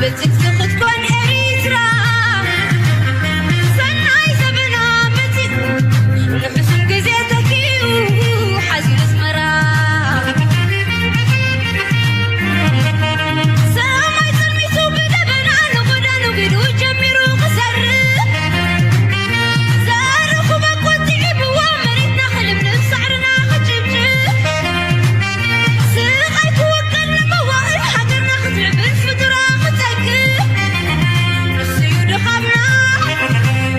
ክትኮን ኤሪትራ ሰናይ ዘበና መጺኡ ንሕሱም ግዜ ተኪኡ ሓዚሩ ኣስመራ ሰማይ ጸልሚቱ ብደበና ንጎዳ ነጒዱ ጀሚሩ ክሰርሕ ዘርኹ በቆት ዒብዋ መሬትና ክልምልም ሳዕርና ክጭብጭብ ስቓይ ክወገድ ንመዋእል ሃገርና ክትምዕብል ፍጡራ ክጸግብ ንሱዩ ድኻምና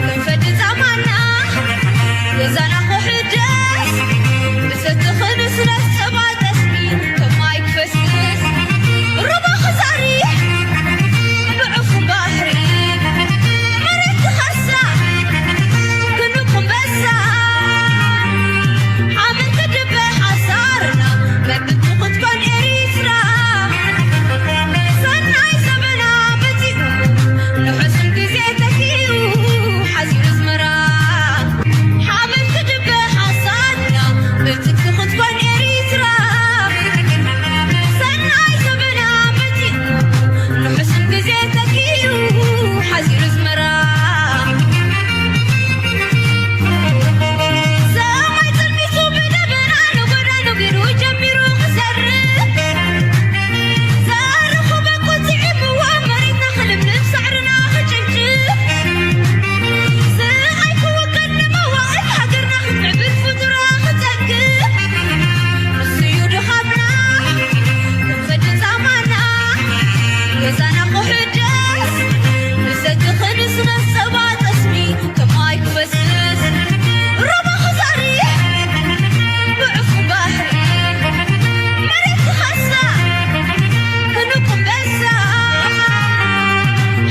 ክንፈዲ ጻማና ገዛና ክሕደስ ብሰቲ ክንስነስ ጸባ ጠስሚ ከማይ ክፈስስ ሩባ ክዛሪ ብዕፉን ባሕሪ መሬት ክኸሳ ክንቁም በሳ ሓመድ ክድበ ሓሳርና መብት ክትኮን ኤሪትራ ሰናይ ዘመና መጺኡ ንሕሱም ግዜ ተኪኡ ሓዚሩ ኣስመራ ሓመድ ክድበ ሓሳርና መብት ክትኮን ኤሪትራ ሰናይ ዘመና መጺኡ ንሕሱም ግዜ ተኪኡ ሓዚሩ ኣስመራ ሰማይ ጸልሚቱ ብደበና ንጎዳ ነጒዱ ጀሚሩ ክሰርሕ ዘርኹ በቁ ጽዒምዋ መሬትና ክልምልም ሳዕርና ክጭብጭብ ስቓይ ክወገድ ንመዋእል ሃገርና ክትምዕብል ፍጡራ ክጸግብ ንሱዩ ድኻምና ክንፈዲ ጻማና ገዛና ክሕደስ ብሰቲ ክንስነስ ጸባ ጠስሚ ከማይ ክፈስስ ሩባ ክዛሪ ብዕፉን ባሕሪ መሬት ክኸሳ ክንቁም በሳ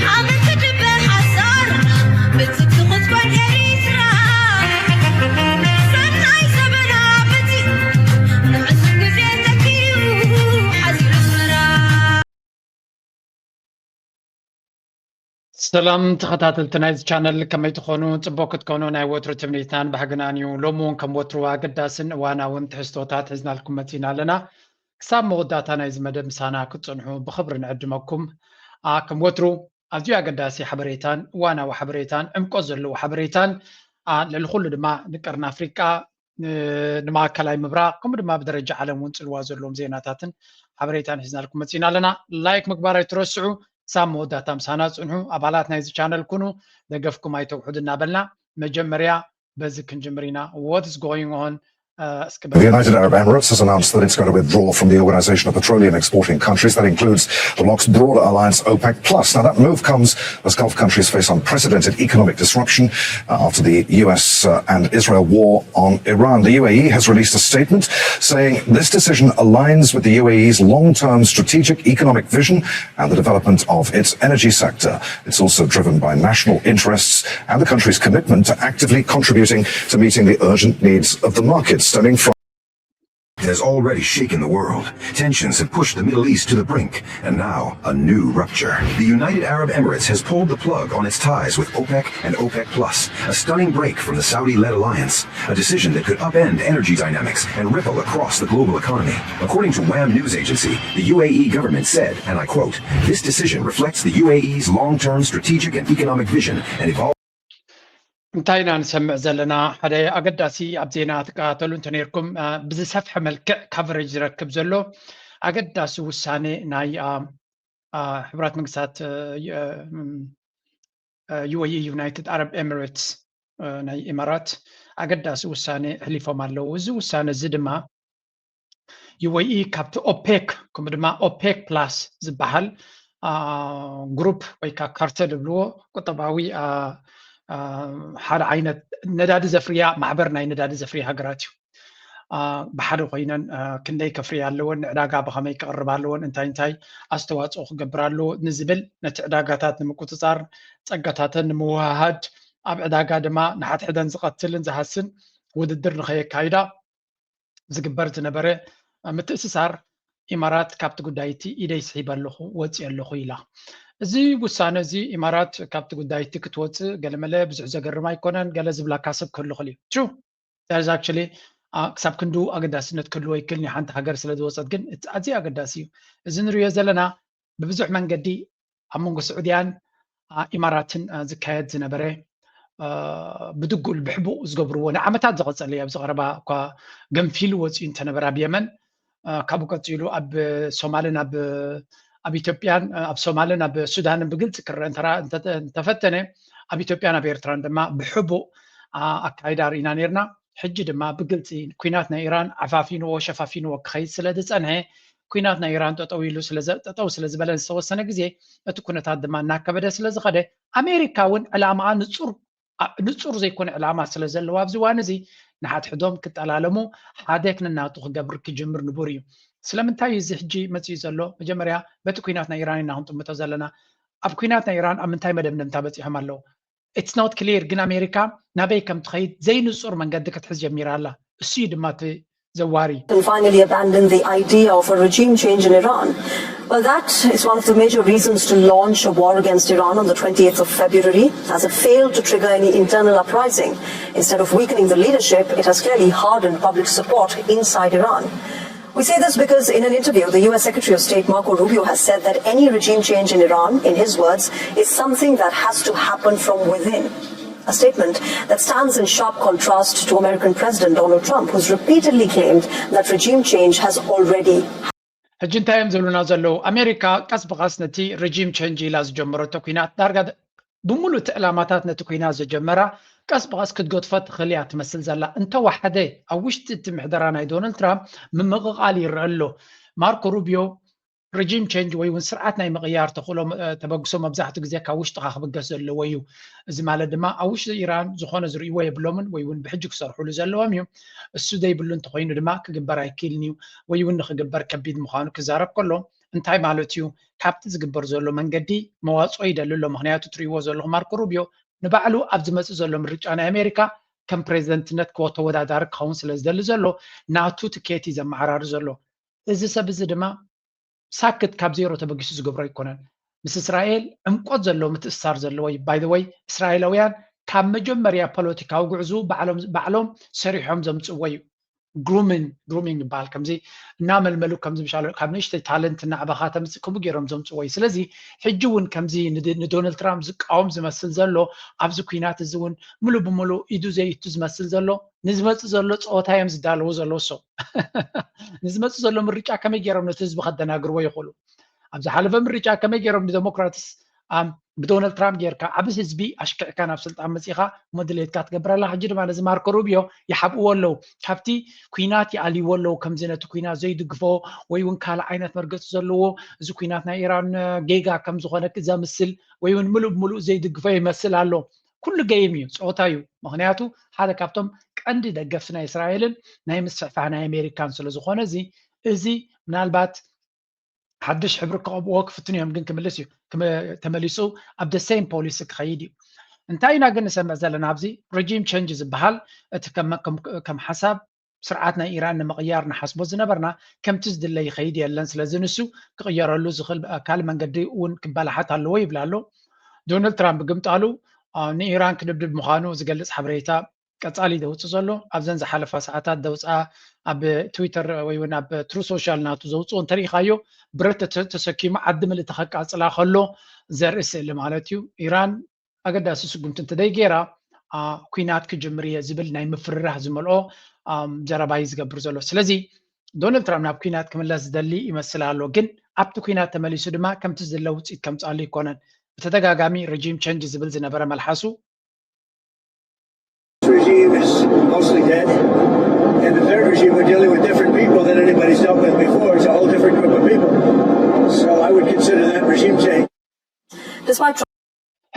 ሓመድ ክድበ ሓሳርና ብትቲ ክትኮን ኤሪትራ ሰናይ ዘበና መጺኡ ንዕሱብ ግዜ ተኪኡ ሓዚሩ ኣስመራ ሰላም ተኸታተልቲ ናይዚ ቻነል ከመይ ትኾኑ? ጽቡቕ ክትኮኑ ናይ ወትሩ ትምኒትናን ባህግናን እዩ። ሎሚ እውን ከም ወትሩ ኣገዳስን እዋናውን ትሕዝቶታት ሒዝናልኩም መጺና ኣለና። ክሳብ መወዳእታ ናይዚ መደብ ምሳና ክትጸንሑ ብኽብሪ ንዕድመኩም። ኣ፣ ከም ወትሩ ኣዝዩ ኣገዳሲ ሓበሬታን እዋናዊ ሓበሬታን ዕምቆት ዘለዎ ሓበሬታን፣ ኣ፣ ልዕሊ ኩሉ ድማ ንቀርኒ ኣፍሪቃ፣ ን-፣ ንማእከላይ ምብራቕ ከምኡ ድማ ብደረጃ ዓለም እውን ጽልዋ ዘለዎም ዜናታትን ሓበሬታን ሒዝናልኩም መጺና ኣለና። ላይክ ምግባር ኣይትረስዑ። ክሳብ መወዳእታ ምሳና ጽንሑ። ኣባላት ናይዚ ቻነል ኩኑ፣ ደገፍኩም ኣይተውሕዱ እናበልና መጀመርያ በዚ ክንጅምር ኢና። What is going on? Uh, እስኪ The በ- United Arab Emirates has announced that it's going to withdraw from the Organization of Petroleum Exporting Countries. That includes the bloc's broader alliance, OPEC plus. Now, that move comes as Gulf countries face unprecedented economic disruption, uh, after the U S, uh, and Israel war on Iran. The U A E has released a statement saying this decision aligns with the U A E's long-term strategic economic vision and the development of its energy sector. It's also driven by national interests and the country's commitment to actively contributing to meeting the urgent needs of the market stemming from has already shaken the world. Tensions have pushed the Middle East to the brink, and now a new rupture. The United Arab Emirates has pulled the plug on its ties with OPEC and OPEC plus, a stunning break from the Saudi-led alliance, a decision that could upend energy dynamics and ripple across the global economy. According to WAM news agency, the U A E government said, and I quote, "This decision reflects the U A E's long-term strategic and economic vision and evolving" እንታይ ኢና ንሰምዕ ዘለና? ሓደ ኣገዳሲ ኣብ ዜና ትከታተሉ እንተነይርኩም፣ አ፣ ብዝሰፍሐ መልክዕ ካቨሬጅ ዝረክብ ዘሎ ኣገዳሲ ውሳኔ ናይ፣ አ፣ አ፣ ሕቡራት መንግስታት፣ አ፣ ዩ-፣ አ፣ ም፣ አ፣ ዩ ኤ ኢ፣ ዩናይትድ ኣረብ ኤሚሬትስ፣ አ፣ ናይ ኢማራት ኣገዳሲ ውሳኔ ኣሕሊፎም ኣለዉ። እዚ ውሳነ እዚ ድማ ዩ ኤ ኢ ካብቲ ኦፔክ ከምኡ ድማ ኦፔክ ፕላስ ዝበሃል፣ አ፣ ግሩፕ ወይ ከዓ ካርተል ዝብልዎ ቁጠባዊ፣ አ፣ አ፣ ሓደ ዓይነት ነዳዲ ዘፍርያ ማሕበር ናይ ነዳዲ ዘፍርያ ሃገራት እዩ። አ፣ ብሓደ ኮይነን፣ አ፣ ክንደይ ከፍርያ ኣለወን፣ ንዕዳጋ ብኸመይ ክቕርባ ኣለወን፣ እንታይ እንታይ ኣስተዋፅኦ ክገብር ኣለዎ ንዝብል ነቲ ዕዳጋታት ንምቁፅፃር፣ ፀጋታተን ንምውህሃድ፣ ኣብ ዕዳጋ ድማ ንሓድሕደን ዝቐትልን ዝሃስን ውድድር ንኸየካይዳ ዝግበር ዝነበረ ምትእስሳር ኢማራት ካብቲ ጉዳይ እቲ ኢደይ ስሒበ ኣለኹ፣ ወፂአ ኣለኹ ኢላ። እዚ ውሳነ እዚ ኢማራት ካብቲ ጉዳይ እቲ ክትወፅእ ገለመለ ብዙሕ ዘገርም ኣይኮነን። ገለ ዝብላካ ሰብ ክህሉ ይኽእል እዩ። ትሩ። That is actually፣ አ፣ ክሳብ ክንዱ ኣገዳስነት ክህልዎ ይክእል እዩ። ሓንቲ ሃገር ስለ ዝወፀት ግን እቲ ኣዝዩ ኣገዳሲ እዩ። እዚ ንሪኦ ዘለና ብብዙሕ መንገዲ ኣብ መንጎ ስዑድያን ኢማራትን ዝካየድ ዝነበረ ብድጉል ብሕቡእ ዝገብርዎ ንዓመታት ዝቐፀለ እዩ። ኣብዚ ቀረባ እኳ ገንፊሉ ወፂኡ እንተነበረ ኣብ የመን፣ ካብኡ ቀፂሉ ኣብ ሶማልን ኣብ ኢትዮጵያን ኣብ ሶማልን ኣብ ሱዳንን ብግልፂ ክረአ እንተፈተነ፣ ኣብ ኢትዮጵያን ኣብ ኤርትራን ድማ ብሕቡእ ኣካይዳ ርኢና ነርና። ሕጂ ድማ ብግልፂ ኩናት ናይ ኢራን ዓፋፊንዎ ሸፋፊንዎ ክኸይድ ስለ ዝፀንሐ፣ ኩናት ናይ ኢራን ጠጠው ኢሉ ጠጠው ስለ ዝበለን ዝተወሰነ ግዜ እቲ ኩነታት ድማ እናከበደ ስለ ዝኸደ፣ ኣሜሪካ እውን ዕላማኣ ንፁር ንፁር ዘይኮነ ዕላማ ስለ ዘለዋ ኣብዚ እዋን እዚ ንሓድሕዶም ክጠላለሙ ሓደ ክነናቱ ክገብር ክጅምር ንቡር እዩ። ስለምንታይ እዚ ሕጂ መፅኡ ዘሎ? መጀመርያ በቲ ኩናት ናይ ኢራን ኢና ክንጥምቶ ዘለና። ኣብ ኩናት ናይ ኢራን ኣብ ምንታይ መደምደምታ በፂሖም ኣለዉ? It's not clear። ግን ኣሜሪካ ናበይ ከም ትኸይድ ዘይንፁር መንገዲ ክትሕዝ ጀሚራ ኣላ። እሱ እዩ ድማ እቲ ዘዋሪ። And finally abandon the idea of a regime change in Iran. Well, that is one of the major reasons to launch a war against Iran on the twentieth of February, as it failed to trigger any internal uprising. Instead of weakening the leadership, it has clearly hardened public support inside Iran. We say this because in an interview, the U S Secretary of State Marco Rubio has said that any regime change in Iran, in his words, is something that has to happen from within. A statement that stands in sharp contrast to American President Donald Trump, who's repeatedly claimed that regime change has already ሕጂ እንታይ እዮም ዝብሉና ዘለዉ? ኣሜሪካ ቀስ ብቐስ ነቲ ሬጂም ቸንጅ ኢላ ዝጀመረቶ ኩናት ዳርጋ ብምሉእ እቲ ዕላማታት ነቲ ኩናት ዝጀመራ ቀስ ብቐስ ክትገድፎ ትኽእል እያ ትመስል ዘላ። እንተወሓደ ኣብ ውሽጢ እቲ ምሕደራ ናይ ዶናልድ ትራምፕ ምምቕቓል ይረአ ኣሎ። ማርኮ ሩቢዮ ሬጂም ቸንጅ ወይ እውን ስርዓት ናይ ምቕያር ተኽእሎ ተበግሶ መብዛሕትኡ ግዜ ካብ ውሽጥኻ ክብገስ ዘለዎ እዩ። እዚ ማለት ድማ ኣብ ውሽጢ ኢራን ዝኾነ ዝርእይዎ የብሎምን ወይ እውን ብሕጂ ክሰርሕሉ ዘለዎም እዩ። እሱ ዘይብሉ እንተኾይኑ ድማ ክግበር ኣይክእልን እዩ ወይ እውን ንክግበር ከቢድ ምዃኑ ክዛረብ ከሎ እንታይ ማለት እዩ? ካብቲ ዝግበር ዘሎ መንገዲ መዋፅኦ ይደሊ ኣሎ። ምክንያቱ ትርእይዎ ዘለኹም ማርኮ ሩቢዮ ንባዕሉ ኣብ ዝመፅእ ዘሎ ምርጫ ናይ ኣሜሪካ ከም ፕሬዚደንትነት ክወ ተወዳዳሪ ክኸውን ስለ ዝደሊ ዘሎ ናቱ ትኬት እዩ ዘመዓራሪ ዘሎ። እዚ ሰብ እዚ ድማ ሳክት ካብ ዜሮ ተበጊሱ ዝገብሮ ኣይኮነን። ምስ እስራኤል ዕምቆት ዘለዎ ምትእስሳር ዘለዎ እዩ። ባይ ዘ ወይ እስራኤላውያን ካብ መጀመርያ ፖለቲካዊ ጉዕዙ ባዕሎም ባዕሎም ሰሪሖም ዘምፅእዎ እዩ። ግሩሚንግ ግሩሚንግ ይበሃል። ከምዚ እናመልመሉ ከምዚ ምሻሎ ካብ ንእሽተይ ታለንት እናዕበኻ ተምፅእ ከምኡ ገይሮም ዘምፅእዎ እዩ። ስለዚ ሕጂ እውን ከምዚ ንዶናልድ ትራምፕ ዝቃወም ዝመስል ዘሎ ኣብዚ ኩናት እዚ እውን ሙሉ ብሙሉ ኢዱ ዘይእቱ ዝመስል ዘሎ ንዝመፅእ ዘሎ ፀወታ እዮም ዝዳለዉ ዘለዉ። እሶም ንዝመፅእ ዘሎ ምርጫ ከመይ ገይሮም ነቲ ህዝቢ ከደናግርዎ ይኽእሉ? ኣብ ዝሓለፈ ምርጫ ከመይ ገይሮም ንደሞክራትስ ብዶናልድ ትራምፕ ጌርካ ዓብ ህዝቢ ኣሽኪዕካ ናብ ስልጣን መፂእኻ እሞ ድሌትካ ትገብር ኣላ። ሕጂ ድማ ነዚ ማርኮ ሩቢዮ ይሓብእዎ ኣለዉ። ካብቲ ኩናት ይኣልይዎ ኣለዉ። ከምዚ ነቲ ኩናት ዘይድግፎ ወይ እውን ካልእ ዓይነት መርገፂ ዘለዎ እዚ ኩናት ናይ ኢራን ጌጋ ከም ዝኾነ ዘምስል ወይ እውን ምሉእ ብምሉእ ዘይድግፎ ይመስል ኣሎ። ኩሉ ገይም እዩ፣ ፀወታ እዩ። ምክንያቱ ሓደ ካብቶም ቀንዲ ደገፍቲ ናይ እስራኤልን ናይ ምስፍሕፋሕ ናይ ኣሜሪካን ስለ ዝኾነ እዚ እዚ ምናልባት ሓድሽ ሕብሪ ክቐብእዎ ክፍትኑ እዮም፣ ግን ክምልስ እዩ ተመሊሱ ኣብ the same policy ክኸይድ እዩ። እንታይ ኢና ግን ንሰምዕ ዘለና ኣብዚ regime change ዝበሃል እቲ ከም ሓሳብ ስርዓት ናይ ኢራን ንምቕያር ንሓስቦ ዝነበርና ከምቲ ዝድለ ይኸይድ የለን። ስለዚ ንሱ ክቕየረሉ ዝኽእል ካልእ መንገዲ እውን ክበላሓት ኣለዎ ይብል ኣሎ። ዶናልድ ትራምፕ ግምጣሉ ንኢራን ክድብድብ ምዃኑ ዝገልፅ ሓበሬታ ቀፃሊ ደውፅእ ዘሎ ኣብዘን ዝሓለፋ ሰዓታት ደውፅኣ ኣብ ትዊተር ወይ እውን ኣብ ትሩ ሶሻል ናቱ ዘውፅኦ እንተሪኢኻዮ ብረት ተሰኪሙ ዓዲ ምልእቲ ከቃፅላ ከሎ ዘርኢ ስእሊ ማለት እዩ። ኢራን ኣገዳሲ ስጉምቲ እንተደይ ገይራ ኩናት ክጅምር እየ ዝብል ናይ ምፍርራህ ዝመልኦ ዘረባ እዩ ዝገብር ዘሎ። ስለዚ ዶናልድ ትራምፕ ናብ ኩናት ክምለስ ዝደሊ ይመስል ኣሎ፣ ግን ኣብቲ ኩናት ተመሊሱ ድማ ከምቲ ዝደለ ውፅኢት ከምፅኣሉ ኣይኮነን። ብተደጋጋሚ regime change ዝብል ዝነበረ መልሓሱ regime is mostly dead. And the third regime, we're dealing with different people than anybody's dealt with before. It's a whole different group of people. So I would consider that regime change. Despite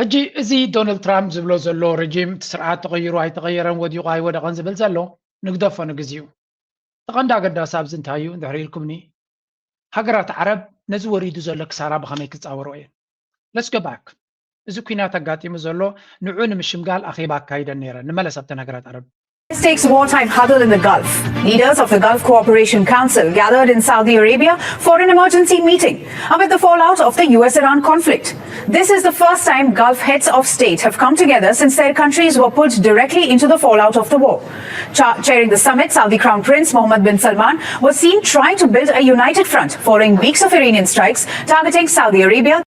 ሕጂ እዚ ዶናልድ ትራምፕ ዝብሎ ዘሎ ረጂም እቲ ስርዓት ተቐይሩ ኣይተቐየረን ወዲቑ ኣይወደቐን ዝብል ዘሎ ንግደፎ ንግዚኡ። እቲ ቀንዲ ኣገዳሲ ኣብዚ እንታይ እዩ እንድሕር ኢልኩምኒ ሃገራት ዓረብ ነዚ ወሪዱ ዘሎ ክሳራ ብኸመይ ክፃወሮ እየን? Let's go back። እዚ ኩናት ኣጋጢሙ ዘሎ ንዑ ንምሽምጋል ኣኼባ ኣካይደን ነይረን። ንመለስ ኣብተን ሃገራት ዓረብ። Stakes wartime huddle in the Gulf. Leaders of the Gulf Cooperation Council gathered in Saudi Arabia for an emergency meeting amid the fallout of the U S Iran conflict. This is the first time Gulf heads of state have come together since their countries were pulled directly into the fallout of the war. Cha- chairing the summit, Saudi Crown Prince Mohammed bin Salman was seen trying to build a united front following weeks of Iranian strikes targeting Saudi Arabia.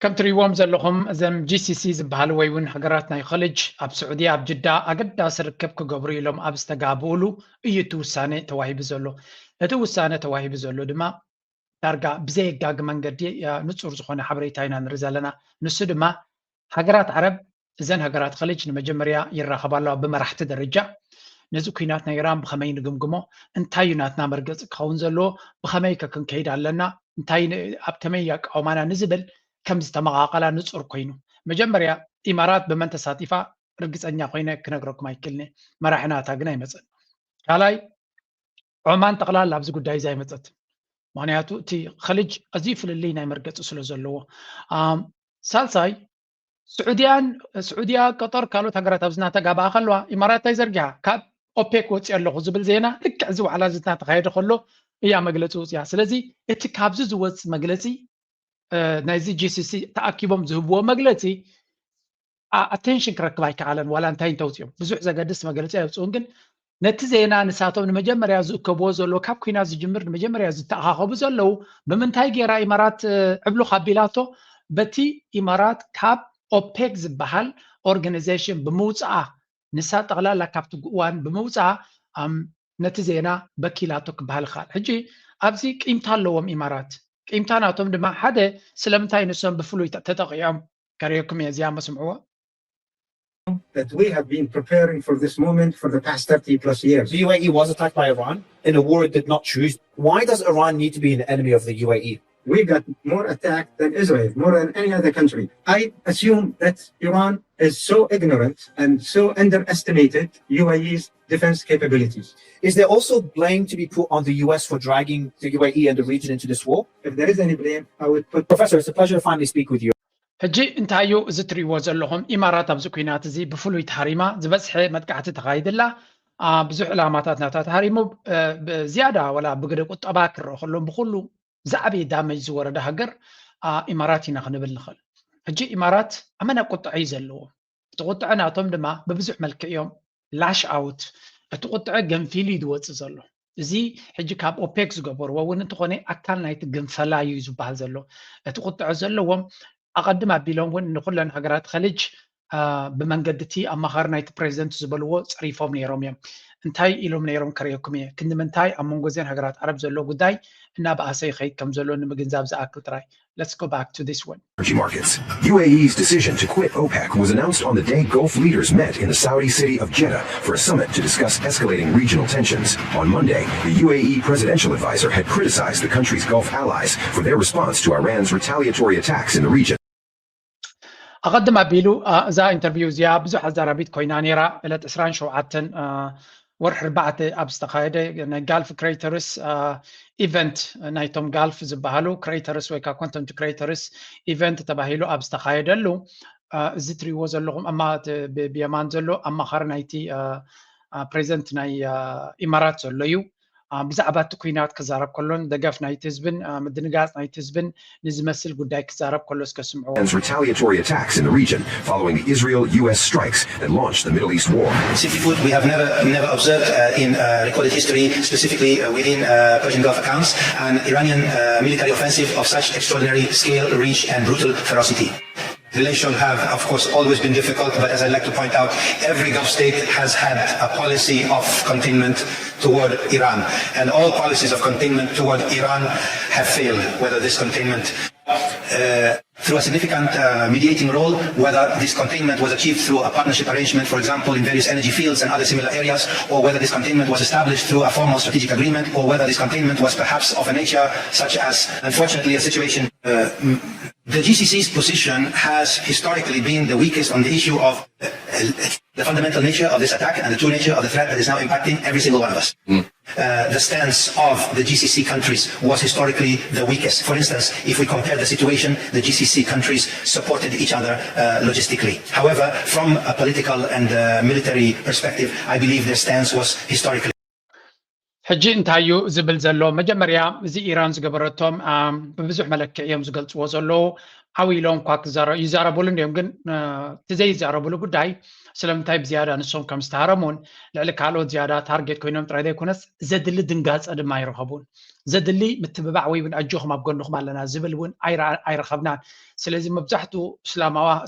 ከም ትሪእዎም ዘለኹም እዘም ጂሲሲ ዝበሃሉ ወይ እውን ሃገራት ናይ ኸልጅ ኣብ ስዑድያ ኣብ ጅዳ ኣገዳሲ ርክብ ክገብሩ ኢሎም ኣብ ዝተጋብኡሉ እዩ እቲ ውሳነ ተዋሂቡ ዘሎ። እቲ ውሳነ ተዋሂቡ ዘሎ ድማ ዳርጋ ብዘየጋግ መንገዲ ንፁር ዝኾነ ሓበሬታ ኢና ንርኢ ዘለና። ንሱ ድማ ሃገራት ዓረብ እዘን ሃገራት ኸልጅ ንመጀመርያ ይራኸባ ኣለዋ ብመራሕቲ ደረጃ። ነዚ ኩናት ናይ ኢራን ብኸመይ ንግምግሞ፣ እንታይ እዩ ናትና መርገፂ ክኸውን ዘለዎ፣ ብኸመይ ከ ክንከይድ ኣለና፣ እንታይ ኣብ ከመይ ኣቃውማና ንዝብል ከም ዝተመቓቐላ ንፁር ኮይኑ። መጀመርያ ኢማራት ብመን ተሳቲፋ ርግፀኛ ኮይነ ክነግረኩም ኣይክልኒ፣ መራሒ ናታ ግን ኣይመፅን። ካልኣይ ዖማን ጠቕላላ ኣብዚ ጉዳይ እዚ ኣይመፀትን። ምክንያቱ እቲ ኸልጅ ኣዝዩ ፍልልይ ናይ መርገፂ ስለ ዘለዎ። ሳልሳይ ስዑድያን ስዑድያ ቀጠር ካልኦት ሃገራት ኣብዚ እናተጋብኣ ከለዋ ኢማራት እንታይ ዘርጊሓ ካብ ኦፔክ ወፂ ኣለኹ ዝብል ዜና ልክዕ እዚ ዋዕላ እዚ እናተካየደ ከሎ እያ መግለፂ ውፅያ። ስለዚ እቲ ካብዚ ዝወፅ መግለፂ ናይዚ ጂሲሲ ተኣኪቦም ዝህብዎ መግለፂ ኣቴንሽን ክረክብ ኣይከኣለን። ዋላ እንታይ እንተውፅኦም ብዙሕ ዘገድስ መግለፂ ኣይውፅኡን። ግን ነቲ ዜና ንሳቶም ንመጀመርያ ዝእከብዎ ዘሎ ካብ ኩናት ዝጅምር ንመጀመርያ ዝተኣኻኸቡ ዘለዉ ብምንታይ ገይራ ኢማራት ዕብሉኽ ኣቢላቶ? በቲ ኢማራት ካብ ኦፔክ ዝበሃል ኦርጋናይዜሽን ብምውፅኣ ንሳ ጠቕላላ ካብቲ እዋን ብምውፅኣ ነቲ ዜና በኪላቶ ክበሃል ይከኣል። ሕጂ ኣብዚ ቂምታ ኣለዎም ኢማራት። ቂምታ ናቶም ድማ ሓደ ስለምንታይ ንሶም ብፍሉይ ተጠቂዖም ከርእየኩም እየ እዚኣ መስምዕዎ። That we have been preparing for this moment for the past thirty plus years. The U A E was attacked by Iran in a war it did not choose. Why does Iran need to be an enemy of the U A E? We got more attacked than Israel, more than any other country. I assume that Iran is so ignorant and so underestimated U A E's defense capabilities. Is there also blame to be put on the U S for dragging the U A E and the region into this war? If there is any blame, I would put. Professor, it's a pleasure to finally speak with you. ሕጂ እንታዩ እዚ ትሪእዎ ዘለኹም ኢማራት ኣብዚ ኩናት እዚ ብፍሉይ ተሃሪማ ዝበዝሐ መጥቃዕቲ ተኻይድላ ብዙሕ ዕላማታት ናታ ተሃሪሙ ዝያዳ ወላ ብግደ ቁጠባ ክረአ ከሎ ብኩሉ ዝዓበየ ዳመጅ ዝወረደ ሃገር ኢማራት ኢና ክንብል ንኽእል። ሕጂ ኢማራት ኣመና ቁጥዐ እዩ ዘለዎ። እቲ ቁጥዐ ናቶም ድማ ብብዙሕ መልክዕ እዮም ላሽ ኣውት እቲ ቁጥዐ ገንፊሉ እዩ ዝወፅእ ዘሎ። እዚ ሕጂ ካብ ኦፔክ ዝገበርዎ እውን እንተኾነ ኣካል ናይቲ ግንፈላ እዩ ዝበሃል ዘሎ። እቲ ቁጥዐ ዘለዎም ኣቐድም ኣቢሎም እውን ንኩለን ሃገራት ኸልጅ ብመንገዲ እቲ ኣማኻሪ ናይቲ ፕሬዚደንት ዝበልዎ ፀሪፎም ነይሮም እዮም። እንታይ ኢሎም ነይሮም ከርእየኩም እየ። ክንዲ ምንታይ ኣብ መንጎ እዘን ሃገራት ዓረብ ዘሎ ጉዳይ እናበኣሰ ይኸይድ ከም ዘሎ ንምግንዛብ ዝኣክል ጥራይ። Let's go back to this one. Energy markets. U A E's decision to quit OPEC was announced on the day Gulf leaders met in the Saudi city of Jeddah for a summit to discuss escalating regional tensions. On Monday, the U A E presidential advisor had criticized the country's Gulf allies for their response to Iran's retaliatory attacks in the region. ኣቐድም ኣቢሉ እዛ ኢንተርቪው እዚኣ ብዙሕ ኣዛራቢት ኮይና ነይራ። ዕለት ዕስራን ሸውዓተን ወርሒ ኣርባዕተ ኣብ ዝተኻየደ ናይ ጋልፍ ክሬተርስ ኢቨንት ናይቶም ጋልፍ ዝበሃሉ ክሬተርስ ወይ ከዓ ኮንተንት ክሬተርስ ኢቨንት ተባሂሉ ኣብ ዝተኻየደሉ እዚ ትሪእዎ ዘለኹም ብየማን ዘሎ ኣማኻሪ ናይቲ ፕሬዚደንት ናይ ኢማራት ዘሎ እዩ። ብዛዕባ እቲ ኩናት ክዛረብ ከሎን ደገፍ ናይቲ ህዝብን ምድንጋፅ ናይቲ ህዝብን ንዝመስል ጉዳይ ክዛረብ ከሎ እስከ ስምዑ። Iran's retaliatory attacks in the region following the Israel U S strikes that launched the Middle East war. Simply put, we have never, never observed uh, in uh, recorded history, specifically uh, within uh, Persian Gulf accounts, an Iranian uh, military offensive of such extraordinary scale, reach, and brutal ferocity. Relations have, of course, always been difficult, but as I like to point out, every Gulf state has had a policy of containment toward Iran, and all policies of containment toward Iran have failed, whether this containment uh, through a significant uh, mediating role, whether this containment was achieved through a partnership arrangement, for example, in various energy fields and other similar areas, or whether this containment was established through a formal strategic agreement, or whether this containment was perhaps of a nature such as, unfortunately, a situation. Uh, the G C C's position has historically been the weakest on the issue of uh, the fundamental nature of this attack and the true nature of the threat that is now impacting every single one of us. Mm. Uh, the stance of the G C C countries was historically the weakest. For instance, if we compare the situation, the G C C countries supported each other uh, logistically. However, from a political and uh, military perspective, I believe their stance was historically. ሕጂ እንታይ እዩ ዝብል ዘሎ? መጀመርያ እዚ ኢራን ዝገበረቶም ብብዙሕ መለክዕ እዮም ዝገልፅዎ ዘለዉ። ዓው ኢሎም እኳ ይዛረቡሉ እንዲዮም፣ ግን እቲ ዘይዛረቡሉ ጉዳይ ስለምንታይ ብዝያዳ ንሶም ከም ዝተሃረሙን ልዕሊ ካልኦት ዝያዳ ታርጌት ኮይኖም ጥራይ ዘይኮነስ ዘድሊ ድንጋፀ ድማ ኣይረኸቡን። ዘድሊ ምትብባዕ ወይ እውን ኣጆኹም ኣብ ጎንኹም ኣለና ዝብል እውን ኣይረኸብናን። ስለዚ መብዛሕትኡ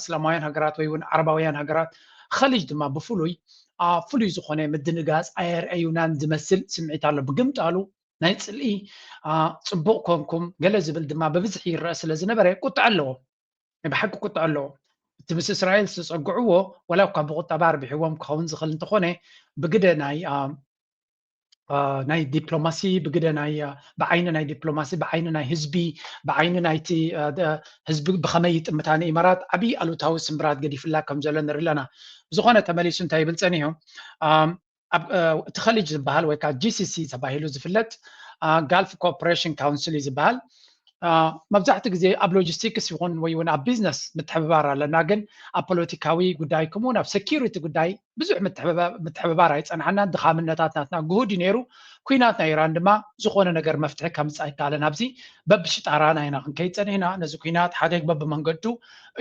እስላማውያን ሃገራት ወይ እውን ዓረባውያን ሃገራት ኸሊጅ ድማ ብፍሉይ ፍሉይ ዝኾነ ምድንጋፅ ኣየርአዩናን ዝመስል ስምዒት ኣሎ። ብግምጣሉ ናይ ፅልኢ ፅቡቕ ኮንኩም ገለ ዝብል ድማ ብብዝሒ ይረአ ስለ ዝነበረ ቁጥዐ ኣለዎም። ናይ ብሓቂ ቁጥዐ ኣለዎም። እቲ ምስ እስራኤል ዝተፀግዕዎ ወላ እኳ ብቁጠባ ኣርቢሕዎም ክኸውን ዝኽእል እንተኾነ ብግደ ናይ ናይ ዲፕሎማሲ ብግደ ናይ ብዓይኒ ናይ ዲፕሎማሲ ብዓይኒ ናይ ህዝቢ ብዓይኒ ናይቲ ህዝቢ ብኸመይ ይጥምታ ንኢማራት ዓብዪ ኣሉታዊ ስምብራት ገዲፍላ ከም ዘሎ ንርኢ ኣለና። ብዝኾነ ተመሊሱ እንታይ ይብል ፀኒሑ? እቲ ኸሊጅ ዝበሃል ወይ ከዓ ጂሲሲ ተባሂሉ ዝፍለጥ ጋልፍ ኮኦፕሬሽን ካውንስል እዩ ዝበሃል። መብዛሕትኡ ግዜ ኣብ ሎጂስቲክስ ይኹን ወይ እውን ኣብ ቢዝነስ ምትሕብባር ኣለና፣ ግን ኣብ ፖለቲካዊ ጉዳይ ከምኡውን ኣብ ሴኪሪቲ ጉዳይ ብዙሕ ምትሕብባር ኣይፀንሓናን። ድኻምነታት ናትና ግሁድ እዩ ነይሩ። ኩናት ናይ ኢራን ድማ ዝኾነ ነገር መፍትሒ ከምፅእ ኣይከኣለን። ኣብዚ በብሽጣራ ናይና ክንከይድ ፀኒሕና። ነዚ ኩናት ሓደ በብመንገዱ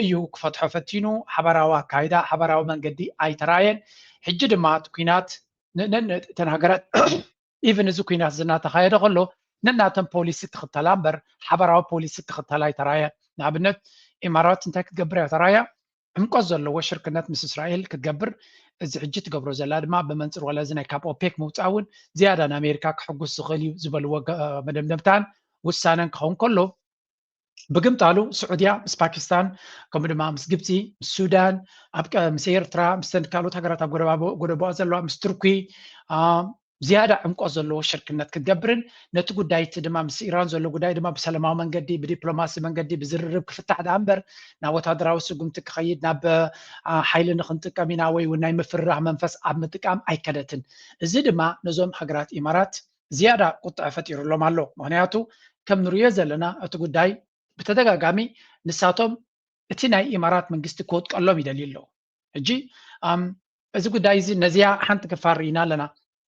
እዩ ክፈትሖ ፈቲኑ። ሓበራዊ ኣካይዳ፣ ሓበራዊ መንገዲ ኣይተራየን። ሕጂ ድማ እቲ ኩናት እተን ሃገራት ኢቭን እዚ ኩናት እዚ እናተኻየደ ከሎ ነናተን ፖሊሲ ክኽተላ እምበር ሓበራዊ ፖሊሲ ክኽተላ ኣይተራየ። ንኣብነት ኢማራት እንታይ ክትገብር እያ ተራያ? ዕምቆት ዘለዎ ሽርክነት ምስ እስራኤል ክትገብር፣ እዚ ሕጂ ትገብሮ ዘላ ድማ ብመንፅር ዋላ እዚ ናይ ካብ ኦፔክ ምውፃእ እውን ዝያዳ ንኣሜሪካ ክሕጉስ ዝኽእል እዩ ዝበልዎ መደምደምታን ውሳነን ክኸውን ከሎ ብግምጣሉ ስዑድያ ምስ ፓኪስታን ከምኡ ድማ ምስ ግብፂ ምስ ሱዳን ኣብ ምስ ኤርትራ ምስተን ካልኦት ሃገራት ኣብ ጎደቦኣ ዘለዋ ምስ ቱርኪ ዝያዳ ዕምቆት ዘለዎ ሽርክነት ክትገብርን ነቲ ጉዳይ እቲ ድማ ምስ ኢራን ዘሎ ጉዳይ ድማ ብሰላማዊ መንገዲ ብዲፕሎማሲ መንገዲ ብዝርርብ ክፍታሕ ደኣ እምበር ናብ ወታደራዊ ስጉምቲ ክኸይድ ናብ ሓይሊ ንክንጥቀም ኢና ወይ እውን ናይ ምፍርራህ መንፈስ ኣብ ምጥቃም ኣይከደትን። እዚ ድማ ነዞም ሃገራት ኢማራት ዝያዳ ቁጥዐ ፈጢሩሎም ኣሎ። ምክንያቱ ከም ንሪኦ ዘለና እቲ ጉዳይ ብተደጋጋሚ ንሳቶም እቲ ናይ ኢማራት መንግስቲ ክወጥቀሎም ይደልዩ ኣለዉ። ሕጂ እዚ ጉዳይ እዚ ነዚያ ሓንቲ ክፋል ርኢና ኣለና።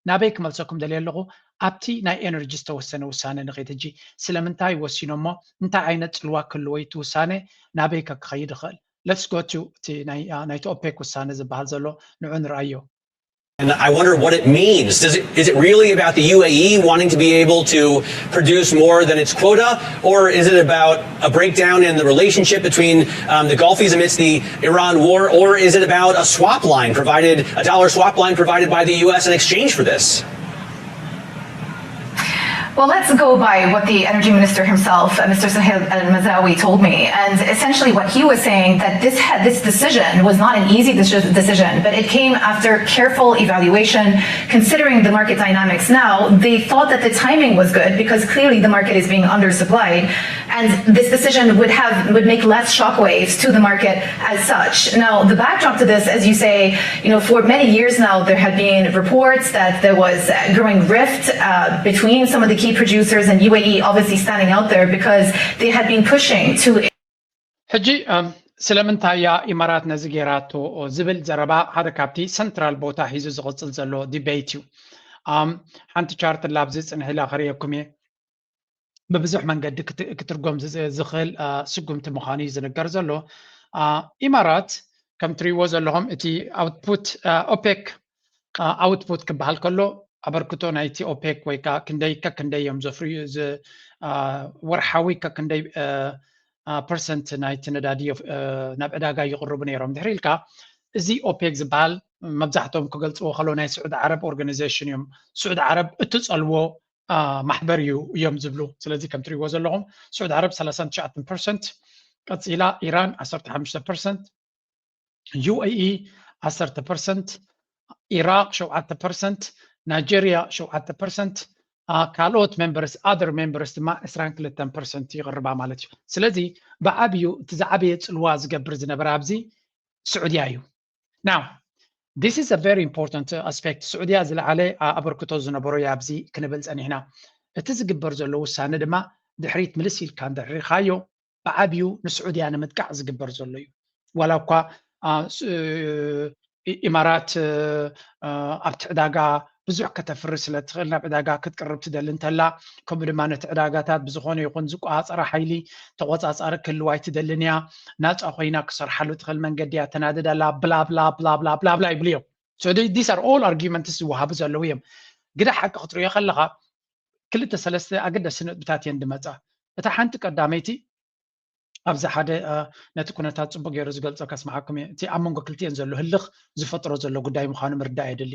ናበይ ክመልሰኩም ደልየ ኣለኹ? ኣብቲ ናይ ኤነርጂ ዝተወሰነ ውሳነ ንኸይድ። ሕጂ ስለምንታይ ወሲኖሞ? እንታይ ዓይነት ፅልዋ ክህልዎ እቲ ውሳነ? ናበይ ከ ክኸይድ ይኽእል? Let's go to እቲ ናይቲ ኦፔክ ውሳነ ዝበሃል ዘሎ ንዑ ንርኣዮ። And I wonder what it means. Does it, is it really about the U A E wanting to be able to produce more than its quota, or is it about a breakdown in the relationship between um, the Gulfies amidst the Iran war, or is it about a swap line provided, a dollar swap line provided by the U S in exchange for this? Well, let's go by what the energy minister himself, uh, Mister Suhail Al-Mazraoui, told me. And essentially what he was saying, that this ha- this decision was not an easy deci- decision, but it came after careful evaluation, considering the market dynamics now. They thought that the timing was good because clearly the market is being undersupplied. And this decision would have would make less shockwaves to the market as such. Now, the backdrop to this, as you say, you know, for many years now, there had been reports that there was a growing rift uh, between some of the key producers and U A E, obviously standing out there because they had been pushing to. ሕጂ ስለምንታይ እያ ኢማራት ነዚ ገይራቶ ዝብል ዘረባ ሓደ ካብቲ ሰንትራል ቦታ ሒዙ ዝቕፅል ዘሎ ዲቤት እዩ። ሓንቲ ቻርት ላብዚ ፅንሕ ኢላ ከርእየኩም እየ። ብብዙሕ መንገዲ ክትርጎም ዝኽእል ስጉምቲ ምዃኑ እዩ ዝንገር ዘሎ። ኢማራት ከም ትሪእዎ ዘለኹም እቲ ኣውትፑት ኦፔክ ኣውትፑት ክበሃል ከሎ ኣበርክቶ ናይቲ ኦፔክ ወይ ከዓ ክንደይ ከክንደይ እዮም ዘፍርዩ ወርሓዊ ከክንደይ ፐርሰንት ናይቲ ነዳዲ ናብ ዕዳጋ ይቕርቡ ነይሮም። ድሕሪ ኢልካ እዚ ኦፔክ ዝበሃል መብዛሕትኦም ክገልፅዎ ከሎ ናይ ስዑድ ዓረብ ኦርጋናይዜሽን እዮም። ስዑድ ዓረብ እትፀልዎ ማሕበር እዩ እዮም ዝብሉ። ስለዚ ከም ትሪእዎ ዘለኹም ስዑድ ዓረብ ሰላሳን ትሽዓተን ፐርሰንት፣ ቀፂላ ኢራን ዓሰርተ ሓሙሽተ ፐርሰንት፣ ዩ ኤ ኢ ዓሰርተ ፐርሰንት፣ ኢራቅ ሸውዓተ ፐርሰንት፣ ናይጀርያ ሸውዓተ ፐርሰንት፣ ካልኦት ሜምበርስ ኣደር ሜምበርስ ድማ ዕስራን ክልተን ፐርሰንት ይቕርባ ማለት እዩ። ስለዚ ብዓብዩ እቲ ዝዓበየ ፅልዋ ዝገብር ዝነበረ ኣብዚ ስዑድያ እዩ። Now this is a very important aspect። ስዑድያ ዝለዓለ ኣበርክቶ ዝነበሮ እዩ ኣብዚ ክንብል ፀኒሕና። እቲ ዝግበር ዘሎ ውሳነ ድማ ድሕሪት ምልስ ኢልካ እንድሕር ሪኢኻዮ ብዓብዩ ንስዑድያ ንምጥቃዕ ዝግበር ዘሎ እዩ። ዋላ እኳ ኢማራት ኣብቲ ዕዳጋ ብዙሕ ከተፍሪ ስለ ትኽእል ናብ ዕዳጋ ክትቅርብ ትደሊ እንተላ፣ ከምኡ ድማ ነቲ ዕዳጋታት ብዝኾነ ይኹን ዝቆፃፀራ ሓይሊ ተቆፃፃሪ ክህልዋ ኣይትደልን እያ። ናፃ ኮይና ክሰርሓሉ ትኽእል መንገዲ እያ ተናድድ ኣላ፣ ብላ ብላ ብላ ብላ ብላ ብላ ይብሉ እዮም። So they- these are all arguments ዝወሃቡ ዘለዉ እዮም። ግዳ ሓቂ ክትሪኦ ከለኻ ክልተ ሰለስተ ኣገደስቲ ነጥብታት እየን ዝመፃ። እታ ሓንቲ ቀዳመይቲ ኣብዚ ሓደ አ፣ ነቲ ኩነታት ጽቡቅ ገይሩ ዝገልጾ ከስምዓኩም እየ። እቲ ኣብ መንጎ ክልቲኤን ዘሎ ህልኽ ዝፈጥሮ ዘሎ ጉዳይ ምዃኑ ምርዳእ የድሊ።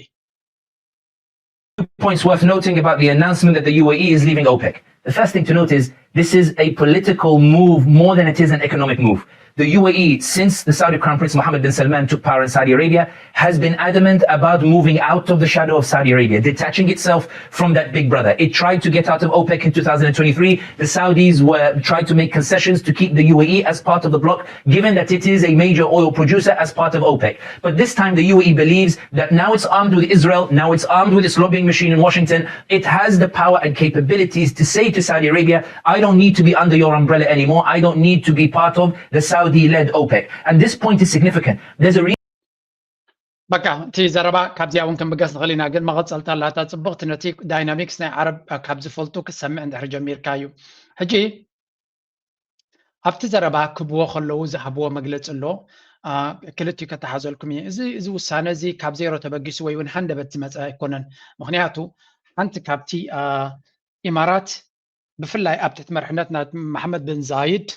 Points worth noting about the announcement that the U A E is leaving OPEC. The first thing to note is this is a political move more than it is an economic move. The U A E, since the Saudi Crown Prince Mohammed bin Salman took power in Saudi Arabia, has been adamant about moving out of the shadow of Saudi Arabia, detaching itself from that big brother. It tried to get out of OPEC in two thousand twenty-three. The Saudis were tried to make concessions to keep the U A E as part of the bloc, given that it is a major oil producer as part of OPEC. But this time, the U A E believes that now it's armed with Israel, now it's armed with its lobbying machine in Washington, it has the power and capabilities to say to Saudi Arabia, I don't need to be under your umbrella anymore. I don't need to be part of the Saudi led OPEC. And this point is significant. There's a reason. በቃ እቲ ዘረባ ካብዚኣ እውን ክንብገስ ንኽእል ኢና፣ ግን መቐፀልታ ኣላታ። ፅብቕቲ ነቲ ዳይናሚክስ ናይ ዓረብ ካብ ዝፈልጡ ክትሰምዕ እንድሕር ጀሚርካ እዩ። ሕጂ ኣብቲ ዘረባ ክብዎ ከለዉ ዝሃብዎ መግለፂ ኣሎ። ክልቲኡ ከተሓዘልኩም እየ። እዚ እዚ ውሳነ እዚ ካብ ዜሮ ተበጊሱ ወይ እውን ሃንደበት ዝመፀ ኣይኮነን። ምክንያቱ ሓንቲ ካብቲ ኢማራት ብፍላይ ኣብ ትሕቲ መርሕነት ናይ መሓመድ ብን ዛይድ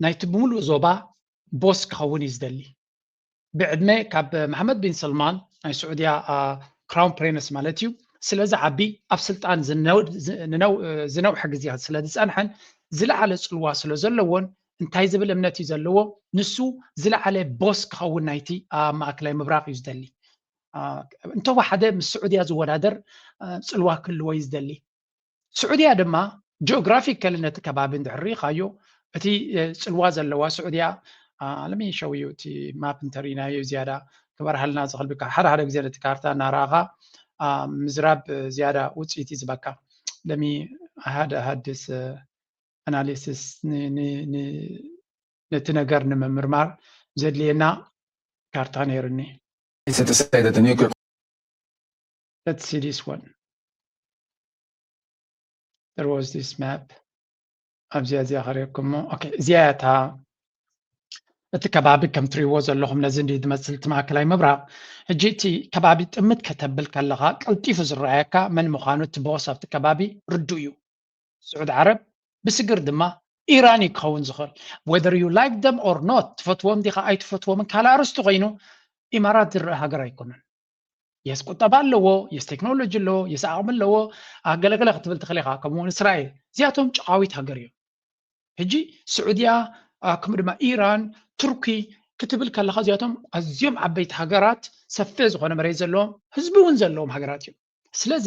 ናይቲ ብምሉእ ዞባ ቦስ ክኸውን እዩ ዝደሊ። ብዕድመ ካብ መሓመድ ቢን ሰልማን ናይ ስዑድያ ክራውን ፕሪንስ ማለት እዩ ስለ ዝዓቢ ኣብ ስልጣን ዝነውሐ ግዜያት ስለ ዝፀንሐን ዝለዓለ ፅልዋ ስለ ዘለዎን እንታይ ዝብል እምነት እዩ ዘለዎ? ንሱ ዝለዓለ ቦስ ክኸውን ናይቲ ኣብ ማእከላይ ምብራቕ እዩ ዝደሊ። እንተወሓደ ምስ ስዑድያ ዝወዳደር ፅልዋ ክህልዎ እዩ ዝደሊ። ስዑድያ ድማ ጂኦግራፊካሊ ነቲ ከባቢ እንድሕር ርኢኻዮ እቲ ፅልዋ ዘለዋ ስዑድያ let me show you እቲ ማፕ እንተርኢናዮ ዝያዳ ክበርሃልና ዝኽእል ብካ ሓደ ሓደ ግዜ ነቲ ካርታ እናረኣኻ ምዝራብ ዝያዳ ውፅኢት እዩ ዝበካ። Let me I had I had this analysis ነቲ ነገር ንምምርማር ዘድልየና ካርታ ነይሩኒ። Is it to say that the nuclear Let's see this one. There was this map. ኣብዚኣ እዚኣ ከርእየኩም እሞ okay እዚኣ እያ እታ እቲ ከባቢ ከም ትሪእዎ ዘለኹም ነዚ እንዲ ዝመስል እቲ ማእከላይ ምብራቕ። ሕጂ እቲ ከባቢ ጥምት ከተብል ከለኻ ቀልጢፉ ዝረኣየካ መን ምዃኑ እቲ ቦስ ኣብቲ ከባቢ ርዱእ እዩ። ስዑድ ዓረብ ብስግር ድማ ኢራን እዩ ክኸውን ዝኽእል። Whether you like them or not ትፈትዎም ዲኻ ኣይትፈትዎምን ካልእ ኣርስቲ ኮይኑ ኢማራት ዝረአ ሃገር ኣይኮነን። የስ ቁጠባ ኣለዎ፣ የስ ቴክኖሎጂ ኣለዎ፣ የስ ዓቕሚ ኣለዎ፣ ገለገለ ክትብል ትኽእል ኢኻ። ከምኡ እውን እስራኤል እዚኣቶም ጨቓዊት ሃገር እዮም። ሕጂ ስዑድያ ከምኡ ድማ ኢራን፣ ቱርኪ ክትብል ከለኻ እዚኣቶም ኣዝዮም ዓበይቲ ሃገራት ሰፊሕ ዝኾነ መሬት ዘለዎም ህዝቢ እውን ዘለዎም ሃገራት እዮም። ስለዚ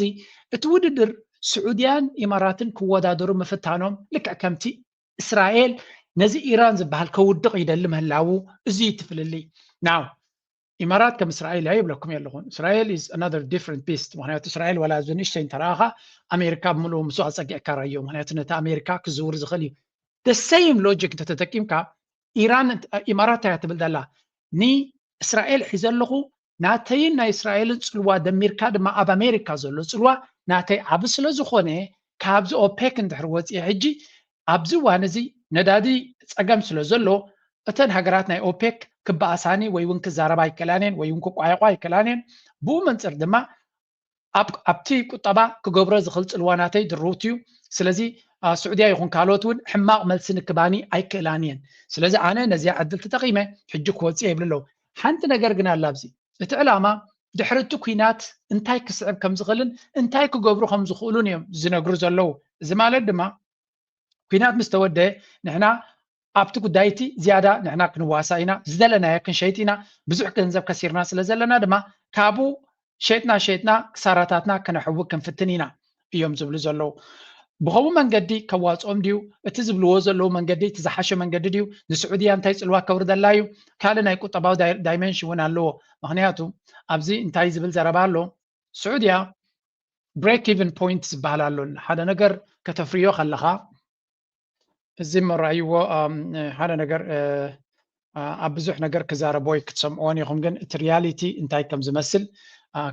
እቲ ውድድር ስዑድያን ኢማራትን ክወዳደሩ ምፍታኖም ልክዕ ከምቲ እስራኤል ነዚ ኢራን ዝበሃል ከውድቕ ይደሊ ምህላዉ እዚ እዩ እቲ ፍልልይ። Now ኢማራት ከም እስራኤል እያ ይብለኩም የለኹን። እስራኤል is another different beast። ምክንያቱ እስራኤል ዋላ እዚ ንእሽተይ እንተረኣኻ ኣሜሪካ ብምሉኡ ምስኡ ኣፀጊዕካ ራዮ። ምክንያቱ ነቲ ኣሜሪካ ክዝውር ዝኽእል እዩ። The same logic እንተተጠቂምካ ኢራን ኢማራት እያ ትብል ዘላ ንእስራኤል ሒዘ ኣለኹ ናተይን ናይ እስራኤልን ፅልዋ ደሚርካ ድማ ኣብ ኣሜሪካ ዘሎ ፅልዋ ናተይ ዓቢ ስለ ዝኾነ ካብዚ ኦፔክ እንድሕር ወፂአ ሕጂ ኣብዚ እዋን እዚ ነዳዲ ፀገም ስለ ዘሎ እተን ሃገራት ናይ ኦፔክ ክበኣሳኒ ወይ እውን ክዛረባ ኣይከላን እየን ወይ እውን ክቋየቋ ኣይከላን እየን። ብኡ መንፅር ድማ ኣብቲ ቁጠባ ክገብሮ ዝኽእል ፅልዋ ናተይ ድርውት እዩ። ስለዚ ስዑድያ ይኹን ካልኦት እውን ሕማቕ መልሲ ንክባኒ ኣይክእላን እየን። ስለዚ ኣነ ነዚኣ ዕድል ተጠቒመ ሕጂ ክወፅእ ይብል ኣለዉ። ሓንቲ ነገር ግን ኣላ ኣብዚ እቲ ዕላማ ድሕሪ እቲ ኲናት እንታይ ክስዕብ ከም ዝኽእልን እንታይ ክገብሩ ከም ዝኽእሉን እዮም ዝነግሩ ዘለዉ። እዚ ማለት ድማ ኲናት ምስ ተወደአ ንሕና ኣብቲ ጉዳይ እቲ ዝያዳ ንሕና ክንዋሳእ ኢና፣ ዝደለናዮ ክንሸይጥ ኢና፣ ብዙሕ ገንዘብ ከሲርና ስለ ዘለና ድማ ካብኡ ሸጥና ሸጥና ክሳራታትና ከነሕዊ ክንፍትን ኢና እዮም ዝብሉ ዘለዉ። ብኸምኡ መንገዲ ከዋፅኦም ድዩ? እቲ ዝብልዎ ዘለዉ መንገዲ እቲ ዝሓሸ መንገዲ ድዩ? ንስዑድያ እንታይ ፅልዋ ከውርደላ እዩ? ካልእ ናይ ቁጠባዊ ዳይሜንሽን እውን ኣለዎ። ምክንያቱ ኣብዚ እንታይ ዝብል ዘረባ ኣሎ? ስዑድያ break even point ዝበሃል ኣሎ። ሓደ ነገር ከተፍርዮ ከለኻ እዚ መራእይዎ ሓደ ነገር ኣብ ብዙሕ ነገር ክዛረቦ ወይ ክትሰምዕዎን ኢኹም፣ ግን እቲ ሪያሊቲ እንታይ ከም ዝመስል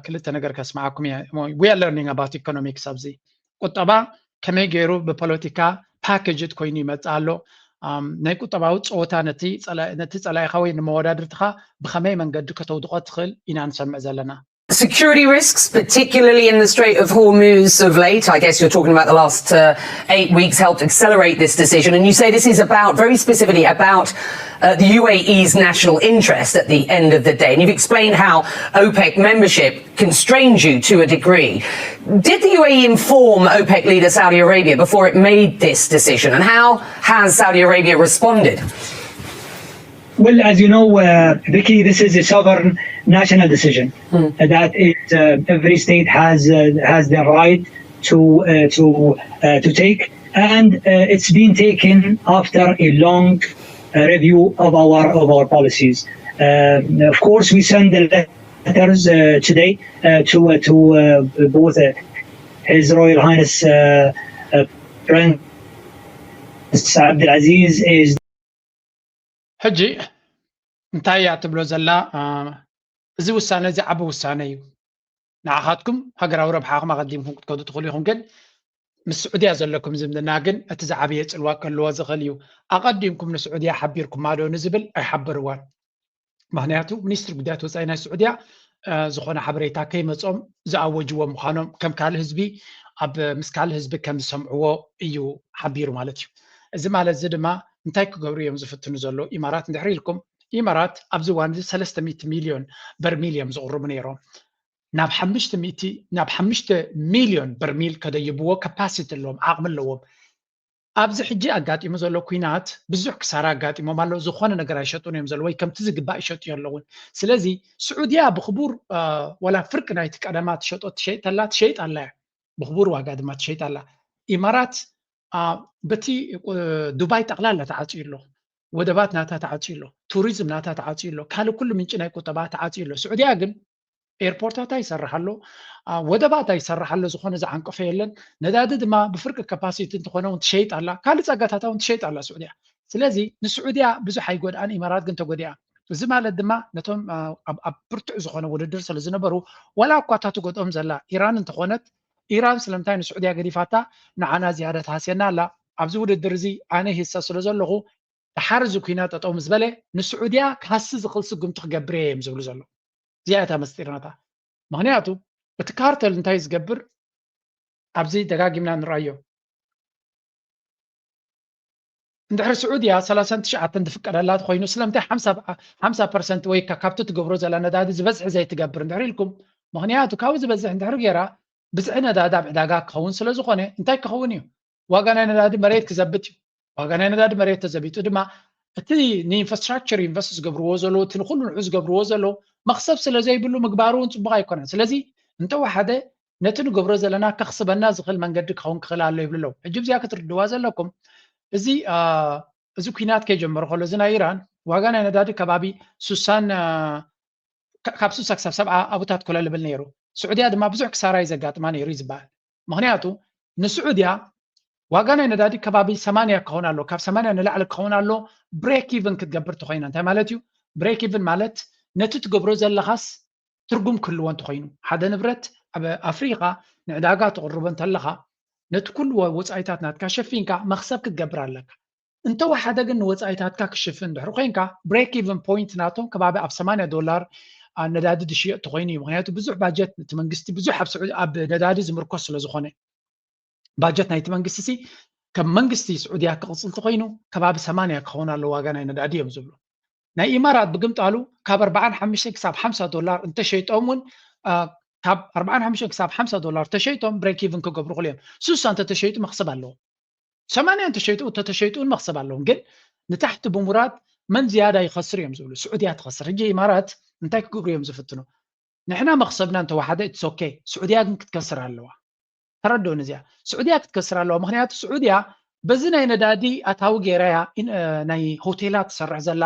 ክልተ ነገር ከስምዓኩም እየ። We are learning about economics ኣብዚ። ቁጠባ ከመይ ገይሩ ብፖለቲካ packaged ኮይኑ ይመጽእ ኣሎ። ናይ ቁጠባዊ ጸወታ ነቲ ጸላኢኻ ወይ ንመወዳድርትኻ ብኸመይ መንገዲ ከተውድቖ ትኽእል ኢና ንሰምዕ ዘለና። Security risks, particularly in the Strait of Hormuz of late. I guess you're talking about the last uh, eight weeks helped accelerate this decision. And you say this is about, very specifically, about uh, the U A E's national interest at the end of the day. And you've explained how OPEC membership constrained you to a degree. Did the U A E inform OPEC leader Saudi Arabia before it made this decision? And how has Saudi Arabia responded? Well, as you know, uh, Vicky, this is a sovereign national decision mm. that is, uh, every state has uh, has the right to uh, to uh, to take, and uh, it's been taken after a long uh, review of our of our policies. Uh, of course, we send the letters uh, today uh, to uh, to uh, both uh, His Royal Highness uh, uh, Prince Abdulaziz is ሕጂ እንታይ እያ ትብሎ ዘላ? እዚ ውሳነ እዚ ዓቢ ውሳነ እዩ። ንዓኻትኩም ሃገራዊ ረብሓኹም ኣቐዲምኩም ክትከዱ ትኽእሉ ኢኹም፣ ግን ምስ ስዑድያ ዘለኩም ዝምድና ግን እቲ ዝዓበየ ጽልዋ ክህልዎ ዝኽእል እዩ። ኣቐዲምኩም ንስዑድያ ሓቢርኩማ ዶ ንዝብል ኣይሓበርዋን። ምኽንያቱ ሚኒስትሪ ጉዳያት ወፃኢ ናይ ስዑድያ ዝኾነ ሓበሬታ ከይመፆም ዝኣወጅዎ ምዃኖም ከም ካልእ ህዝቢ ኣብ ምስ ካልእ ህዝቢ ከም ዝሰምዕዎ እዩ ሓቢሩ ማለት እዩ። እዚ ማለት እዚ ድማ እንታይ ክገብሩ እዮም ዝፍትኑ ዘሎ ኢማራት እንድሕር ኢልኩም፣ ኢማራት ኣብዚ እዋን እዚ ሰለስተ ሚእቲ ሚልዮን በርሚል እዮም ዝቕርቡ ነይሮም። ናብ ሓሙሽተ ሚእቲ ናብ ሓሙሽተ ሚልዮን በርሚል ከደይብዎ capacity ኣለዎም፣ ዓቕሚ ኣለዎም። ኣብዚ ሕጂ ኣጋጢሙ ዘሎ ኲናት ብዙሕ ክሳራ ኣጋጢሞም ኣሎ። ዝኾነ ነገር ኣይሸጡን እዮም ዘለዉ ወይ ከምቲ ዝግባእ ይሸጡ ኣለውን። ስለዚ ስዑድያ ብኽቡር ወላ ፍርቂ ናይቲ ቀደማ ትሸጦ ትሸይጥ ተላ ትሸይጥ ኣላ እያ። ብኽቡር ዋጋ ድማ ትሸይጥ ኣላ። ኢማራት በቲ ዱባይ ጠቕላላ ተዓፅዩ ኣሎ። ወደባት ናታ ተዓፅዩ ኣሎ። ቱሪዝም ናታ ተዓፅዩ ኣሎ። ካልእ ኩሉ ምንጪ ናይ ቁጠባ ተዓፅዩ ኣሎ። ስዑድያ ግን ኤርፖርታት ኣይሰርሕ ኣሎ፣ ወደባት ኣይሰርሕ ኣሎ፣ ዝኾነ ዝዓንቀፎ የለን። ነዳዲ ድማ ብፍርቂ capacity እንተኾነ እውን ትሸይጥ ኣላ፣ ካልእ ጸጋታት እውን ትሸይጥ ኣላ ስዑድያ። ስለዚ ንስዑድያ ብዙሕ ኣይጎድኣን፣ ኢማራት ግን ተጎዲኣ። እዚ ማለት ድማ ነቶም ኣብ ብርቱዕ ዝኾነ ውድድር ስለ ዝነበሩ፣ ዋላ እኳ እታ ትጎድኦም ዘላ ኢራን እንተኾነት፣ ኢራን ስለምንታይ ንስዑድያ ገዲፋታ ንዓና ዝያዳ ትሃስየና ኣላ? ኣብዚ ውድድር እዚ ኣነ ይህሰ ስለ ዘለኹ ደሓር እዚ ኲናት ጠጠው ምስ በለ ንስዑድያ ክሃሲ ዝኽእል ስጉምቲ ክገብር እየ እዮም ዝብሉ ዘለዉ። እዚኣ እታ መስጢርነታ። ምኽንያቱ እቲ ካርተል እንታይ ዝገብር ኣብዚ ደጋጊምና ንርኣዮ። እንድሕሪ ስዑድያ ሰላሳን ትሽዓተን ትፍቀደላ ተኮይኑ ስለምንታይ ሓምሳ ሓምሳ ፐርሰንት ወይ ካ- ካብቲ ትገብሮ ዘላ ነዳዲ ዝበዝሒ ዘይትገብር እንድሕር ኢልኩም? ምኽንያቱ ካብኡ ዝበዝሕ እንድሕር ገይራ ብዝሒ ነዳዲ ኣብ ዕዳጋ ክኸውን ስለ ዝኾነ እንታይ ክኸውን እዩ? ዋጋ ናይ ነዳዲ መሬት ክዘብጥ እዩ። ዋጋ ናይ ነዳዲ መሬት ተዘቢጡ ድማ እቲ ንኢንፍራስትራክቸር ኢንቨስት ዝገብርዎ ዘለዉ እቲ ንኩሉ ንዑ ዝገብርዎ ዘለዉ መኽሰብ ስለ ዘይብሉ ምግባሩ እውን ፅቡቅ ኣይኮነን። ስለዚ እንተወሓደ ነቲ ንገብሮ ዘለና ከኽስበና ዝኽእል መንገዲ ክኸውን ክኽእል ኣሎ ይብሉ ኣለዉ። ሕጂ እዚኣ ክትርድዋ ዘለኩም እዚ እዚ ኩናት ከይጀመረ ከሎ እዚ ናይ ኢራን ዋጋ ናይ ነዳዲ ከባቢ ሱሳን ካብ ሱሳ ክሳብ ሰብዓ ኣብታት ኮለል ይብል ነይሩ። ስዑድያ ድማ ብዙሕ ክሳራ እዩ ዘጋጥማ ነይሩ እዩ ዝበሃል። ምኽንያቱ ንስዑድያ ዋጋ ናይ ነዳዲ ከባቢ ሰማንያ ክኸውን ኣሎ፣ ካብ ሰማንያ ንላዕሊ ክኸውን ኣሎ። ብሬክ ኢቨን ክትገብር ተኮይና እንታይ ማለት እዩ? ብሬክ ኢቨን ማለት ነቲ ትገብሮ ዘለኻስ ትርጉም ክህልዎ እንተኮይኑ፣ ሓደ ንብረት ኣብ ኣፍሪቃ ንዕዳጋ ትቕርቦ እንተለኻ ነቲ ኩሉ ወፃኢታት ናትካ ሸፊንካ መኽሰብ ክትገብር ኣለካ። እንተወሓደ ግን ንወፃኢታትካ ክሽፍን ድሕሪ ኮይንካ ብሬክ ኢቨን ፖይንት ናቶም ከባቢ ኣብ ሰማንያ ዶላር ነዳዲ ዝሽየጥ ተኮይኑ እዩ። ምክንያቱ ብዙሕ ባጀት እቲ መንግስቲ ብዙሕ ኣብ ነዳዲ ዝምርኮስ ስለዝኮነ ባጀት ናይቲ መንግስቲ ሲ ከም መንግስቲ ስዑድያ ክቕፅል ተኮይኑ ከባቢ ሰማንያ ክኸውን ኣሎ ዋጋ ናይ ነዳዲ እዮም ዝብሉ። ናይ ኢማራት ብግምጣሉ ካብ ኣርባዓን ሓሙሽተን ክሳብ ሓምሳ ዶላር እንተሸይጦም እውን ካብ ኣርባዓን ሓሙሽተን ክሳብ ሓምሳ ዶላር ተሸይጦም ብሬክ ኢቭን ክገብሩ ክሉ እዮም። ሱሳ እንተተሸይጡ መኽሰብ ኣለዎም። ሰማንያ እንተሸይጡ እንተተሸይጡ እውን መኽሰብ ኣለዎም። ግን ንታሕቲ ብምውራድ መን ዝያዳ ይኸስር እዮም ዝብሉ። ስዑድያ ትኸስር። ሕጂ ኢማራት እንታይ ክገብሩ እዮም ዝፍትኑ? ንሕና መኽሰብና እንተወሓደ it's okay። ስዑድያ ግን ክትከስር ኣለዋ። ተረድኡን እዚኣ ስዑድያ ክትከስር ኣለዋ። ምክንያቱ ስዑድያ በዚ ናይ ነዳዲ ኣታዊ ገይራ እያ ናይ ሆቴላት ትሰርሕ ዘላ፣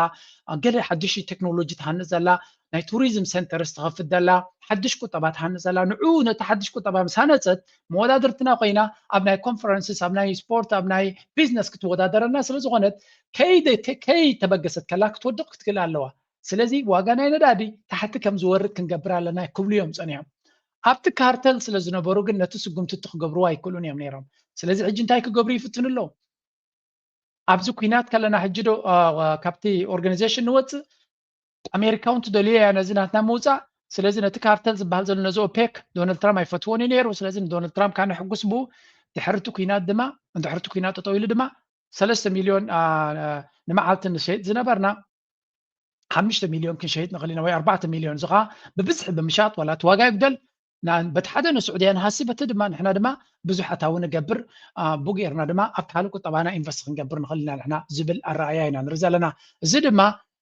ገለ ሓድሽ ቴክኖሎጂ ትሃንፅ ዘላ፣ ናይ ቱሪዝም ሴንተርስ ትኸፍት ዘላ፣ ሓድሽ ቁጠባ ትሃንፅ ዘላ። ንዑ ነቲ ሓድሽ ቁጠባ ምስ ሃነፀት መወዳድርትና ኮይና ኣብ ናይ ኮንፈረንስስ ኣብ ናይ ስፖርት ኣብ ናይ ቢዝነስ ክትወዳደረና ስለ ዝኾነት ከይተበገሰት ከላ ክትወድቕ ክትክእል ኣለዋ። ስለዚ ዋጋ ናይ ነዳዲ ታሕቲ ከም ዝወርድ ክንገብር ኣለና ክብሉ እዮም ጸኒሖም። ኣብቲ ካርተል ስለ ዝነበሩ ግን ነቲ ስጉምቲ ክገብርዎ ኣይክእሉን እዮም ነይሮም። ስለዚ ሕጂ እንታይ ክገብሩ ይፍትኑ ኣለዉ? ኣብዚ ኩናት ከለና ሕጂ ዶ ካብቲ ኦርጋኒዜሽን ንወፅእ? ኣሜሪካ እውን ትደልዮ እያ ነዚ ናትና ምውፃእ። ስለዚ ነቲ ካርተል ዝበሃል ዘሎ ነዚ ኦፔክ ዶናልድ ትራምፕ ኣይፈትዎን እዩ ነይሩ። ስለዚ ንዶናልድ ትራምፕ ካነ ሕጉስ ብኡ ድሕርቲ ኩናት ድማ እንድሕርቲ ኩናት ጠጠው ኢሉ ድማ ሰለስተ ሚልዮን ንመዓልቲ ንሸይጥ ዝነበርና ሓሙሽተ ሚልዮን ክንሸይጥ ንኽእል ኢና ወይ ኣርባዕተ ሚልዮን እዚ ከዓ ብብዝሒ ብምሻጥ ዋላ እቲ ዋጋ ይጉደል በቲ ሓደ ንስዑድያ ንሃሲ በቲ ድማ ንሕና ድማ ብዙሕ ኣታዊ ንገብር ብኡ ገይርና ድማ ኣብ ካልእ ቁጠባና ኢንቨስት ክንገብር ንኽእል ኢና ንሕና ዝብል ኣረኣያ ኢና ንርኢ ዘለና። እዚ ድማ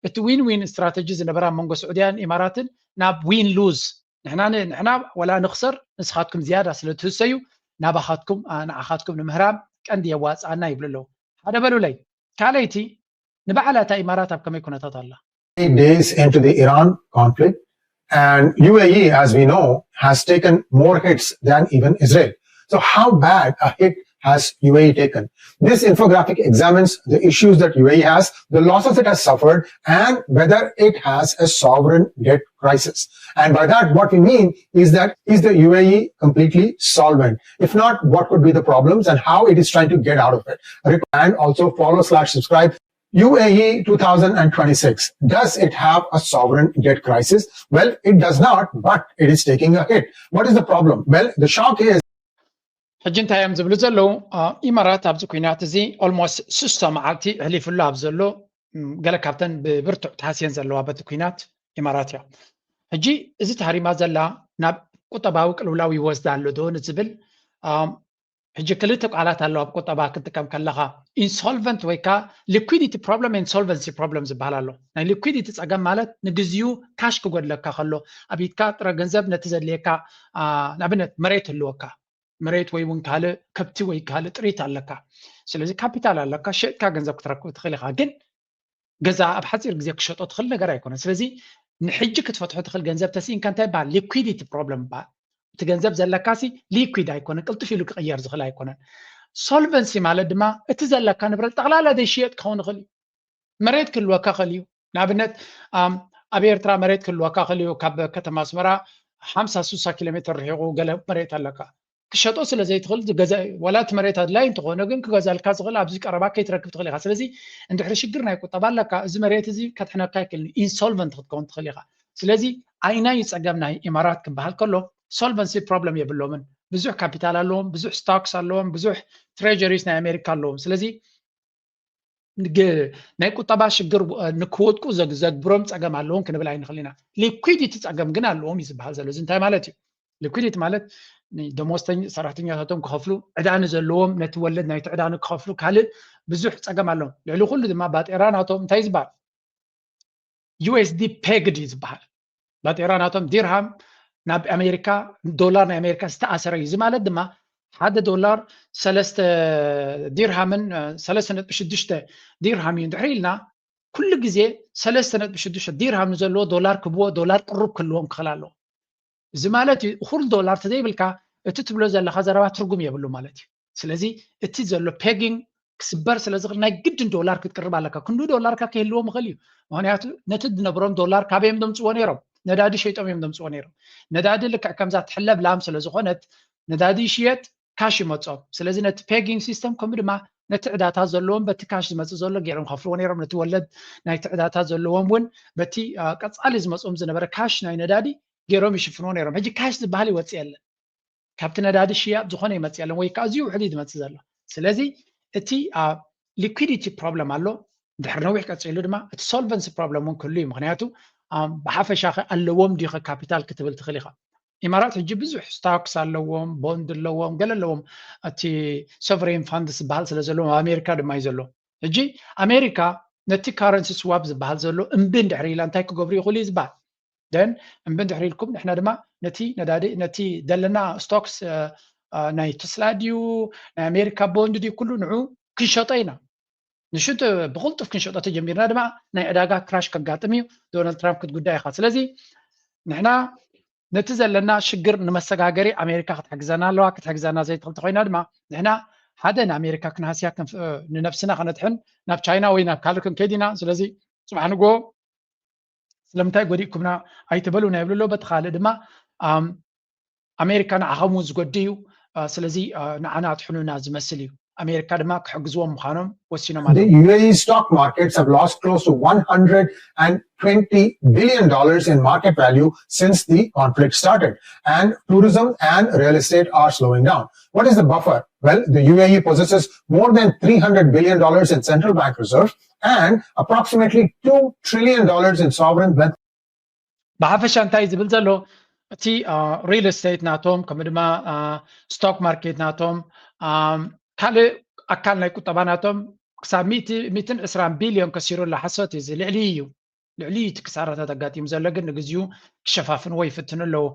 እቲ ዊን ዊን ስትራተጂ ዝነበረ ኣብ መንጎ ስዑድያን ኢማራትን ናብ ዊን ሉዝ ንሕና ንሕና ወላ ንኽሰር ንስኻትኩም ዝያዳ ስለ ትህሰዩ ናባኻትኩም ንዓኻትኩም ንምህራም ቀንዲ የዋፅኣና ይብሉ ኣለዉ። ሓደ በሉለይ። ካልኣይቲ ንበዓል እታ ኢማራት ኣብ ከመይ ኩነታት ኣላ? Days into the Iran conflict, and U A E, as we know, has taken more hits than even Israel. So how bad a hit has U A E taken? This infographic examines the issues that U A E has, the losses it has suffered, and whether it has a sovereign debt crisis. And by that, what we mean is that is the U A E completely solvent? If not, what could be the problems and how it is trying to get out of it? And also follow slash subscribe. U A E two thousand twenty-six, does it have a sovereign debt crisis? Well, it does not, but it is taking a hit. What is the problem? Well, the shock is ሕጂ እንታይ እዮም ዝብሉ ዘለዉ? ኢማራት ኣብዚ ኩናት እዚ ኦልሞስት ስስቶ መዓልቲ ሕሊፍሉ ኣብ ዘሎ ገለ ካብተን ብብርቱዕ ተሃስየን ዘለዋ በቲ ኩናት ኢማራት እያ። ሕጂ እዚ ተሃሪማ ዘላ ናብ ቁጠባዊ ቅልውላው ይወስዳ ኣሎ ዶ ንዝብል ሕጂ ክልተ ቃላት ኣለዋ ኣብ ቁጠባ ክትጥቀም ከለኻ ኢንሶልቨንት ወይ ከዓ ሊኩዲቲ ፕሮብለም ኢንሶልቨንሲ ፕሮብለም ዝበሃል ኣሎ። ናይ ሊኩዲቲ ፀገም ማለት ንግዚኡ ካሽ ክጎድለካ ከሎ ኣብ ኢድካ ጥረ ገንዘብ ነቲ ዘድልየካ ንኣብነት መሬት ህልወካ መሬት ወይ እውን ካልእ ከብቲ ወይ ካልእ ጥሪት ኣለካ። ስለዚ ካፒታል ኣለካ፣ ሸጥካ ገንዘብ ክትረክብ ትኽእል ኢኻ። ግን ገዛ ኣብ ሓፂር ግዜ ክሸጦ ትኽእል ነገር ኣይኮነን። ስለዚ ንሕጂ ክትፈትሖ ትኽእል ገንዘብ ተስኢንካ እንታይ ይበሃል? ሊኩዲቲ ፕሮብለም ይበሃል። እቲ ገንዘብ ዘለካሲ ሊኩድ ኣይኮነን፣ ቅልጥፍ ኢሉ ክቕየር ዝኽእል ኣይኮነን። ሶልቨንሲ ማለት ድማ እቲ ዘለካ ንብረት ጠቕላላ ዘይሽየጥ ክኸውን ይኽእል እዩ። መሬት ክህልወካ ክእል እዩ። ንኣብነት ኣብ ኤርትራ መሬት ክህልወካ ክእል እዩ። ካብ ከተማ ኣስመራ ሓምሳ ስሳ ኪሎ ሜትር ርሒቑ ገለ መሬት ኣለካ። ክሸጦ ስለ ዘይትኽእል ገዛ ዋላ እቲ መሬት ኣድላይ እንተኾነ ግን ክገዛልካ ዝኽእል ኣብዚ ቀረባ ከይትረክብ ትኽእል ኢኻ። ስለዚ እንድሕሪ ሽግር ናይ ቁጠባ ኣለካ እዚ መሬት እዚ ከድሕነካ ኣይክእልን ኢንሶልቨንት ክትከውን ትኽእል ኢኻ። ስለዚ ኣይናይ ጸገም ናይ ኢማራት ክበሃል ከሎ ሶልቨንሲ ፕሮብለም የብሎምን። ብዙሕ ካፒታል ኣለዎም፣ ብዙሕ ስቶክስ ኣለዎም፣ ብዙሕ ትሬጀሪስ ናይ ኣሜሪካ ኣለዎም። ስለዚ ናይ ቁጠባ ሽግር ንክወድቁ ዘግብሮም ፀገም ኣለዎም ክንብል ኣይንኽእል ኢና። ሊኩዲቲ ፀገም ግን ኣለዎም እዩ ዝበሃል ዘሎ። እዚ እንታይ ማለት እዩ? ሊኩዲቲ ማለት ደሞዝተኛ ሰራሕተኛታቶም ክኸፍሉ፣ ዕዳ ንዘለዎም ነቲ ወለድ ናይቲ ዕዳ ንክኸፍሉ ካልእ ብዙሕ ፀገም ኣለዎም። ልዕሊ ኩሉ ድማ ባጤራ ናቶም እንታይ ዝበሃል? ዩ ኤስ ዲ ፔግድ እዩ ዝበሃል። ባጤራ ናቶም ዲርሃም ናብ ኣሜሪካ ዶላር ናይ ኣሜሪካ ዝተኣሰረ እዩ። እዚ ማለት ድማ ሓደ ዶላር ሰለስተ ዲርሃምን ሰለስተ ነጥቢ ሽዱሽተ ዲርሃም እዩ እንድሕር ኢልና ኩሉ ግዜ ሰለስተ ነጥቢ ሽዱሽተ ዲርሃም ንዘለዎ ዶላር ክብዎ ዶላር ቅሩብ ክህልዎም ክኽእል ኣለዎ። እዚ ማለት እዩ እኹል ዶላር ተዘይብልካ እቲ ትብሎ ዘለካ ዘረባ ትርጉም የብሉ ማለት እዩ። ስለዚ እቲ ዘሎ ፔጊንግ ክስበር ስለ ዝኽእል ናይ ግድን ዶላር ክትቅርብ ኣለካ። ክንዱ ዶላርካ ክህልዎም ይኽእል እዩ። ምክንያቱ ነቲ ዝነብሮም ዶላር ካበይ እዮም ዘምፅዎ ነይሮም? ነዳዲ ሸይጦም እዮም ዘምፅዎ ነይሮም። ነዳዲ ልክዕ ከምዛ ትሕለብ ላም ስለ ዝኾነት ነዳዲ ይሽየጥ ካሽ ይመፆም። ስለዚ ነቲ ፔጊንግ ሲስተም ከምኡ ድማ ነቲ ዕዳታት ዘለዎም በቲ ካሽ ዝመፅእ ዘሎ ገይሮም ከፍልዎ ነይሮም። ነቲ ወለድ ናይቲ ዕዳታት ዘለዎም እውን በቲ ቀፃሊ ዝመፅኦም ዝነበረ ካሽ ናይ ነዳዲ ገይሮም ይሽፍንዎ ነይሮም። ሕጂ ካሽ ዝበሃል ይወፅእ የለን። ካብቲ ነዳዲ ሽያጥ ዝኾነ ይመፅእ የለን ወይ ከዓ እዚኡ ውሕድ እዩ ዝመፅእ ዘሎ። ስለዚ እቲ ሊኩዲቲ ፕሮብለም ኣሎ። ድሕሪ ነዊሕ ቀፂሉ ድማ እቲ ሶልቨንሲ ፕሮብለም እውን ክህሉ እዩ። ምክንያቱ ብሓፈሻ ከ ኣለዎም ድዩ ካፒታል ክትብል ትኽእል ኢኻ። ኢማራት ሕጂ ብዙሕ ስቶክስ ኣለዎም፣ ቦንድ ኣለዎም፣ ገለ ኣለዎም። እቲ ሶቨሬን ፋንድስ ዝበሃል ስለ ዘለዎም ኣብ ኣሜሪካ ድማ እዩ ዘሎ። ሕጂ ኣሜሪካ ነቲ ካረንሲ ስዋፕ ዝበሃል ዘሎ እምቢ እንድሕር ኢላ እንታይ ክገብሩ ይኽእሉ እዩ ዝበሃል። ደን እምቢ እንድሕር ኢልኩም ንሕና ድማ ነቲ ነዳዲ ነቲ ዘለና ስቶክስ ናይ ተስላ ድዩ ናይ ኣሜሪካ ቦንድ ድዩ ኩሉ ንዑ ክንሸጦ ኢና። ንሽጡ ብቕልጡፍ ክንሸጦ ተጀሚርና ድማ ናይ ዕዳጋ ክራሽ ከጋጥም እዩ። ዶናልድ ትራምፕ ክትጉዳይ ኢኻ። ስለዚ ንሕና ነቲ ዘለና ሽግር ንመሰጋገሪ ኣሜሪካ ክትሕግዘና ኣለዋ። ክትሕግዘና ዘይትኽእል ተኮይና ድማ ንሕና ሓደ ንኣሜሪካ ክንሃስያ ንነብስና ከነድሕን ናብ ቻይና ወይ ናብ ካልእ ክንከይድ ኢና። ስለዚ ፅባሕ ንግሆ ስለምንታይ ጎዲእኩምና ኣይትበሉና ይብሉ ኣለዉ። በቲ ካልእ ድማ ኣሜሪካ ንዓኸም እውን ዝጎዲ እዩ። ስለዚ ንዓና ኣጥሕኑና ዝመስል እዩ። ኣሜሪካ ድማ ክሕግዝዎም ምዃኖም ወሲኖም ኣለዉ። The U A E stock markets have lost close to one hundred twenty billion dollars in market value since the conflict started, and tourism and real estate are slowing down. What is the buffer? Well, the U A E possesses more than three hundred billion dollars in central bank reserves and approximately two trillion dollars in sovereign wealth. ብሓፈሻ እንታይ ዝብል ዘሎ፣ እቲ real estate ናቶም፣ ከምኡ ድማ stock market ናቶም፣ ካልእ ኣካል ናይ ቁጠባ ናቶም ክሳብ ሚእትን ዕስራን ቢልዮን ከሲሩ ኣሎ። ሓሶት እዩ፣ ልዕሊ እዩ፣ ልዕሊ እቲ ክሳራታት ኣጋጢሙ ዘሎ፣ ግን ንግዚኡ ክሸፋፍንዎ ይፍትኑ ኣለዉ።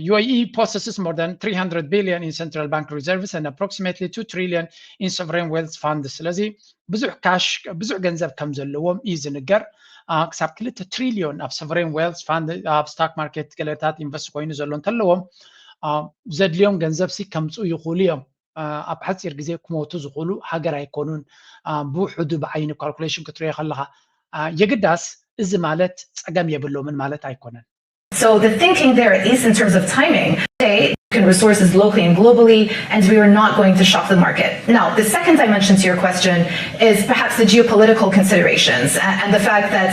U A E possesses more than three hundred billion in central bank reserves and approximately two trillion in sovereign wealth funds. ስለዚ ብዙሕ ካሽ፣ ብዙሕ ገንዘብ ከም ዘለዎም እዩ ዝንገር። ክሳብ ክልተ ትሪልዮን ኣብ sovereign wealth fund፣ ኣብ stock market ገለታት ኢንቨስት ኮይኑ ዘሎ እንተለዎም፣ ዘድልዮም ገንዘብ ሲ ከምፅኡ ይኽእሉ እዮም። ኣብ ሓፂር ግዜ ክሞቱ ዝኽእሉ ሃገር ኣይኮኑን። ብውሕዱ ብዓይኒ ካልኩሌሽን ክትሪኦ ከለኻ፣ የግዳስ እዚ ማለት ፀገም የብሎምን ማለት ኣይኮነን። So the thinking there, at least in terms of timing, say, resources locally and globally, and we are not going to shock the market. Now, the second dimension to your question is perhaps the geopolitical considerations and the fact that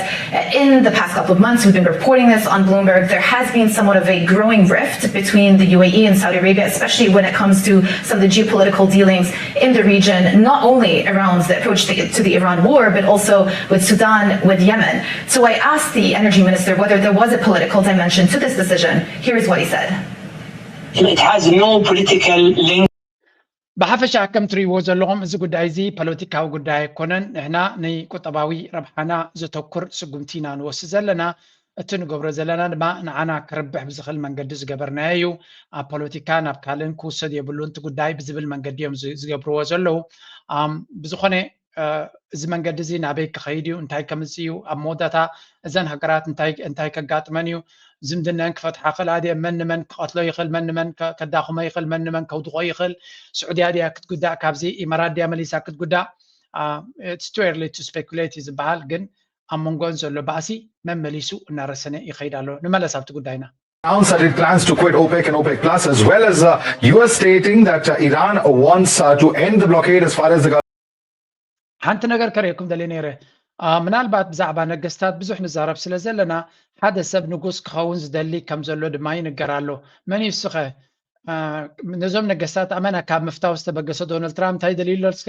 in the past couple of months, we've been reporting this on Bloomberg, there has been somewhat of a growing rift between the U A E and Saudi Arabia, especially when it comes to some of the geopolitical dealings in the region, not only around the approach to the Iran war, but also with Sudan, with Yemen. So I asked the energy minister whether there was a political dimension to this decision. Here is what he said. It has no political link. ብሓፈሻ ከም ትርእይዎ ዘለኹም፣ እዚ ጉዳይ እዚ ፖለቲካዊ ጉዳይ ኣይኮነን። ንሕና ንቁጠባዊ ረብሓና ዘተኩር ስጉምቲ ኢና ንወስድ ዘለና። እቲ ንገብሮ ዘለና ድማ ንዓና ክርብሕ ብዝኽእል መንገዲ ዝገበርናዮ እዩ። ኣብ ፖለቲካ ናብ ካልእን ክውሰድ የብሉን እቲ ጉዳይ ብዝብል መንገዲ እዮም ዝገብርዎ ዘለዉ። ብዝኾነ፣ እዚ መንገዲ እዚ ናበይ ክኸይድ እዩ፣ እንታይ ከምፅእ እዩ፣ ኣብ መወዳእታ እዘን ሃገራት እንታይ እንታይ ከጋጥመን እዩ፣ ዝምድነን ክፈትሓ ክኽእላ ድየ፣ መን ንመን ክቐትሎ ይኽእል፣ መን ንመን ከዳኽሞ ይኽእል፣ መን ንመን ከውድቖ ይኽእል፣ ስዑድያ ድያ ክትጉዳእ ካብዚ፣ ኢማራት ድያ መሊሳ ክትጉዳእ፣ it's too early to speculate እዩ ዝበሃል። ግን ኣብ መንጎን ዘሎ ባእሲ መመሊሱ እናረሰነ ይኸይድ ኣሎ። ንመለስ ኣብቲ ጉዳይና። Announced that it plans to quit OPEC and OPEC Plus, as well as uh, U S stating that uh, Iran wants uh, to end the blockade as far as the ሓንቲ ነገር ከርእየኩም ደልየ ነይረ። ምናልባት ብዛዕባ ነገስታት ብዙሕ ንዛረብ ስለ ዘለና፣ ሓደ ሰብ ንጉስ ክኸውን ዝደሊ ከም ዘሎ ድማ ይንገር ኣሎ። መን እዩ እስኸ ነዞም ነገስታት ኣመና ካብ ምፍታው ዝተበገሰ? ዶናልድ ትራምፕ እንታይ ደልዩ ኣሎ እስከ?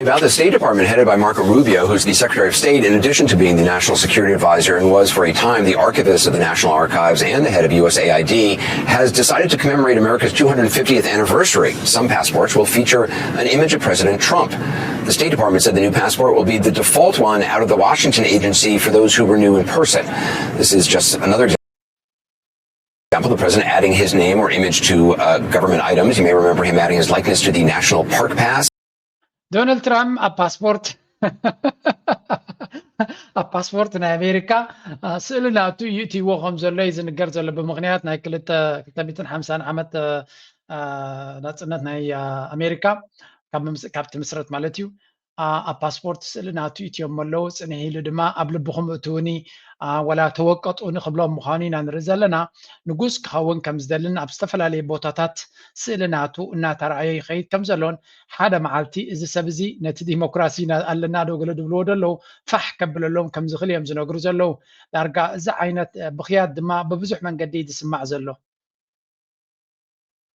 About the State Department, headed by Marco Rubio, who's the Secretary of State, in addition to being the National Security Advisor and was for a time the archivist of the National Archives and the head of U S A I D, has decided to commemorate America's two hundred fiftieth anniversary. Some passports will feature an image of President Trump. The State Department said the new passport will be the default one out of the Washington agency for those who renew in person. This is just another example. Example, the president adding his name or image to uh, government items. You may remember him adding his likeness to the National Park Pass. ዶናልድ ትራምፕ ኣብ ፓስፖርት ኣብ ፓስፖርት ናይ ኣሜሪካ ስእሊ ናቱ እዩ እትይዎ ከም ዘሎ እዩ ዝንገር ዘሎ። ብምክንያት ናይ ክልተ ሚእትን ሓምሳን ዓመት ናፅነት ናይ ኣሜሪካ ካብ ትምስረት ማለት እዩ። ኣብ ፓስፖርት ስእሊ ናቱ እትዮም ኣለዉ። ፅንሕ ኢሉ ድማ ኣብ ልብኹም እትውኒ ወላ ተወቀጡኒ ክብሎም ምዃኑ ኢና ንርኢ ዘለና። ንጉስ ክኸውን ከም ዝደልን ኣብ ዝተፈላለዩ ቦታታት ስእሊ ናቱ እናተረኣየ ይኸይድ ከም ዘሎን ሓደ መዓልቲ እዚ ሰብ እዚ ነቲ ዲሞክራሲ ኣለና ዶ ገለ ድብልዎ ዶ ኣለዉ ፋሕ ከብለሎም ከም ዝኽእል እዮም ዝነግሩ ዘለዉ። ዳርጋ እዚ ዓይነት ብኽያት ድማ ብብዙሕ መንገዲ እዩ ዝስማዕ ዘሎ።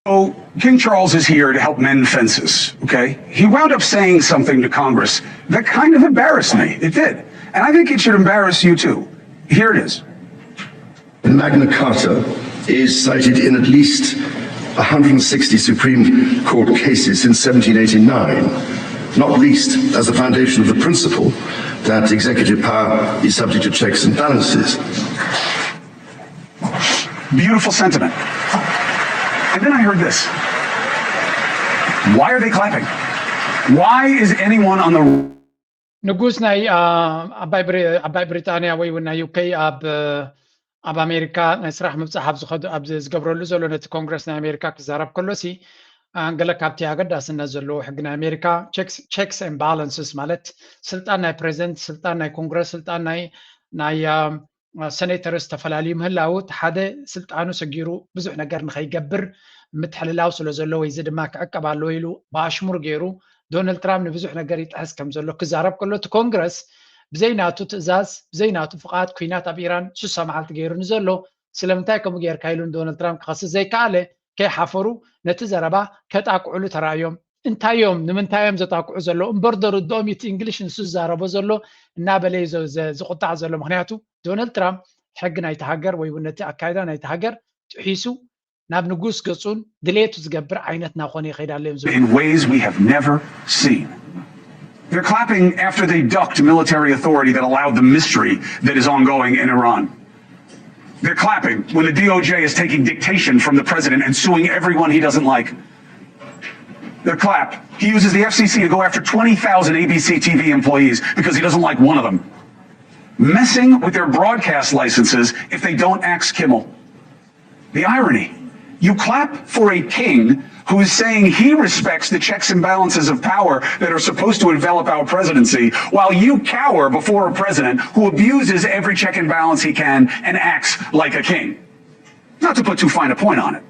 So King Charles is here to help mend fences, okay? He wound up saying something to Congress that kind of embarrassed me. It did. And I think it should embarrass you too. Here it is. Magna Carta is cited in at least one hundred sixty Supreme Court cases since seventeen eighty-nine, not least as the foundation of the principle that executive power is subject to checks and balances. Beautiful sentiment. And then I heard this. Why are they clapping? Why is anyone on the ንጉስ ናይ ዓባይ ብሪጣንያ ወይ እውን ናይ ዩኬ ኣብ ኣብ ኣሜሪካ ናይ ስራሕ ምብፃሕ ኣብ ዝኸዱ ኣብ ዝገብረሉ ዘሎ ነቲ ኮንግረስ ናይ ኣሜሪካ ክዛረብ ከሎ ሲ ገለ ካብቲ ኣገዳስነት ዘለዎ ሕጊ ናይ ኣሜሪካ፣ checks and balances ማለት ስልጣን ናይ ፕሬዚደንት፣ ስልጣን ናይ ኮንግረስ፣ ስልጣን ናይ ናይ ሰኔተርስ ተፈላለዩ ምህላው፣ እቲ ሓደ ስልጣኑ ሰጊሩ ብዙሕ ነገር ንኸይገብር ምትሕልላው ስለ ዘሎ ወይ እዚ ድማ ክዕቀብ ኣለዎ ኢሉ ብኣሽሙር ገይሩ ዶናልድ ትራምፕ ንብዙሕ ነገር ይጥሕስ ከም ዘሎ ክዛረብ ከሎ፣ እቲ ኮንግረስ ብዘይናቱ ትእዛዝ፣ ብዘይናቱ ፍቓድ ኲናት ኣብ ኢራን ሱሳ መዓልቲ ገይሩ ንዘሎ ስለምንታይ ከምኡ ጌርካ ኢሉ ንዶናልድ ትራምፕ ክኸስስ ዘይከኣለ፣ ከይሓፈሩ ነቲ ዘረባ ከጣቅዕሉ ተራእዮም። እንታይ እዮም ንምንታይ እዮም ዘጣቅዑ ዘለዉ? እምበር ዶ ርድኦም እቲ እንግሊሽ ንሱ ዝዛረቦ ዘሎ እናበለ እዩ ዝቁጣዕ ዘሎ። ምክንያቱ ዶናልድ ትራምፕ ሕጊ ናይቲ ሃገር ወይ እውን ነቲ ኣካይዳ ናይቲ ሃገር ጥሒሱ ናብ ንጉስ ገጹን ድሌቱ ዝገብር ዓይነት እናኾነ ይኸይድ ኣሎ እዮም ዝብሉ። In ways we have never seen. They're clapping after they ducked military authority that allowed the mystery that is ongoing in Iran. They're clapping when the D O J is taking dictation from the president and suing everyone he doesn't like. They're clap. He uses the F C C to go after twenty thousand A B C T V employees because he doesn't like one of them. Messing with their broadcast licenses if they don't axe Kimmel. The irony. You clap for a king who is saying he respects the checks and balances of power that are supposed to envelop our presidency, while you cower before a president who abuses every check and balance he can and acts like a king. Not to put too fine a point on it.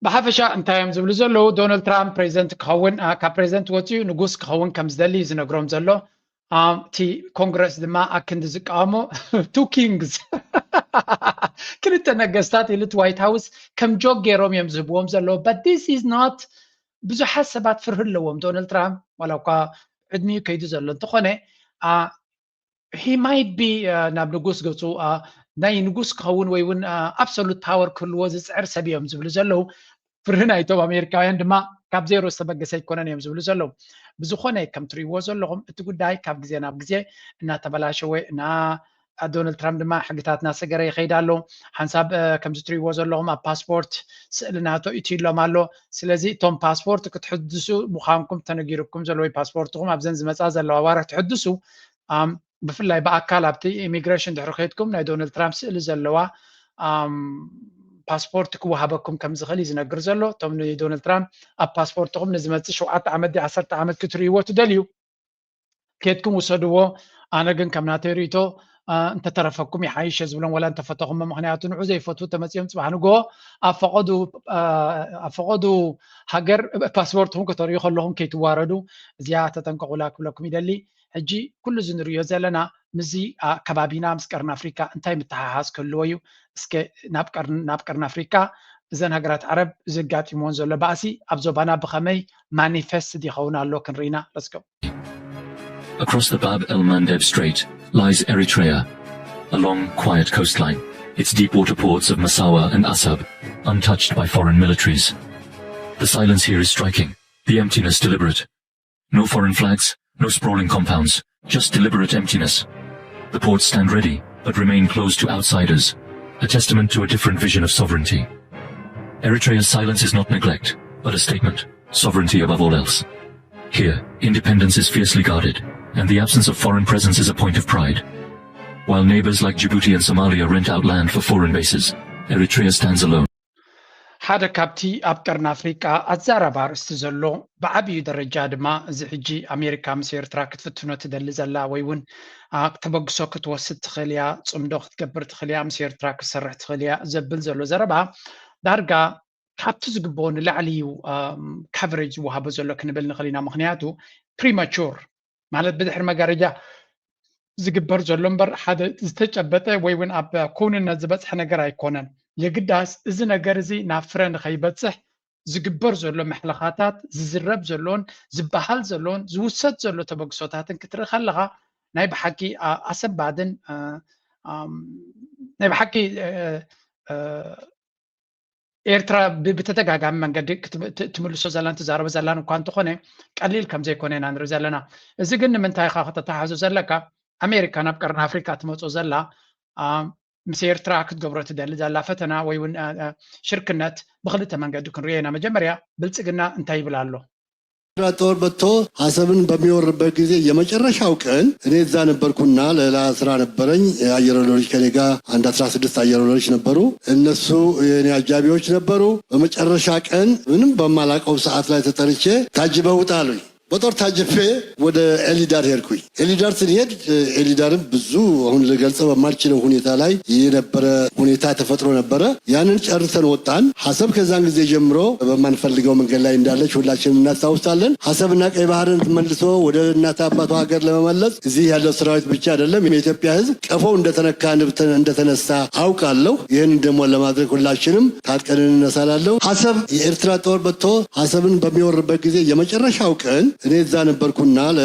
ብሓፈሻ እንታይ እዮም ዝብሉ ዘለዉ? ዶናልድ ትራምፕ ፕሬዚደንት ክኸውን፣ ካብ ፕሬዚደንት ወፂኡ ንጉስ ክኸውን ከም ዝደሊ እዩ ዝነግሮም ዘሎ። እቲ ኮንግረስ ድማ ኣክንዲ ዝቃወሞ፣ two kings፣ ክልተ ነገስታት ኢሉ እቲ ዋይት ሃውስ ከም ጆክ ገይሮም እዮም ዝህብዎም ዘለዉ። But this is not፣ ብዙሓት ሰባት ፍርሂ ኣለዎም። ዶናልድ ትራምፕ ዋላ እኳ ዕድሚኡ ከይዱ ዘሎ እንተኾነ፣ he might be ናብ ንጉስ ገፁ ናይ ንጉስ ክኸውን ወይ እውን absolute power ክህልዎ ዝፅዕር ሰብ እዮም ዝብሉ ዘለዉ። ፍርሂ ናይቶም ኣሜሪካውያን ድማ ካብ ዜሮ ዝተበገሰ ኣይኮነን እዮም ዝብሉ ዘለዉ። ብዝኾነ ከም ትርእይዎ ዘለኹም እቲ ጉዳይ ካብ ግዜ ናብ ግዜ እናተበላሸወ እና ዶናልድ ትራምፕ ድማ ሕግታት እናሰገረ ይኸይድ ኣሎ። ሓንሳብ ከምዚ ትርእይዎ ዘለኹም ኣብ ፓስፖርት ስእሊ ናቶ ኢትዩሎም ኣሎ። ስለዚ እቶም ፓስፖርት ክትሕድሱ ምዃንኩም ተነጊርኩም ዘሎ ወይ ፓስፖርትኹም ኣብዘን ዝመፃ ዘለዋ ዋርሕ ትሕድሱ ብፍላይ ብኣካል ኣብቲ ኢሚግሬሽን ድሕሪ ከይድኩም ናይ ዶናልድ ትራምፕ ስእሊ ዘለዋ ፓስፖርት ክወሃበኩም ከም ዝኽእል እዩ ዝነግር ዘሎ። እቶም ንዶናልድ ትራምፕ ኣብ ፓስፖርትኹም ንዝመፅእ ሸውዓተ ዓመት ድዩ ዓሰርተ ዓመት ክትርእይዎ ትደልዩ ከድኩም ውሰድዎ። ኣነ ግን ከም ናተይ ርእይቶ እንተተረፈኩም ይሓይሽ እየ ዝብሎም፣ ዋላ እንተፈተኹሞ። ምኽንያቱ ንዑ ዘይፈትዉ ተመፂኦም ፅባሕ ንግሆ ኣብ ፈቐዱ ሃገር ፓስፖርትኹም ከተርእዩ ከለኹም ከይትዋረዱ፣ እዚኣ ተጠንቀቑላ ክብለኩም ይደሊ። ሕጂ ኩሉ እዚ ንርእዮ ዘለና ምስዚ ከባቢና ምስ ቀርኒ ኣፍሪካ እንታይ ምትሓሓዝ ክህልዎ እዩ? እስከ ናብ ቀርኒ ኣፍሪካ እዘን ሃገራት ዓረብ ዘጋጢምዎን ዘሎ ባእሲ ኣብ ዞባና ብኸመይ ማኒፌስት ይኸውን ኣሎ ክንርኢና። Let's go. Across the Bab el Mandeb Strait lies Eritrea. A long, quiet coastline, its deep water ports of Massawa and Assab, untouched by foreign militaries. The silence here is striking, the emptiness deliberate. No foreign flags, no sprawling compounds, just deliberate emptiness. The ports stand ready, but remain closed to outsiders, a testament to a different vision of sovereignty. Eritrea's silence is not neglect, but a statement: sovereignty above all else. Here, independence is fiercely guarded, and the absence of foreign presence is a point of pride. While neighbors like Djibouti and Somalia rent out land for foreign bases, Eritrea stands alone. ሓደ ካብቲ ኣብ ቀርኒ ኣፍሪቃ ኣዛራቢ ኣርእስቲ ዘሎ፣ ብዓብዩ ደረጃ ድማ እዚ ሕጂ ኣሜሪካ ምስ ኤርትራ ክትፍትኖ ትደሊ ዘላ ወይ እውን ተበግሶ ክትወስድ ትኽእል እያ፣ ጽምዶ ክትገብር ትኽእል እያ፣ ምስ ኤርትራ ክትሰርሕ ትኽእል እያ ዘብል ዘሎ ዘረባ ዳርጋ ካብቲ ዝግብኦ ንላዕሊ እዩ ካቨሬጅ ዝወሃቦ ዘሎ ክንብል ንኽእል ኢና። ምኽንያቱ ፕሪማቹር ማለት ብድሕሪ መጋረጃ ዝግበር ዘሎ እምበር ሓደ ዝተጨበጠ ወይ እውን ኣብ ክውንነት ዝበፅሐ ነገር ኣይኮነን። የግዳስ እዚ ነገር እዚ ናብ ፍረ ንኸይበፅሕ ዝግበር ዘሎ መሕለኻታት፣ ዝዝረብ ዘሎን ዝበሃል ዘሎን ዝውሰድ ዘሎ ተበግሶታትን ክትርኢ ከለኻ ናይ ብሓቂ ኣሰባድን ናይ ብሓቂ ኤርትራ ብተደጋጋሚ መንገዲ ትምልሶ ዘላን ትዛረቦ ዘላን እኳ እንተኾነ ቀሊል ከም ዘይኮነ ኢና ንርኢ ዘለና። እዚ ግን ንምንታይ ኢኻ ከተተሓሕዞ ዘለካ? ኣሜሪካ ናብ ቀርኒ ኣፍሪካ ትመጾ ዘላ ምስ ኤርትራ ክትገብሮ ትደሊ ዘላ ፈተና ወይ እውን ሽርክነት ብክልተ መንገዲ ክንሪኦ ኢና። መጀመርያ ብልጽግና እንታይ ይብል ኣሎ? ጦር መጥቶ አሰብን በሚወርበት ጊዜ የመጨረሻው ቀን እኔ እዛ ነበርኩና ሌላ ስራ ነበረኝ። አየር ወለዶች ከኔ ጋር አንድ አስራ ስድስት አየር ወለዶች ነበሩ። እነሱ የኔ አጃቢዎች ነበሩ። በመጨረሻ ቀን ምንም በማላውቀው ሰዓት ላይ ተጠርቼ ታጅበው ውጣ አሉኝ። በጦር ታጅቤ ወደ ኤሊዳር ሄድኩኝ። ኤሊዳር ስንሄድ ኤሊዳርም ብዙ አሁን ልገልጸው በማልችለው ሁኔታ ላይ የነበረ ሁኔታ ተፈጥሮ ነበረ። ያንን ጨርሰን ወጣን። አሰብ ከዛን ጊዜ ጀምሮ በማንፈልገው መንገድ ላይ እንዳለች ሁላችንም እናስታውሳለን። አሰብና ቀይ ባህርን መልሶ ወደ እናት አባቱ ሀገር ለመመለስ እዚህ ያለው ሰራዊት ብቻ አይደለም፣ የኢትዮጵያ ሕዝብ ቀፎ እንደተነካ ንብ እንደተነሳ አውቃለሁ። ይህን ደግሞ ለማድረግ ሁላችንም ታጥቀን እንነሳላለሁ። አሰብ የኤርትራ ጦር መጥቶ አሰብን በሚወርበት ጊዜ የመጨረሻው ቀን እኔ እዛ ነበርኩና ለ-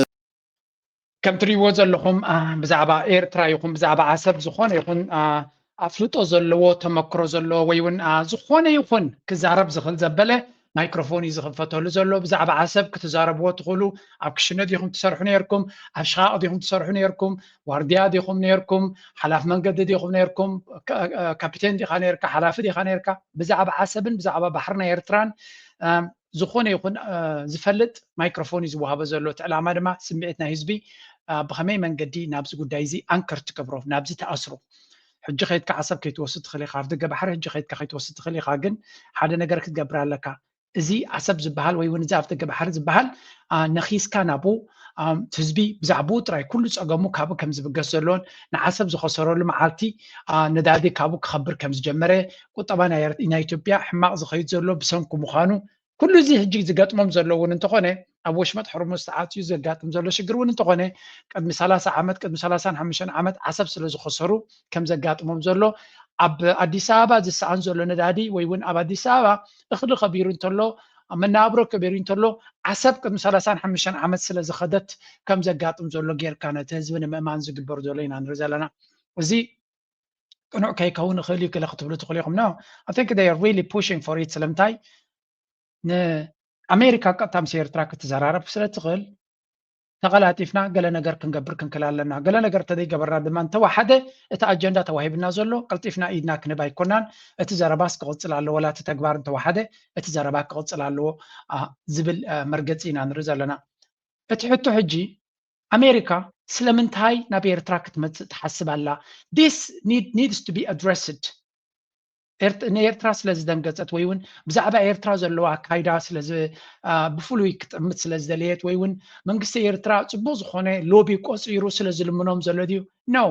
ከም ትሪእዎ ዘለኹም ብዛዕባ ኤርትራ ይኹን ብዛዕባ ዓሰብ ዝኾነ ይኹን ኣፍልጦ ዘለዎ፣ ተመክሮ ዘለዎ ወይ እውን ዝኾነ ይኹን ክዛረብ ዝኽእል ዘበለ ማይክሮፎን እዩ ዝኽፈተሉ ዘሎ። ብዛዕባ ዓሰብ ክትዛረብዎ ትኽእሉ። ኣብ ክሽነ ዲኹም ትሰርሑ ነርኩም? ኣብ ሽቓቕ ዲኹም ትሰርሑ ነርኩም? ዋርድያ ዲኹም ነርኩም? ሓላፍ መንገዲ ዲኹም ነርኩም? ካፒቴን ዲኻ ነርካ? ሓላፊ ዲኻ ነርካ? ብዛዕባ ዓሰብን ብዛዕባ ባሕርና ኤርትራን ዝኾነ ይኹን ዝፈልጥ ማይክሮፎን እዩ ዝወሃቦ ዘሎ። እቲ ዕላማ ድማ ስምዒት ናይ ህዝቢ ብኸመይ መንገዲ ናብዚ ጉዳይ እዚ ኣንከር ትገብሮ፣ ናብዚ ትኣስሮ። ሕጂ ከይድካ ዓሰብ ከይትወስድ ትኽእል ኢኻ፣ ኣብ ደገ ባሕሪ ሕጂ ከይድካ ከይትወስድ ትኽእል ኢኻ። ግን ሓደ ነገር ክትገብር ኣለካ። እዚ ዓሰብ ዝበሃል ወይ እውን እዚ ኣብ ደገ ባሕሪ ዝበሃል ነኺስካ ናብኡ ህዝቢ ብዛዕባኡ ጥራይ ኩሉ ጸገሙ ካብኡ ከም ዝብገስ ዘሎን ንዓሰብ ዝኸሰረሉ መዓልቲ ነዳዲ ካብኡ ክኸብር ከም ዝጀመረ፣ ቁጠባ ናይ ኢትዮጵያ ሕማቕ ዝኸይድ ዘሎ ብሰንኩ ምዃኑ ኩሉ እዚ ሕጂ ዝገጥሞም ዘሎ እውን እንተኾነ ኣብ ወሽመጥ ሕርሙዝ ተዓፅዩ ዘጋጥም ዘሎ ሽግር እውን እንተኾነ ቅድሚ ሰላሳ ዓመት ቅድሚ ሰላሳን ሓሙሽተን ዓመት ዓሰብ ስለ ዝኸሰሩ ከም ዘጋጥሞም ዘሎ ኣብ ኣዲስ ኣበባ ዝሰኣን ዘሎ ነዳዲ ወይ እውን ኣብ ኣዲስ ኣበባ እኽሊ ከቢሩ እንተሎ መናብሮ ከቢሩ እንተሎ ዓሰብ ቅድሚ ሰላሳን ሓሙሽተን ዓመት ስለ ዝኸደት ከም ዘጋጥም ዘሎ ጌርካ ነቲ ህዝቢ ንምእማን ዝግበር ዘሎ ኢና ንርኢ ዘለና። እዚ ቅኑዕ ከይከውን ይኽእል እዩ ገለ ክትብሉ ትኽእሉ ኢኹም። No, I think they are really pushing for it። ስለምንታይ ንኣሜሪካ ቀጥታ ምስ ኤርትራ ክትዘራረብ ስለ ትኽእል ተቐላጢፍና ገለ ነገር ክንገብር ክንክእል ኣለና። ገለ ነገር እንተዘይገበርና ድማ እንተወሓደ እቲ ኣጀንዳ ተዋሂብና ዘሎ ቀልጢፍና ኢድና ክንህብ ኣይኮናን። እቲ ዘረባስ ክቕፅል ኣለዎ፣ ዋላ እቲ ተግባር እንተወሓደ እቲ ዘረባ ክቕፅል ኣለዎ ዝብል መርገፂ ኢና ንርኢ ዘለና። እቲ ሕቶ ሕጂ ኣሜሪካ ስለምንታይ ናብ ኤርትራ ክትመፅእ ትሓስብ ኣላ? This need needs to be addressed። ንኤርትራ ስለ ዝደንገፀት ወይ እውን ብዛዕባ ኤርትራ ዘለዎ ኣካይዳ ብፍሉይ ክጥምት ስለ ዝደለየት ወይ እውን መንግስቲ ኤርትራ ፅቡቅ ዝኾነ ሎቢ ቆፂሩ ስለ ዝልምኖም ዘሎ ድዩ? No።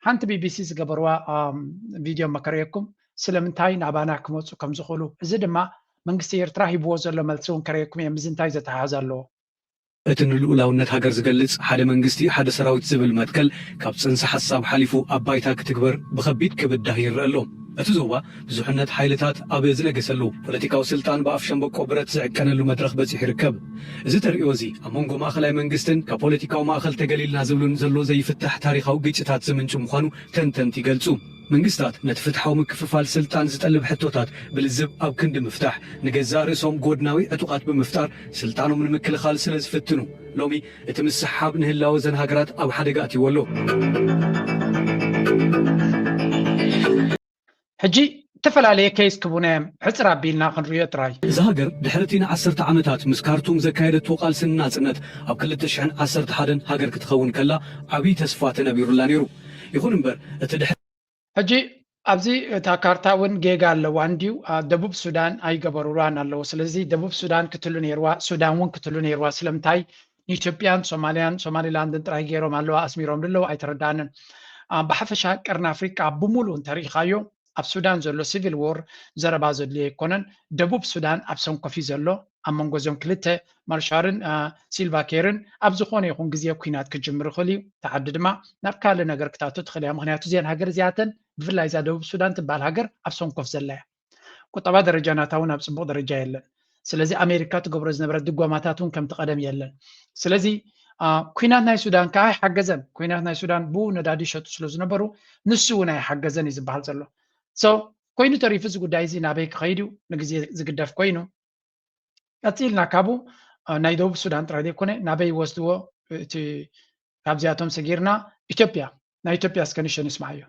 ሓንቲ ቢቢሲ ዝገበርዋ ቪድዮ መከረየኩም ስለምንታይ ናባና ክመፁ ከም ዝኽእሉ። እዚ ድማ መንግስቲ ኤርትራ ሂብዎ ዘሎ መልሲ እውን ከረየኩም እየ። ምስ እንታይ ዘተሓሓዝ ኣለዎ? እቲ ንልኡላውነት ሃገር ዝገልጽ ሓደ መንግስቲ ሓደ ሰራዊት ዝብል መትከል ካብ ጽንሰ ሓሳብ ሓሊፉ ኣብ ባይታ ክትግበር ብኸቢድ ክብዳህ ይረአ ኣሎ። እቲ ዞባ ብዙሕነት ሓይልታት ኣብ ዝነገሰሉ፣ ፖለቲካዊ ስልጣን ብኣፍ ሸምበቆ ብረት ዝዕቀነሉ መድረኽ በጺሑ ይርከብ። እዚ ተርእዮ እዚ ኣብ መንጎ ማእኸላይ መንግስትን ካብ ፖለቲካዊ ማእኸል ተገሊልና ዝብሉን ዘሎ ዘይፍታሕ ታሪኻዊ ግጭታት ዝምንጩ ምዃኑ ተንተንቲ ይገልጹ። መንግስታት ነቲ ፍትሓዊ ምክፍፋል ስልጣን ዝጠልብ ሕቶታት ብልዝብ ኣብ ክንዲ ምፍታሕ፣ ንገዛእ ርእሶም ጎድናዊ ዕጡቓት ብምፍጣር ስልጣኖም ንምክልኻል ስለ ዝፍትኑ፣ ሎሚ እቲ ምስሕሓብ ንህላወ እዘን ሃገራት ኣብ ሓደጋ ኣትይዎ ኣሎ። ሕጂ እተፈላለየ ኬስ ክቡና እዮም። ሕጽር ኣቢልና ክንርእዮ ጥራይ። እዛ ሃገር ድሕሪ እቲ ንዓሰርተ ዓመታት ምስ ካርቱም ዘካየደቶ ቃልሲ ንናጽነት ኣብ ክልተ ሽሕን ዓሰርተ ሓደን ሃገር ክትኸውን ከላ ዓብዪ ተስፋ ተነቢሩላ ነይሩ። ይኹን እምበር እቲ ድሕሪ ሕጂ ኣብዚ እታ ካርታ እውን ጌጋ ኣለዋ እንድዩ። ደቡብ ሱዳን ኣይገበሩላን ኣለዉ። ስለዚ ደቡብ ሱዳን ክትሉ ነይርዋ፣ ሱዳን እውን ክትሉ ነይርዋ። ስለምንታይ ንኢትዮጵያን ሶማልያን ሶማሊላንድን ጥራይ ገይሮም ኣለዋ ኣስሚሮም ኣለዉ ኣይተረዳንን። ብሓፈሻ ቀርኒ ኣፍሪቃ ብምሉእ እንተሪኢኻዮ ኣብ ሱዳን ዘሎ ሲቪል ዎር ዘረባ ዘድልዮ ኣይኮነን። ደቡብ ሱዳን ኣብ ሰንኮፍ እዩ ዘሎ ኣብ መንጎ እዞም ክልተ ማርሻርን ሲልቫ ኬርን ኣብ ዝኾነ ይኹን ግዜ ኩናት ክጅምር ይኽእል እዩ። እቲ ዓዲ ድማ ናብ ካልእ ነገር ክታቱ ትኽእል እያ። ምክንያቱ እዚአን ሃገር እዚኣተን ብፍላይ እዛ ደቡብ ሱዳን ትበሃል ሃገር ኣብ ሰንኮፍ ዘላ እያ። ቁጠባ ደረጃ ናታ እውን ኣብ ፅቡቕ ደረጃ የለን። ስለዚ ኣሜሪካ ትገብሮ ዝነበረት ድጎማታት እውን ከምቲ ቀደም የለን። ስለዚ ኩናት ናይ ሱዳን ከዓ ኣይሓገዘን። ኩናት ናይ ሱዳን ብኡ ነዳዲ ይሸጡ ስለ ዝነበሩ ንሱ እውን ኣይሓገዘን እዩ ዝበሃል ዘሎ። So ኮይኑ ተሪፉ እዚ ጉዳይ እዚ ናበይ ክኸይድ እዩ ንግዜ ዝግደፍ ኮይኑ ቀፂልና ካብኡ ናይ ደቡብ ሱዳን ጥራይ ዘይኮነ ናበይ ይወስድዎ እቲ ካብዚኣቶም ሰጊርና ኢትዮጵያ ናይ ኢትዮጵያ እስከ ንሸ ንስማዓዮ።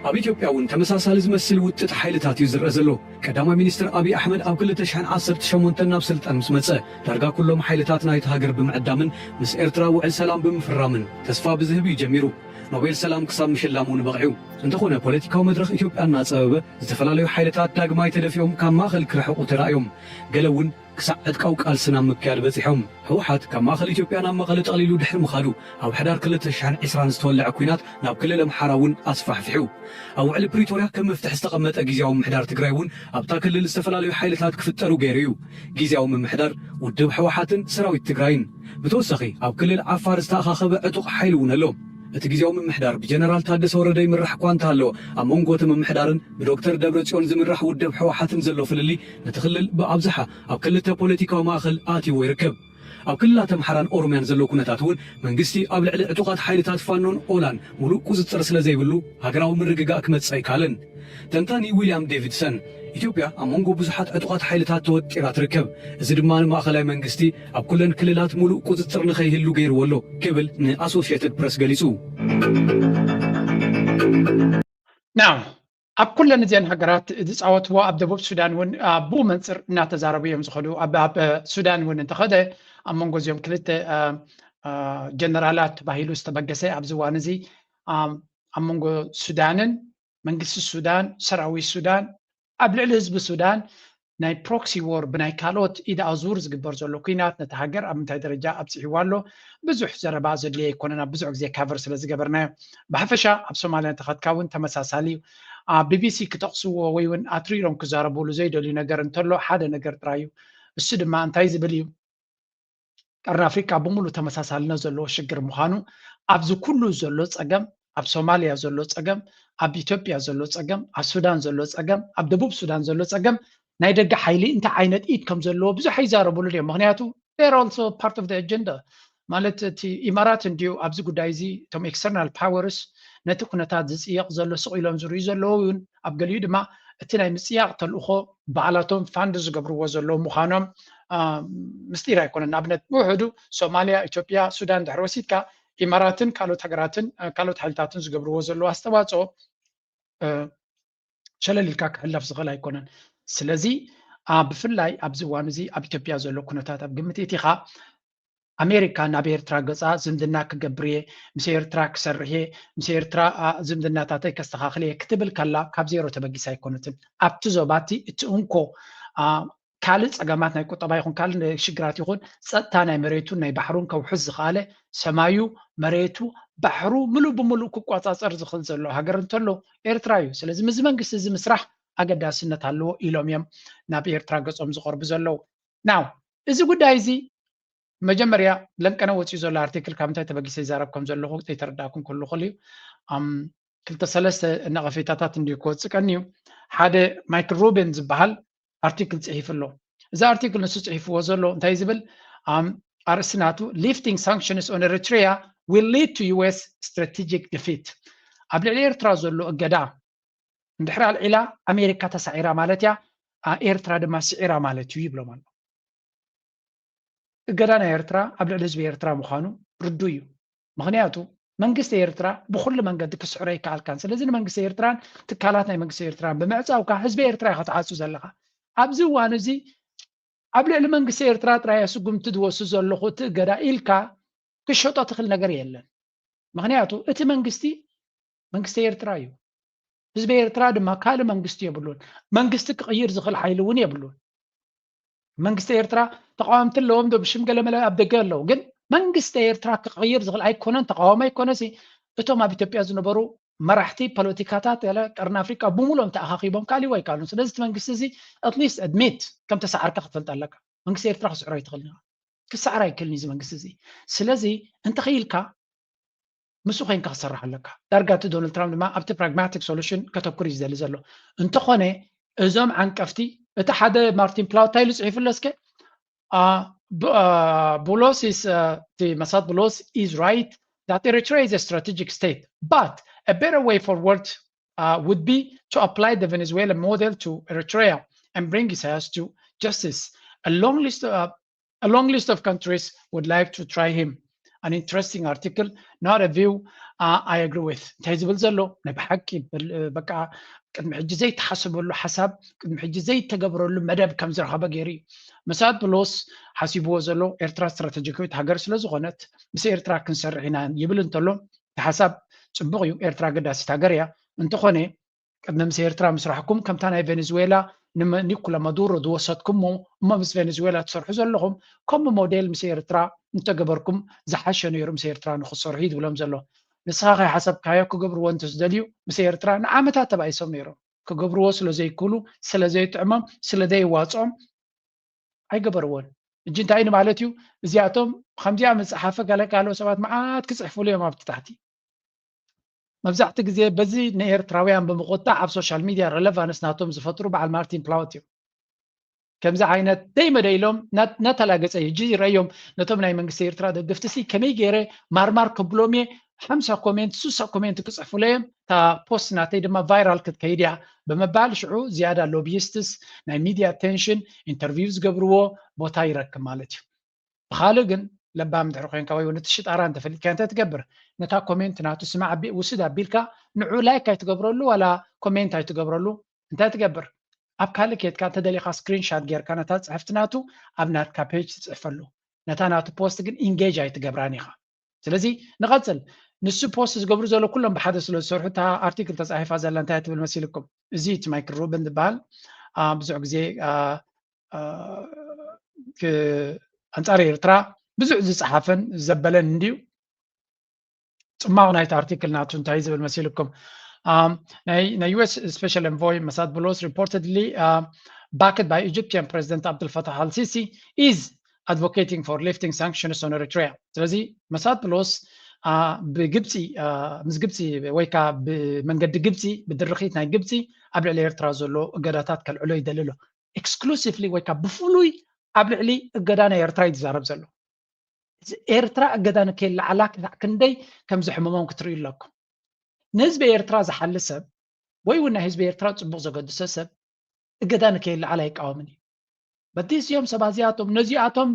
ኣብ ኢትዮጵያ እውን ተመሳሳሊ ዝመስል ውጥጥ ሓይልታት እዩ ዝረአ ዘሎ። ቀዳማይ ሚኒስትር ኣብይ ኣሕመድ ኣብ ክልተ ሽሕን ዓሰርተ ሸሞንተን ናብ ስልጣን ምስ መጸ፣ ዳርጋ ኩሎም ሓይልታት ናይቲ ሃገር ብምዕዳምን ምስ ኤርትራ ውዕል ሰላም ብምፍራምን ተስፋ ብዝህብ እዩ ጀሚሩ። ኖቤል ሰላም ክሳብ ምሽላም እውን በቒዑ። እንተኾነ ፖለቲካዊ መድረኽ ኢትዮጵያ እናጸበበ፣ ዝተፈላለዩ ሓይልታት ዳግማይ ተደፊኦም ካብ ማእኸል ክርሕቑ ተራእዮም። ገለ እውን ክሳዕ ዕጥቃዊ ቃልሲ ናብ ምክያድ በጺሖም። ህወሓት ካብ ማእኸል ኢትዮጵያ ናብ መቐለ ጠቕሊሉ ድሕሪ ምኻዱ፣ ኣብ ሕዳር ክልተ ሽሕን ዕስራን ዝተወለዐ ኲናት ናብ ክልል ኣምሓራ እውን ኣስፋሕፊሑ። ኣብ ውዕሊ ፕሪቶርያ ከም መፍትሒ ዝተቐመጠ ግዝያዊ ምምሕዳር ትግራይ እውን ኣብታ ክልል ዝተፈላለዩ ሓይልታት ክፍጠሩ ገይሩ እዩ። ግዝያዊ ምምሕዳር ውድብ ህወሓትን ሰራዊት ትግራይን። ብተወሳኺ ኣብ ክልል ዓፋር ዝተኣኻኸበ ዕጡቕ ሓይሊ እውን ኣሎ። እቲ ግዝያዊ ምምሕዳር ብጀነራል ታደሰ ወረደ ይምራሕ እኳ እንተሃለወ፣ ኣብ መንጎ እቲ ምምሕዳርን ብዶክተር ደብረጽዮን ዝምራሕ ውድብ ህወሓትን ዘሎ ፍልልይ ነቲ ክልል ብኣብዝሓ ኣብ ክልተ ፖለቲካዊ ማእኸል ኣትይዎ ይርከብ። ኣብ ክልላት ኣምሓራን ኦሮምያን ዘሎ ኩነታት እውን መንግስቲ ኣብ ልዕሊ ዕጡቓት ሓይልታት ፋኖን ኦላን ሙሉእ ቁፅፅር ስለ ዘይብሉ ሃገራዊ ምርግጋእ ክመፅእ ኣይከኣለን። ተንታኒ ዊልያም ዴቪድሰን፣ ኢትዮጵያ ኣብ መንጎ ብዙሓት ዕጡቓት ሓይልታት ተወጢራ ትርከብ፣ እዚ ድማ ንማእኸላይ መንግስቲ ኣብ ኩለን ክልላት ሙሉእ ቁፅፅር ንኸይህሉ ገይርዎ ኣሎ ክብል ንኣሶሽየትድ ፕረስ ገሊፁ። ናው ኣብ ኩለን እዚአን ሃገራት ዝፃወትዎ ኣብ ደቡብ ሱዳን እውን ብኡ መንፅር እናተዛረቡ እዮም ዝኸዱ። ኣብ ሱዳን እውን እንተኸደ ኣብ መንጎ እዚኦም ክልተ ጀነራላት ተባሂሉ ዝተበገሰ ኣብዚ እዋን እዚ ኣብ መንጎ ሱዳንን መንግስቲ ሱዳን ሰራዊት ሱዳን ኣብ ልዕሊ ህዝቢ ሱዳን ናይ ፕሮክሲ ዎር ብናይ ካልኦት ኢድ ኣዙር ዝግበር ዘሎ ኩናት ነቲ ሃገር ኣብ ምንታይ ደረጃ ኣብፂሕዋ ኣሎ ብዙሕ ዘረባ ዘድልዮ ኣይኮነን ኣብ ብዙሕ ግዜ ካቨር ስለ ዝገበርናዮ። ብሓፈሻ ኣብ ሶማልያ እንተኸድካ እውን ተመሳሳሊ እዩ። ቢቢሲ ክጠቕስዎ ወይ እውን ኣትሪሮም ክዛረብሉ ዘይደልዩ ነገር እንተሎ ሓደ ነገር ጥራይ እዩ። እሱ ድማ እንታይ ዝብል እዩ? ቀርኒ ኣፍሪቃ ብምሉእ ተመሳሳልነት ዘለዎ ሽግር ምዃኑ ኣብዚ ኩሉ ዘሎ ፀገም ኣብ ሶማልያ ዘሎ ፀገም ኣብ ኢትዮጵያ ዘሎ ፀገም ኣብ ሱዳን ዘሎ ፀገም ኣብ ደቡብ ሱዳን ዘሎ ፀገም ናይ ደገ ሓይሊ እንታይ ዓይነት ኢድ ከም ዘለዎ ብዙሕ ኣይዛረብሉን እዮም። ምክንያቱ they're also part of the agenda ማለት እቲ ኢማራት እንድዩ ኣብዚ ጉዳይ እዚ እቶም external powers ነቲ ኩነታት ዝፅየቕ ዘሎ ስቕ ኢሎም ዝርእዩ ዘለዉ እውን ኣብ ገሊኡ ድማ እቲ ናይ ምፅያቕ ተልእኾ ባዕላቶም ፋንድ ዝገብርዎ ዘለዉ ምዃኖም ምስጢር ኣይኮነን። ንኣብነት ብውሕዱ ሶማልያ፣ ኢትዮጵያ፣ ሱዳን ድሕሪ ወሲድካ ኢማራትን ካልኦት ሃገራትን ካልኦት ሓይልታትን ዝገብርዎ ዘለዉ ኣስተዋፅኦ ሸለል ኢልካ ክሕለፍ ዝኽእል ኣይኮነን። ስለዚ ብፍላይ ኣብዚ እዋን እዚ ኣብ ኢትዮጵያ ዘሎ ኩነታት ኣብ ግምት እቲኻ ኣሜሪካ ናብ ኤርትራ ገፃ ዝምድና ክገብር እየ፣ ምስ ኤርትራ ክሰርሕ እየ፣ ምስ ኤርትራ ዝምድናታተይ ከስተኻኽል እየ ክትብል ከላ ካብ ዜሮ ተበጊሳ ኣይኮነትን። ኣብቲ ዞባ እቲ እቲ እንኮ ካልእ ፀገማት ናይ ቁጠባ ይኹን ካልእ ሽግራት ይኹን ፀጥታ ናይ መሬቱን ናይ ባሕሩን ከውሕስ ዝኸኣለ ሰማዩ መሬቱ ባሕሩ ምሉእ ብምሉእ ክቆፃፀር ዝኽእል ዘሎ ሃገር እንተሎ ኤርትራ እዩ። ስለዚ ምስዚ መንግስቲ እዚ ምስራሕ ኣገዳስነት ኣለዎ ኢሎም እዮም ናብ ኤርትራ ገፆም ዝቐርቡ ዘለዉ። ናው እዚ ጉዳይ እዚ መጀመርያ ለንቀነ ወፂኡ ዘሎ ኣርቲክል ካብ እንታይ ተበጊሰ ይዛረብ ከም ዘለኹ ዘይተረዳእኩም ክህሉ ይኽእል እዩ። ክልተ ሰለስተ ነቐፌታታት እንድዩ ክወፅእ ቀንዩ። ሓደ ማይክል ሩቢን ዝበሃል ኣርቲክል ፅሒፉ ኣሎ። እዚ ኣርቲክል ንሱ ፅሒፍዎ ዘሎ እንታይ ዝብል ኣርእስቲ ናቱ lifting sanctions on Eritrea will lead to U S strategic defeat። ኣብ ልዕሊ ኤርትራ ዘሎ እገዳ እንድሕር ኣልዒላ ኣሜሪካ ተሳዒራ ማለት እያ፣ ኤርትራ ድማ ስዒራ ማለት እዩ ይብሎም ኣሎ። እገዳ ናይ ኤርትራ ኣብ ልዕሊ ህዝቢ ኤርትራ ምዃኑ ርዱ እዩ። ምኽንያቱ መንግስቲ ኤርትራ ብኩሉ መንገዲ ክስዕሮ ይከኣልካን። ስለዚ ንመንግስቲ ኤርትራን ትካላት ናይ መንግስቲ ኤርትራን ብምዕፃውካ ህዝቢ ኤርትራ ኢኻ ትዓፁ ዘለኻ። ኣብዚ እዋን እዚ ኣብ ልዕሊ መንግስቲ ኤርትራ ጥራይ ስጉምቲ ዝወስድ ዘለኹ እቲ እገዳ ኢልካ ክሸጦ ትኽእል ነገር የለን። ምኽንያቱ እቲ መንግስቲ መንግስቲ ኤርትራ እዩ። ህዝቢ ኤርትራ ድማ ካልእ መንግስቲ የብሉን። መንግስቲ ክቕይር ዝኽእል ሓይሊ እውን የብሉን። መንግስቲ ኤርትራ ተቃወምቲ ኣለዎም ዶ ብሽም ገለመለ ኣብ ደገ ኣለዉ፣ ግን መንግስቲ ኤርትራ ክቕይር ዝኽእል ኣይኮነን። ተቃዋሚ ኣይኮነሲ እቶም ኣብ ኢትዮጵያ ዝነበሩ መራሕቲ ፖለቲካታት ያለ ቀርኒ ኣፍሪቃ ብምሉኦም ተኣኻኺቦም ክኣልይዎ ኣይከኣሉን። ስለዚ እቲ መንግስቲ እዚ ኣትሊስት ኣድሚት ከም ተሰዓርካ ክትፈልጥ ኣለካ። መንግስቲ ኤርትራ ክስዕሮ ኣይትኽእልን ኢኻ። ክሰዓር ኣይክእልን እዩ እዚ መንግስቲ እዚ። ስለዚ እንተኽኢልካ ምስኡ ኮይንካ ክሰርሕ ኣለካ። ዳርጋ እቲ ዶናልድ ትራምፕ ድማ ኣብቲ ፕራግማቲክ ሶሉሽን ከተኩር እዩ ዝደሊ ዘሎ። እንተኾነ እዞም ዓንቀፍቲ እቲ ሓደ ማርቲን ፕላውታ ኢሉ ፅሒፉ ኣሎ እስከ Boulos is uh, the Mossad Boulos is right that Eritrea is a strategic state, but a better way forward uh, would be to apply the Venezuelan model to Eritrea and bring Isaias to justice. A long list, uh, a long list of countries would like to try him. an interesting article, not a view I agree with። እንታይ ዝብል ዘሎ ናይ ብሓቂ በቃ ቅድሚ ሕጂ ዘይተሓሰበሉ ሓሳብ ቅድሚ ሕጂ ዘይተገበረሉ መደብ ከም ዝረኸበ ገይሩ እዩ። መሳት ብሎስ ሓሲብዎ ዘሎ ኤርትራ ስትራተጂካዊት ሃገር ስለ ዝኾነት ምስ ኤርትራ ክንሰርሕ ኢና ይብል እንተሎ እቲ ሓሳብ ጽቡቕ እዩ። ኤርትራ ኣገዳሲት ሃገር እያ። እንተኾነ ቅድሚ ምስ ኤርትራ ምስራሕኩም ከምታ ናይ ቬኔዙዌላ ንኒኮላ ማዱሮ ዝወሰድኩሞ እሞ ምስ ቬኔዙዌላ ትሰርሑ ዘለኹም ከምኡ ሞዴል ምስ ኤርትራ እንተገበርኩም ዝሓሸ ነይሩ ምስ ኤርትራ ንክሰርሑ እዩ ዝብሎም ዘሎ። ንስኻ ከይሓሰብካዮ ክገብርዎ እንተዝደልዩ ምስ ኤርትራ ንዓመታት ተባኢሶም ነይሮም። ክገብርዎ ስለ ዘይክእሉ፣ ስለ ዘይጥዕሞም፣ ስለ ዘይዋፅኦም ኣይገበርዎን። እጂ እንታይ ንማለት እዩ? እዚኣቶም ከምዚኣ መፅሓፈ ገለ ካልኦ ሰባት መዓት ክፅሕፍሉ እዮም ኣብቲ ታሕቲ። መብዛሕቲ ግዜ በዚ ንኤርትራውያን ብምቁጣዕ ኣብ ሶሻል ሚድያ ረለቫንስ ናቶም ዝፈጥሩ በዓል ማርቲን ፕላወት እዮም። ከምዚ ዓይነት ደይመደ ኢሎም ናተላገጸ ሕጂ ይረእዮም ነቶም ናይ መንግስቲ ኤርትራ ደገፍቲ ሲ ከመይ ገይረ ማርማር ከብሎም እየ ሓምሳ ኮሜንት ሱሳ ኮሜንት ክጽሕፉለ እዮም እታ ፖስት ናተይ ድማ ቫይራል ክትከይድ እያ ብምባል ሽዑ ዝያዳ ሎቢይስትስ ናይ ሚድያ ኣቴንሽን ኢንተርቪው ዝገብርዎ ቦታ ይረክብ ማለት እዩ። ብኻልእ ግን ለባም እንድሕር ኮይንካ ወይ እውን እቲ ሽጣራ እንተፈሊጥካ እንታይ ትገብር? ነታ ኮሜንት ናቱ ስማዕ ውስድ ኣቢልካ ንዑ ላይክ ኣይትገብረሉ ዋላ ኮሜንት ኣይትገብረሉ እንታይ ትገብር? ኣብ ካልእ ኬድካ እንተደሊኻ ስክሪንሻት ጌርካ ነታ ጽሕፍቲ ናቱ ኣብ ናትካ ፔጅ ትጽሕፈሉ። ነታ ናቱ ፖስት ግን ኢንጌጅ ኣይትገብራን ኢኻ። ስለዚ ንቐጽል። ንሱ ፖስት ዝገብሩ ዘሎ ኩሎም ብሓደ ስለ ዝሰርሑ እታ ኣርቲክል ተጻሒፋ ዘላ እንታይ ትብል መሲልኩም? እዚ እቲ ማይክል ሩብን ዝበሃል ብዙሕ ግዜ ኣንጻር ኤርትራ ብዙሕ ዝጸሓፈን ዘበለን እንድዩ። ጽማቕ ናይቲ ኣርቲክል ናቱ እንታይ ዝብል መሲልኩም? ናይ US special envoy መሳት ብሎስ reportedly backed by Egyptian President Abdel Fattah al-Sisi is advocating for lifting sanctions on Eritrea። ስለዚ መሳት ብሎስ ብግብፂ ምስ ግብፂ ወይ ከዓ ብመንገዲ ግብፂ ብድርኺት ናይ ግብፂ ኣብ ልዕሊ ኤርትራ ዘሎ እገዳታት ከልዕሎ ይደሊ ኣሎ። ኤክስክሉሲቭሊ ወይ ከዓ ብፍሉይ ኣብ ልዕሊ እገዳ ናይ ኤርትራ እዩ ዝዛረብ ዘሎ። ኤርትራ እገዳ ንከይለዓላ ክሳዕ ክንደይ ከም ዘሕምሞም ክትርእዩ ኣለኩም። ንህዝቢ ኤርትራ ዝሓሊ ሰብ ወይ እውን ናይ ህዝቢ ኤርትራ ፅቡቕ ዘገድሶ ሰብ እገዳ ንከይለዓል ኣይቃወምን እዩ። በቲ እዚኦም ሰባት እዚኣቶም ነዚኣቶም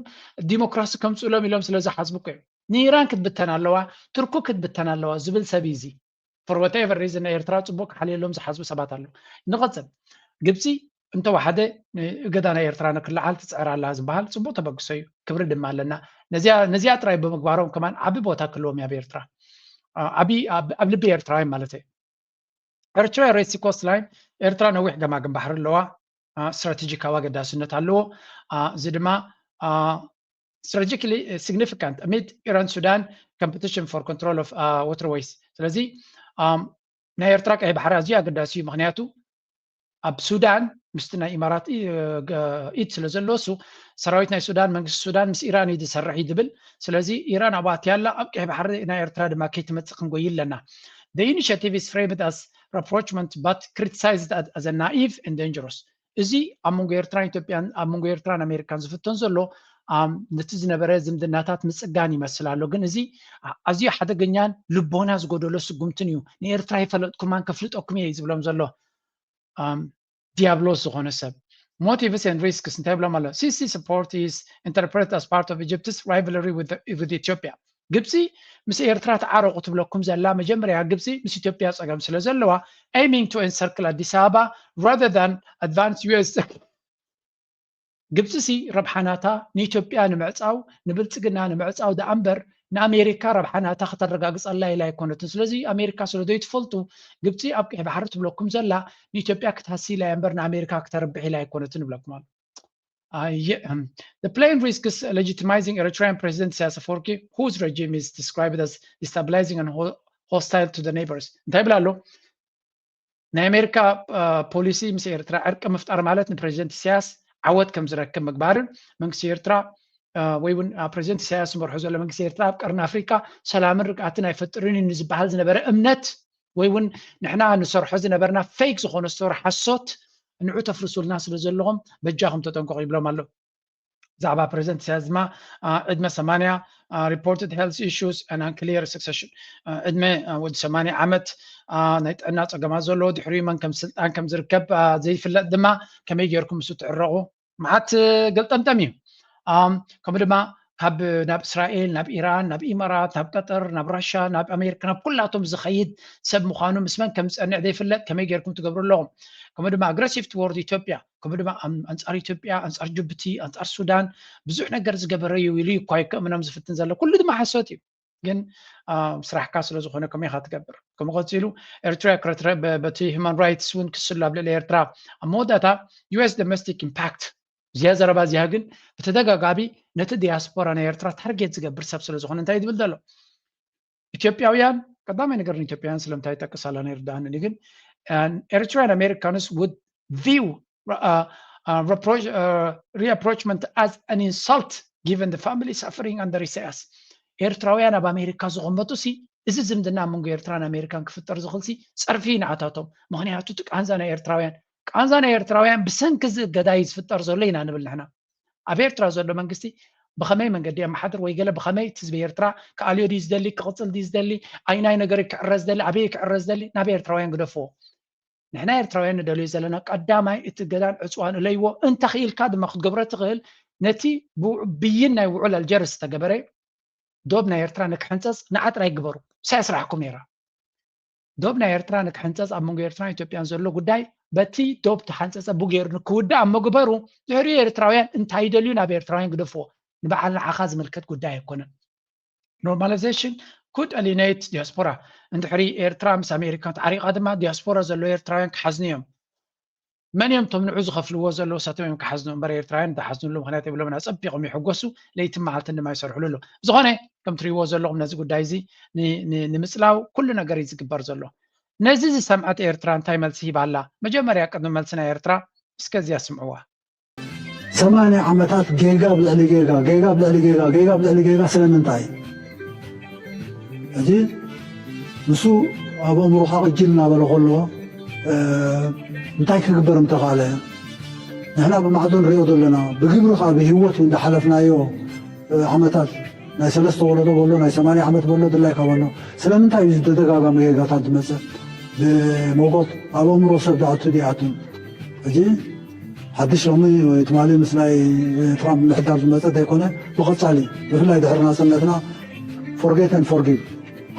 ዲሞክራሲ ከምፅእሎም ኢሎም ስለ ዝሓስቡ እኮ እዮም። ንኢራን ክትብተን ኣለዋ፣ ቱርኩ ክትብተን ኣለዋ ዝብል ሰብ እዩ እዚ። For whatever reason ናይ ኤርትራ ፅቡቅ ክሓልየሎም ዝሓስቡ ሰባት ኣለዉ። ንቐፅል። ግብፂ እንተወሓደ እገዳ ናይ ኤርትራ ንክልዓል ትፅዕር ኣላ ዝበሃል ፅቡቅ ተበግሶ እዩ። ክብሪ ድማ ኣለና። ነዚኣ ጥራይ ብምግባሮም ከማን ዓቢ ቦታ ክህልዎም እዩ ኣብ ኤርትራ። ኣብ ልቢ ኤርትራውያን ማለት እዩ። ኤርትራ ሬድ ሲ ኮስት ላይን ኤርትራ ነዊሕ ገማግም ባሕሪ ኣለዋ። ስትራቴጂካዊ ኣገዳስነት ኣለዎ። እዚ ድማ strategically significant amid Iran Sudan competition for control of waterways። ስለዚ ናይ ኤርትራ ቀይ ባሕሪ ኣዝዩ ኣገዳሲ እዩ። ምክንያቱ ኣብ ሱዳን ምስቲ ናይ ኢማራት ኢድ ስለ ዘሎ እሱ ሰራዊት ናይ ሱዳን መንግስቲ ሱዳን ምስ ኢራን እዩ ዝሰርሕ እዩ ዝብል። ስለዚ ኢራን ኣብኡ ኣትያ ኣላ ኣብ ቀይ ባሕሪ ናይ ኤርትራ ድማ ከይትመፅእ ክንጎይ ኣለና። The initiative is framed as rapprochement but criticized as a naive and dangerous። እዚ ኣብ መንጎ ኤርትራን ኢትዮጵያን ኣብ መንጎ ኤርትራን ኣሜሪካን ዝፍተን ዘሎ ነቲ ዝነበረ ዝምድናታት ምፅጋን ይመስል ኣሎ። ግን እዚ ኣዝዩ ሓደገኛን ልቦና ዝጎደሎ ስጉምትን እዩ። ንኤርትራ ይፈለጥኩማን ከፍልጠኩም እየ እዩ ዝብሎም ዘሎ ዲያብሎስ ዝኾነ ሰብ። Motives and risks እንታይ ይብሎም ኣሎ? Sisi support is interpreted as part of Egypt's rivalry with Ethiopia. ግብፂ ምስ ኤርትራ ተዓረቑ ትብለኩም ዘላ መጀመርያ ግብፂ ምስ ኢትዮጵያ ፀገም ስለ ዘለዋ aiming to encircle Addis Ababa rather than advance US ግብፂ ሲ ረብሓ ናታ ንኢትዮጵያ ንምዕፃው ንብልፅግና ንምዕፃው ደኣ እምበር ንኣሜሪካ ረብሓ ናታ ከተረጋግፀላ ኢላ ኣይኮነትን። ስለዚ ኣሜሪካ ስለ ዘይትፈልጡ ግብፂ ኣብ ቀይ ባሕሪ ትብለኩም ዘላ ንኢትዮጵያ ክትሃሲ ኢላ እያ እምበር ንኣሜሪካ ክተርብሕ ኢላ ኣይኮነትን ይብለኩም ኣሎ። The plain risks legitimizing Eritrean President Isaias Afwerki, whose regime is described as destabilizing and hostile to the neighbors እንታይ ይብል ኣሎ? ናይ ኣሜሪካ ፖሊሲ ምስ ኤርትራ ዕርቂ ምፍጣር ማለት ንፕሬዚደንት ኢሳያስ ዓወት ከም ዝረክብ ምግባርን መንግስቲ ኤርትራ ወይ እውን ፕሬዚደንት ኢሳያስ ዝመርሖ ዘሎ መንግስቲ ኤርትራ ኣብ ቀርኒ ኣፍሪቃ ሰላምን ርግኣትን ኣይፈጥርን እዩ ንዝበሃል ዝነበረ እምነት ወይ እውን ንሕና ንሰርሖ ዝነበርና ፌክ ዝኾነ ስቶሪ ሓሶት ንዑ ተፍርሱልና ስለ ዘለኹም በጃኹም ተጠንቀቑ ይብሎም ኣሎ። ብዛዕባ ፕሬዚደንት ኢሳያስ ድማ ዕድመ ሰማንያ reported health issues and unclear succession ዕድመ ወዲ ሰማንያ ዓመት ናይ ጥዕና ፀገማት ዘለዎ ድሕሪኡ መን ከም ስልጣን ከም ዝርከብ ዘይፍለጥ ድማ ከመይ ጌርኩም ምስ ትዕረቑ መዓት ገልጠምጠም እዩ። ከምኡ ድማ ካብ ናብ እስራኤል፣ ናብ ኢራን፣ ናብ ኢማራት፣ ናብ ቀጠር፣ ናብ ራሻ፣ ናብ ኣሜሪካ፣ ናብ ኩላቶም ዝኸይድ ሰብ ምዃኑ ምስ መን ከም ዝጸንዕ ዘይፍለጥ ከመይ ጌርኩም ትገብሩ ኣለኹም? ከምኡ ድማ ኣግረሲቭ ትወርድ ኢትዮጵያ፣ ከምኡ ድማ ኣም- ኣንጻር ኢትዮጵያ፣ ኣንጻር ጅቡቲ፣ ኣንጻር ሱዳን ብዙሕ ነገር ዝገበረ እዩ ኢሉ እዩ እኳ ይከእምኖም ዝፍትን ዘሎ። ኩሉ ድማ ሓሶት እዩ። ግን ስራሕካ ስለዝኾነ ከመይ ኢኻ ትገብር? ከምኡ ቀፂሉ ኤርትራ ክረትረ በቲ ሂማን ራይትስ እውን ክስሉ ኣብ ልዕሊ ኤርትራ ኣብ መወዳእታ ዩኤስ ዶሜስቲክ ኢምፓክት እዚኣ ዘረባ እዚኣ ግን ብተደጋጋሚ ነቲ ዲያስፖራ ናይ ኤርትራ ታርጌት ዝገብር ሰብ ስለዝኾነ እንታይ ዝብል ዘሎ ኢትዮጵያውያን ቀዳማይ ነገር ንኢትዮጵያውያን ስለምታይ ይጠቅስ ኣላ ናይ ርዳእኒ ግን ኤርትራን ኣሜሪካንስ ውድ view reapproachment as an insult given the family suffering under ኢሳያስ ኤርትራውያን ኣብ ኣሜሪካ ዝቕመጡ ሲ እዚ ዝምድና ኣብ መንጎ ኤርትራን ኣሜሪካን ክፍጠር ዝኽእል ሲ ጸርፊ ንዓታቶም ምክንያቱ እቲ ቃንዛ ናይ ኤርትራውያን ቃንዛ ናይ ኤርትራውያን ብሰንኪ እዚ እገዳ እዩ ዝፍጠር ዘሎ ኢና ንብል ንሕና ኣብ ኤርትራ ዘሎ መንግስቲ ብኸመይ መንገዲ የመሓድር ወይ ገለ ብኸመይ እቲ ህዝቢ ኤርትራ ክኣልዮ ድዩ ዝደሊ ክቕፅል ድዩ ዝደሊ ኣይናይ ነገር ክዕረ ዝደሊ ኣበይ ክዕረ ዝደሊ ናብ ኤርትራውያን ግደፍዎ ንሕና ኤርትራውያን ንደልዮ ዘለና ቀዳማይ እቲ ገዳን ዕፅዋን እለይዎ እንተኽኢልካ ድማ ክትገብሮ ትኽእል ነቲ ብይን ናይ ውዑል ኣልጀርስ ዝተገበረ ዶብ ናይ ኤርትራ ንክሕንፀፅ ንዓ ጥራይ ግበሩ ሳይ ስራሕኩም ነይራ ዶብ ናይ ኤርትራ ንክሕንፀፅ ኣብ መንጎ ኤርትራን ኢትዮጵያን ዘሎ ጉዳይ በቲ ዶብ ተሓንፀፀ ብገይሩ ንክውዳእ እሞ ግበሩ ድሕሪኡ ኤርትራውያን እንታይ ይደልዩ ናብ ኤርትራውያን ግደፍዎ ንበዓል ንዓኻ ዝምልከት ጉዳይ ኣይኮነን normalization could alienate diaspora እንድሕሪ ኤርትራ ምስ ኣሜሪካ ተዓሪቃ ድማ ዲያስፖራ ዘሎ ኤርትራውያን ክሓዝኑ እዮም መን እዮም ቶም ንዑ ዝኸፍልዎ ዘለዉ ሰቶም እዮም ክሓዝኑ እምበር ኤርትራውያን ዝሓዝንሉ ምክንያት የብሎም ኣፀቢቆም ይሕጎሱ ለይትን መዓልትን ድማ ይሰርሕሉ ኣለዉ ዝኾነ ከም ትሪእዎ ዘለኹም ነዚ ጉዳይ እዚ ንምፅላው ኩሉ ነገር እዩ ዝግበር ዘሎ ነዚ ዝሰምዐት ኤርትራ እንታይ መልሲ ሂባ ኣላ መጀመርያ ቅድሚ መልሲ ናይ ኤርትራ እስከዚያ ስምዕዋ ሰማንያ ዓመታት ጌጋ ኣብ ልዕሊ ጌጋ ጌጋ ኣብ ልዕሊ ጌጋ ጌጋ ኣብ ልዕሊ ጌጋ ስለምንታይ ሕጂ ንሱ ኣብ ኣእምሮኻ ቅጅል እናበለ ከሎ እንታይ ክግበር ምተኻእለ ንሕና ብማዕዶ ንሪኦ ዘለና ብግብሪ ከዓ ብህይወት እንዳሓለፍናዮ ዓመታት ናይ ሰለስተ ወለዶ በሎ ናይ ሰማንያ ዓመት በሎ ድላይካ በሎ ስለምንታይ እዩ ዝተደጋጋሚ ጌጋታት ዝመፅእ ብሞጎት ኣብ ኣእምሮ ሰብ ዝኣቱ ድኣቱን ሕጂ ሓድሽ ሎሚ ወይ ትማሊ ምስ ናይ ትራምፕ ምሕዳር ዝመፀ ዘይኮነ ብቐፃሊ ብፍላይ ድሕሪ ናፅነትና forget and forgive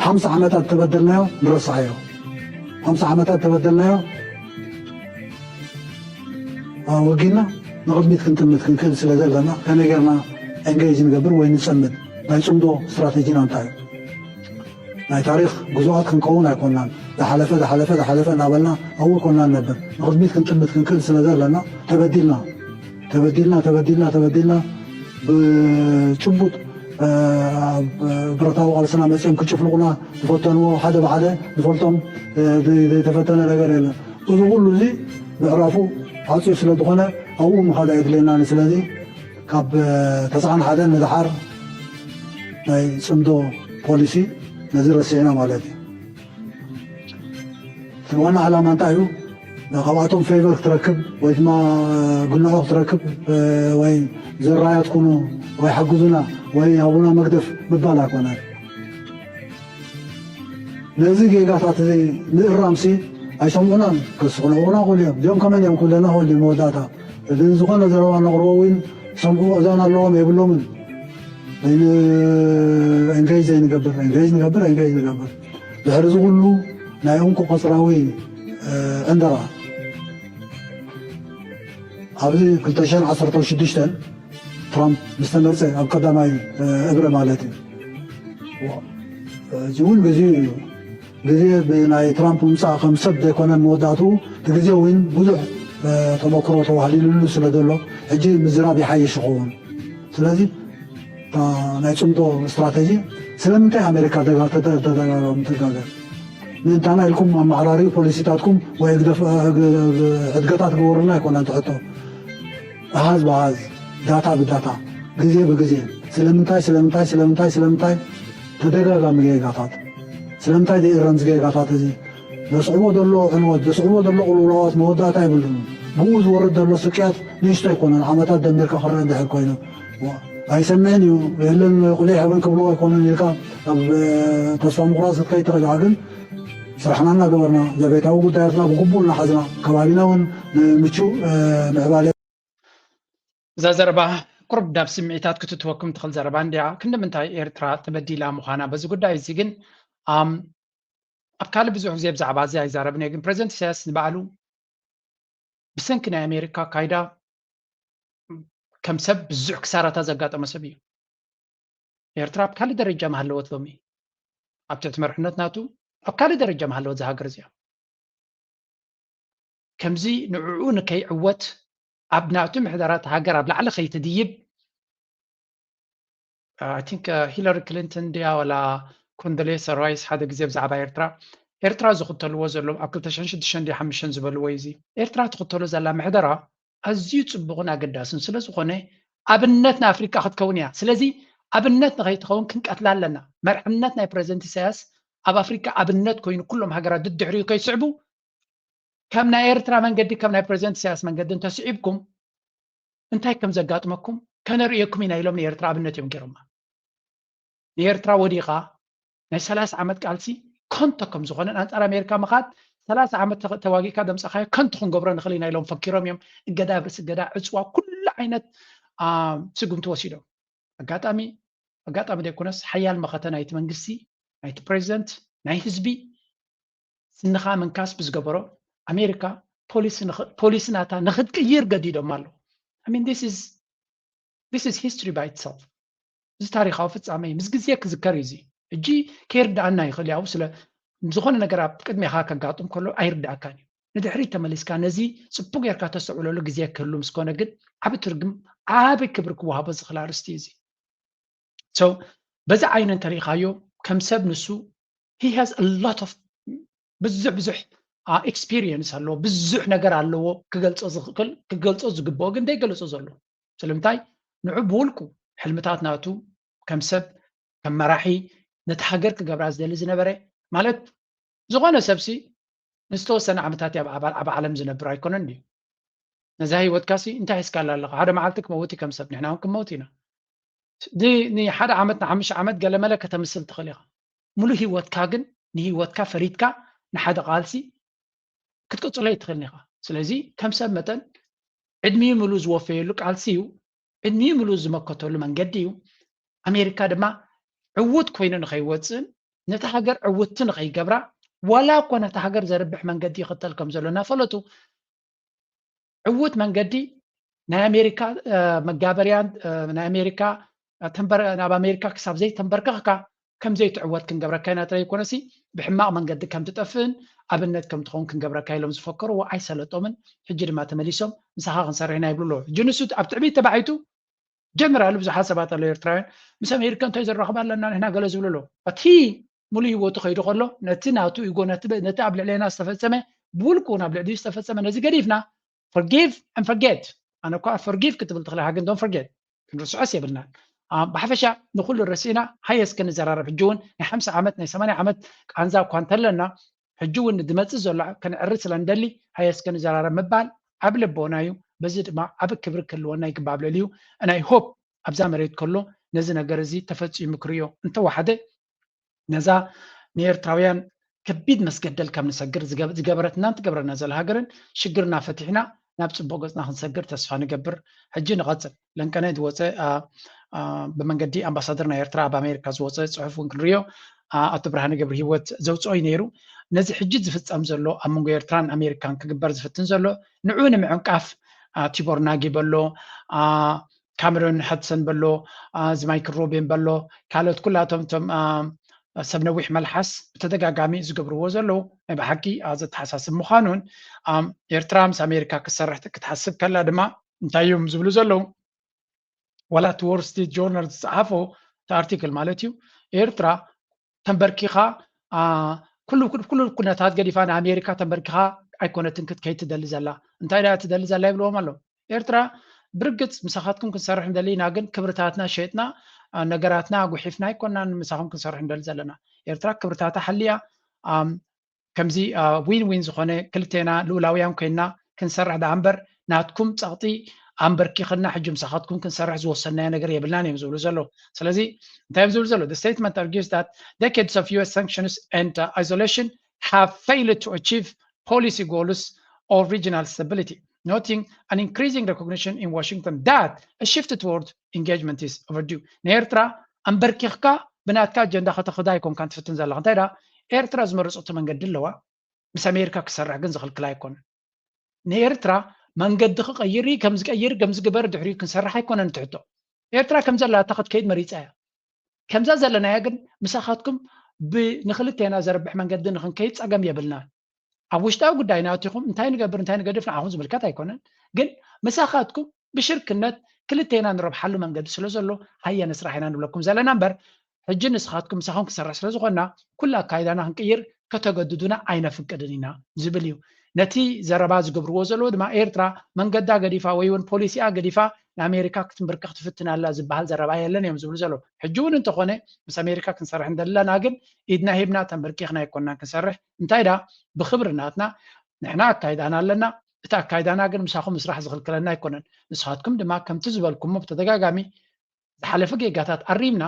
ሓምሳ ዓመታት ተበደልናዮ ንረስዓዮ ሓምሳ ዓመታት ተበደልናዮ ወጊና ንቕድሚት ክንጥምት ክንክእል ስለ ዘለና ከመይ ጌርና engage ንገብር ወይ ንፀምድ ናይ ፅምዶ strategy ና እንታይ እዩ ናይ ታሪክ ግዙኣት ክንከውን ኣይኮናን ዝሓለፈ ዝሓለፈ ዝሓለፈ እናበልና ኣብኡ ኮና ንነብር ንቅድሚት ክንጥምት ክንክእል ስለ ዘለና ተበዲልና ተበዲልና ተበዲልና ተበዲልና ብጭቡጥ ብረታዊ ቃልስና መፅኦም ክጭፍልቁና ዝፈተንዎ ሓደ ብሓደ ዝፈልጦም ዘይተፈተነ ነገር የለን እዚ ኩሉ እዚ ምዕራፉ ዓፅዩ ስለ ዝኾነ ኣብኡ ምኻድ ኣየድልየናን ስለዚ ካብ ተስዓን ሓደን ንደሓር ናይ ፅምዶ ፖሊሲ ነዚ ረሲዕና ማለት እዩ እቲ ዋና ዓላማ እንታይ እዩ ካብኣቶም ፌቨር ክትረክብ ወይ ድማ ግንዖ ክትረክብ ወይ ዘራያት ኩኑ ወይ ሓግዙና ወይ ሃቡና መግደፍ ምባል ኣይኮነን ነዚ ጌጋታት እዚ ምእራምሲ ኣይሰምዑናን ከስቑነቑና ክሉ እዮም እዚኦም ከመን እዮም ክብለና ክሉ መወዳእታ እዚ ዝኾነ ዘረባ ነቕርቦ እውን ሰምዑ እዛን ኣለዎም የብሎምን engage ዘይንገብር engage ንገብር engage ንገብር ድሕሪ እዚ ኩሉ ናይ እንቁ ቀፅራዊ ዕንደራ ኣብዚ ክልተ ሽሕን ዓሰርተ ሽዱሽተን ትራምፕ ምስ ተመርፀ ኣብ ቀዳማይ እብረ ማለት እዩ እዚ እውን ግዜኡ እዩ ግዜ ብናይ ትራምፕ ምምፃእ ከም ሰብ ዘይኮነ መወዳእትኡ እቲ ግዜ እውን ብዙሕ ተመክሮ ተዋህሊሉሉ ስለ ዘሎ ሕጂ ምዝራብ ይሓይሽ ይኸውን ስለዚ ናይ ፅምዶ ስትራተጂ ስለምንታይ ኣሜሪካ ተደጋጋሚ ትጋገር ምእንታና ኢልኩም ኣመዓራሪ ፖሊሲታትኩም ወይ ሕድገታት ግበሩልና ኣይኮነ ትሕቶ ኣሃዝ ብኣሃዝ ዳታ ብዳታ ግዜ ብግዜ ስለምንታይ ስለምንታይ ስለምንታይ ስለምንታይ ተደጋጋሚ ጌጋታት ስለምንታይ ዘይእረም ዝጌጋታት እዚ ዘስዕቦ ዘሎ ዕንወት ዘስዕቦ ዘሎ ቅልውላዋት መወዳእታ የብሉን ብኡ ዝወርድ ዘሎ ስቅያት ንእሽቶ ኣይኮነን ዓመታት ደሚርካ ክረአ እንድሕር ኮይኑ ኣይሰምዕን እዩ የለን ቁሊሕ እውን ክብልዎ ኣይኮነን ኢልካ ኣብ ተስፋ ምቁራፅ ክትከይድ ትኽእል ኢኻ ግን ስራሕና እናገበርና ዘቤታዊ ጉዳያትና ብግቡእ እናሓዝና ከባቢና እውን ንምቹ ምዕባለ እዛ ዘረባ ቁርብ ናብ ስምዒታት ክትትወኩም ትኽእል ዘረባ እንድያ። ክንዲ ምንታይ ኤርትራ ተበዲላ ምዃና በዚ ጉዳይ እዚ ግን፣ ኣም፣ ኣብ ካልእ ብዙሕ ግዜ ብዛዕባ እዚ ኣይዛረብን እየ። ግን ፕረዚደንት ኢሳያስ ንባዕሉ ብሰንኪ ናይ ኣሜሪካ ኣካይዳ ከም ሰብ ብዙሕ ክሳራታት ዘጋጠመ ሰብ እዩ። ኤርትራ ኣብ ካልእ ደረጃ ምሃለወት ሎሚ፣ ኣብ ትሕቲ መርሕነት ናቱ ኣብ ካልእ ደረጃ ምሃለወት እዛ ሃገር እዚኣ። ከምዚ ንዕኡ ንከይዕወት፣ ኣብ ናቱ ምሕደራት ሃገር ኣብ ላዕሊ ከይትድይብ፣ I think ሂለሪ ክሊንተን ድያ ዋላ ኮንዶሌሳ ራይስ ሓደ ግዜ ብዛዕባ ኤርትራ፣ ኤርትራ ዝኽተልዎ ዘለዉ ኣብ ክልተ ሽሕን ሽዱሽተን ድዩ ሓሙሽተን ዝበልዎ እዩ። እዚ ኤርትራ ትኽተሎ ዘላ ምሕደራ ኣዝዩ ጽቡቕን ኣገዳስን ስለ ዝኾነ፣ ኣብነት ንኣፍሪቃ ክትከውን እያ። ስለዚ ኣብነት ንኸይትኸውን ክንቀትላ ኣለና። መርሕነት ናይ ፕረዚደንት ኢሳያስ ኣብ ኣፍሪቃ ኣብነት ኮይኑ፣ ኩሎም ሃገራት ድድሕሪኡ ከይስዕቡ፣ ከም ናይ ኤርትራ መንገዲ፣ ከም ናይ ፕረዚደንት ኢሳያስ መንገዲ እንተስዒብኩም፣ እንታይ ከም ዘጋጥመኩም ከነርእየኩም ኢና ኢሎም ንኤርትራ ኣብነት እዮም ገይሮማ። ንኤርትራ ወዲቓ ናይ ሰላሳ ዓመት ቃልሲ ከንቶ ከም ዝኾነን፣ ኣንጻር ኣሜሪካ ምኻድ፣ ሰላሳ ዓመት ተኸ-፣ ተዋጊእካ ዘምጻኻዮ ከንቶ ክንገብሮ ንኽእል ኢና ኢሎም ፈኪሮም እዮም። እገዳ፣ ብርእሲ እገዳ፣ ዕጽዋ፣ ኩሉ ዓይነት፣ ኣ፣ ስጉምቲ ወሲዶም። ኣጋጣሚ፣ ኣጋጣሚ ዘይኮነስ፣ ሓያል መኸተ ናይቲ መንግስቲ፣ ናይቲ ፕረዚደንት፣ ናይ ህዝቢ ስንኻ ምንካስ ብዝገበሮ፣ ኣሜሪካ ፖሊሲ ንኽ-፣ ፖሊሲ ናታ ንኽትቅይር ገዲዶም ኣለዉ። I mean, this is, this is history by itself። እዚ ታሪኻዊ ፍጻመ እዩ። ምስ ግዜ ክዝከር እዩ። እዚ ሕጂ ከይርድኣና ይኽእል እዩ። ኣብኡ ስለ ዝኾነ ነገር ኣብ ቅድሜኻ ከጋጥም ከሎ ኣይርድኣካን እዩ። ንድሕሪት ተመሊስካ ነዚ ጽቡቕ ጌርካ ተስተውዕለሉ ግዜ ክህሉ ምስ ኮነ ግን ዓቢ ትርጉም፣ ዓቢ ክብሪ ክወሃቦ ዝኽእል ኣርእስቲ እዩ እዚ። So በዚ ዓይኑ እንተሪኢኻዮ ከም ሰብ ንሱ he has a lot of ብዙሕ ብዙሕ፣ አ፣ experience ኣለዎ፣ ብዙሕ ነገር ኣለዎ ክገልጾ ዝኽእል፣ ክገልጾ ዝግብኦ ግን ዘይገለጾ ዘሎ። ስለምንታይ? ንዑ ብውልቁ ሕልምታት ናቱ ከም ሰብ፣ ከም መራሒ ነቲ ሃገር ክገብራ ዝደሊ ዝነበረ፣ ማለት ዝኾነ ሰብሲ ንዝተወሰነ ዓመታት እዩ ኣብ፣ ኣብ፣ ኣብ ዓለም ዝነብር ኣይኮነን ድዩ? ነዛ ህይወትካሲ እንታይ ሒዝካላ ኣለኻ? ሓደ መዓልቲ ክመውት እዩ ከም ሰብ፣ ንሕና እውን ክንመውት ኢና። ን-፣ ንሓደ ዓመት፣ ንሓሙሽተ ዓመት ገለመለ ከተምስል ትኽእል ኢኻ። ሙሉእ ህይወትካ ግን፣ ንህይወትካ ፈሪድካ ንሓደ ቃልሲ ክትቅጽሎ ኣይትኽእልን ኢኻ። ስለዚ ከም ሰብ መጠን ዕድሚኡ ሙሉእ ዝወፈየሉ ቃልሲ እዩ። ዕድሚኡ ሙሉእ ዝመከተሉ መንገዲ እዩ። ኣሜሪካ ድማ ዕዉት ኮይኑ ንኸይወጽእን ነታ ሃገር ዕውትቲ ንኸይገብራ፣ ዋላ እኮ ነታ ሃገር ዘርብሕ መንገዲ ይኽተል ከም ዘሎ እናፈለጡ፣ ዕዉት መንገዲ ናይ ኣሜሪካ፣ እ፣ መጋበርያን፣ እ፣ ናይ ኣሜሪካ፣ እ፣ ተንበር-፣ ናብ ኣሜሪካ ክሳብ ዘይተንበርከኽካ ከም ዘይትዕወት ክንገብረካ ኢና ጥራይ ይኮነሲ፣ ብሕማቕ መንገዲ ከም ትጠፍእን ኣብነት ከም ትኸውን ክንገብረካ ኢሎም ዝፈከርዎ ኣይሰለጦምን። ሕጂ ድማ ተመሊሶም ምሳኻ ክንሰርሕ ኢና ይብሉ ኣለዉ። ሕጂ ንሱ ኣብ ትዕቢት ተባሒቱ ጀነራል ብዙሓት ሰባት ኣለዉ ኤርትራውያን፣ ምስ ኣሜሪካ እንታይ ዘራኽብ ኣለና ንሕና ገለ ዝብሉ ኣለዉ። But he ሙሉእ ህይወቱ ከይዱ ከሎ ነቲ ናቱ ኢጎ፣ ነቲ፣ ነቲ ኣብ ልዕሌና ዝተፈጸመ፣ ብውልቁ እውን ኣብ ልዕሊኡ ዝተፈጸመ፣ ነዚ ገዲፍና forgive and forget። ኣነ እኳ forgive ክትብል ትኽእል ኢኻ፣ ግን don't forget፣ ክንርስዖስ የብልናን። ኣ፣ ብሓፈሻ ንኹሉ ረሲእና ሃየ እስከ ንዘራረብ። ሕጂ እውን ናይ ሓምሳ ዓመት ናይ ሰማንያ ዓመት ቃንዛ እኳ እንተለና፣ ሕጂ እውን ንድመጽእ ዘሎ ከነዕሪ ስለ እንደሊ ሃየ እስከ ንዘራረብ ምባል ዓቢ ልቦና እዩ። በዚ ድማ ዓቢ ክብሪ ክህልወና ይግባእ ኣብ ልዕሊኡ። And I hope ኣብዛ መሬት ከሎ ነዚ ነገር እዚ ተፈጺሙ ክርእዮ እንተወሓደ፣ ነዛ ንኤርትራውያን ከቢድ መስገደል ካብ ንሰግር ዝገ-፣ ዝገበረትናን ትገብረና ዘላ ሃገርን ሽግርና ፈቲሕና ናብ ጽቡቕ ገጽና ክንሰግር ተስፋ ንገብር። ሕጂ ንቐጽል። ለንቀነ ዝወጸ፣ ኣ፣ ኣ፣ ብመንገዲ ኣምባሳደር ናይ ኤርትራ ኣብ ኣሜሪካ ዝወጸ ጽሑፍ እውን ክንርእዮ፣ ኣ፣ ኣቶ ብርሃነ ገብረ ህይወት ዘውጽኦ እዩ ነይሩ። ነዚ ሕጂ ዝፍጸም ዘሎ ኣብ መንጎ ኤርትራን ኣሜሪካን ክግበር ዝፍትን ዘሎ ንዑ ንምዕንቃፍ፣ ኣ፣ ቲቦር ናጊ በሎ፣ ኣ፣ ካሜሮን ሃድሰን በሎ፣ ኣ፣ እዚ ማይክል ሮቢን በሎ፣ ካልኦት ኩላቶም እቶም፣ ኣ፣ ሰብ ነዊሕ መልሓስ ብተደጋጋሚ ዝገብርዎ ዘለዉ ናይ ብሓቂ፣ ኣ፣ ዘተሓሳስብ ምዃኑን፣ ኣ፣ ኤርትራ ምስ ኣሜሪካ ክትሰርሕ ክትሓስብ ከላ ድማ እንታይ እዮም ዝብሉ ዘለዉ? ዋላ እቲ ዎል ስትሪት ጆርናል ዝጸሓፎ እቲ ኣርቲክል ማለት እዩ፣ ኤርትራ ተንበርኪኻ፣ ኣ፣ ኩሉ፣ ኩሉ፣ ኩሉ ኩነታት ገዲፋ ንኣሜሪካ ተንበርኪኻ ኣይኮነትን ክትከይድ ትደሊ ዘላ። እንታይ ደኣ ትደሊ ዘላ ይብልዎም ኣለዉ። ኤርትራ ብርግጽ ምሳኻትኩም ክንሰርሕ ንደሊ ኢና፣ ግን ክብርታትና ሸይጥና፣ ኣ፣ ነገራትና ኣጉሒፍና ኣይኮናን ምሳኹም ክንሰርሕ ንደሊ ዘለና። ኤርትራ ክብርታታ ሓልያ፣ ኣም፣ ከምዚ፣ ኣ፣ ዊን ዊን ዝኾነ ክልቴና ልኡላውያን ኮይንና ክንሰርሕ ደኣ እምበር ናትኩም ጸቕጢ ኣንበርኪኽና ሕጂ ምሳኻትኩም ክንሰርሕ ዝወሰናዮ ነገር የብልናን እዮም ዝብሉ ዘለዉ። ስለዚ እንታይ እዮም ዝብሉ ዘለዉ? The statement argues that decades of U S sanctions and, uh, isolation have failed to achieve policy goals or regional stability. noting an increasing recognition in Washington that a shift toward engagement is overdue. ንኤርትራ ኣንበርኪኽካ ብናትካ ኣጀንዳ ከተኽዳ ኣይኮንካን ትፍትን ዘለኻ። እንታይ ደኣ ኤርትራ ዝመረጸቶ መንገዲ ኣለዋ። ምስ ኣሜሪካ ክሰርሕ ግን ዝኽልክል ኣይኮነን። ንኤርትራ መንገዲ ክቐይር እዩ፣ ከምዚ ቀይር፣ ከምዚ ግበር፣ ድሕሪኡ ክንሰርሕ ኣይኮነን ትሕቶ። ኤርትራ ከም ዘላታ ክትከይድ መሪጻ እያ። ከምዛ ዘለናያ ግን ምሳኻትኩም ብ-፣ ንኽልቴና ዘርብሕ መንገዲ ንኽንከይድ ጸገም የብልናን። ኣብ ውሽጣዊ ጉዳይና ኣቲኹም እንታይ ንገብር እንታይ ንገድፍ ንዓኹም ዝምልከት ኣይኮነን። ግን ምሳኻትኩም ብሽርክነት ክልቴና ንረብሓሉ መንገዲ ስለ ዘሎ ሃየ ንስራሕ ኢና ንብለኩም ዘለና እምበር ሕጂ ንስኻትኩም ምሳኹም ክንሰርሕ ስለ ዝኾንና ኩሉ ኣካይዳና ክንቅይር ከተገድዱና ኣይነፍቅድን ኢና ዝብል እዩ። ነቲ ዘረባ ዝገብርዎ ዘለዉ ድማ ኤርትራ መንገዳ ገዲፋ ወይ እውን ፖሊሲኣ ገዲፋ ንኣሜሪካ ክትንብርከኽ ትፍትን ኣላ ዝበሃል ዘረባ የለን እዮም ዝብሉ ዘለዉ። ሕጂ እውን እንተኾነ ምስ ኣሜሪካ ክንሰርሕ እንደለና ግን ኢድና ሂብና ተንበርኪኽና ኣይኮንናን ክንሰርሕ። እንታይ ደኣ ብኽብሪ ናትና ንሕና ኣካይዳና ኣለና። እቲ ኣካይዳና ግን ምሳኹም ምስራሕ ዝኽልክለና ኣይኮነን። ንስኻትኩም ድማ ከምቲ ዝበልኩሞ ብተደጋጋሚ ዝሓለፈ ጌጋታት ኣሪምና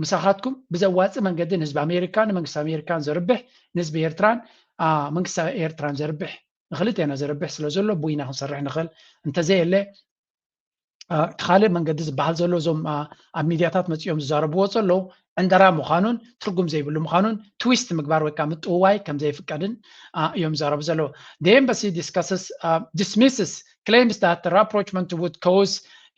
ምሳኻትኩም ብዘዋጽእ መንገዲ ንህዝቢ ኣሜሪካ ንመንግስቲ ኣሜሪካን ዘርብሕ ንህዝቢ ኤርትራን አ፣ መንግስቲ ኤርትራን ዘርብሕ ንክልቴና ዘርብሕ ስለ ዘሎ ቡይና ክንሰርሕ ንኽእል። እንተዘየለ አ፣ እቲ ካልእ መንገዲ ዝበሃል ዘሎ እዞም አ፣ ኣብ ሚድያታት መጺኦም ዝዛረብዎ ዘለዉ ዕንደራ ምዃኑን ትርጉም ዘይብሉ ምዃኑን ትዊስት ምግባር ወይ ከዓ ምጥውዋይ ከም ዘይፍቀድን አ፣ እዮም ዝዛረቡ ዘለዉ። The embassy discusses, uh, dismisses claims that the rapprochement would cause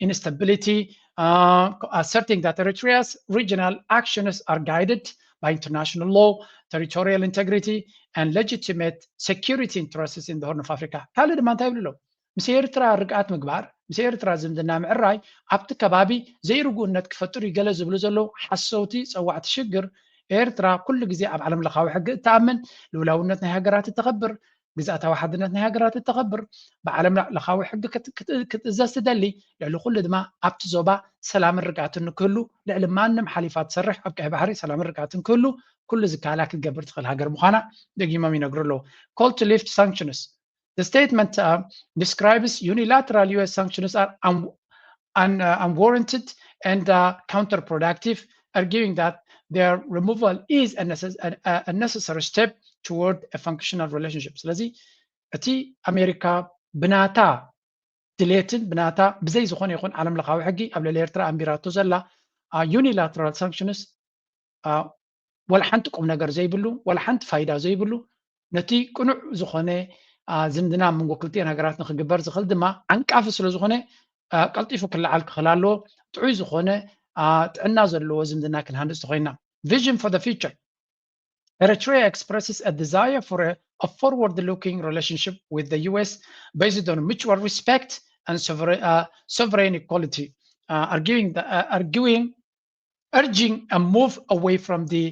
instability, uh, asserting that Eritrea's regional actions are guided by international law, territorial integrity, and legitimate security interests in the Horn of Africa. ካልእ ድማ እንታይ ይብሉ ኣለዉ? ምስ ኤርትራ ርግኣት ምግባር፣ ምስ ኤርትራ ዝምድና ምዕራይ ኣብቲ ከባቢ ዘይርጉእነት ክፈጥር እዩ ገለ ዝብሉ ዘለዉ ሓሰውቲ ጸዋዕቲ ሽግር። ኤርትራ ኩሉ ግዜ ኣብ ዓለም ለኻዊ ሕጊ እትኣምን፣ ልኡላውነት ናይ ሃገራት እተኸብር፣ ግዝኣታዊ ሓድነት ናይ ሃገራት እተኸብር፣ ብዓለም ለኻዊ ሕጊ ክት-፣ ክት-፣ ክትእዘዝ ትደሊ፣ ልዕሊ ኩሉ ድማ ኣብቲ ዞባ ሰላምን ርግኣትን ንክህሉ ልዕሊ ማንም ሓሊፋ ትሰርሕ፣ ኣብ ቀይሕ ባሕሪ ሰላምን ርግኣትን ክህሉ ኩሉ ዝከኣላ ክትገብር ትኽእል ሃገር ምዃና ደጊሞም ይነግሩ ኣለዉ። Call to lift sanctions. The statement uh, describes unilateral U S sanctions are un-, un-, uh, unwarranted and uh, counterproductive, arguing that their removal is a, necess- a, a necessary step toward a functional relationship. ስለዚ እቲ ኣሜሪካ ብናታ ድሌትን ብናታ ብዘይ ዝኾነ ይኹን ዓለም ለኻዊ ሕጊ ኣብ ልዕሊ ኤርትራ ኣንቢራቶ ዘላ ዩኒላተራል ሳንክሽንስ ወላ ሓንቲ ቁም ነገር ዘይብሉ፣ ወላ ሓንቲ ፋይዳ ዘይብሉ፣ ነቲ ቅኑዕ ዝኾነ ዝምድና ኣብ መንጎ ክልቲኤን ሃገራት ንክግበር ዝኽእል ድማ ዓንቃፊ ስለ ዝኾነ ቀልጢፉ ክለዓል ክኽእል ኣለዎ። ጥዑይ ዝኾነ ጥዕና ዘለዎ ዝምድና ክንሃንፅ ተኾይና። Vision for the future. Eritrea expresses a desire for a, a forward-looking relationship with the U S based on mutual respect and sovereign, uh, sovereign equality, uh, arguing, the, uh, arguing, urging a move away from the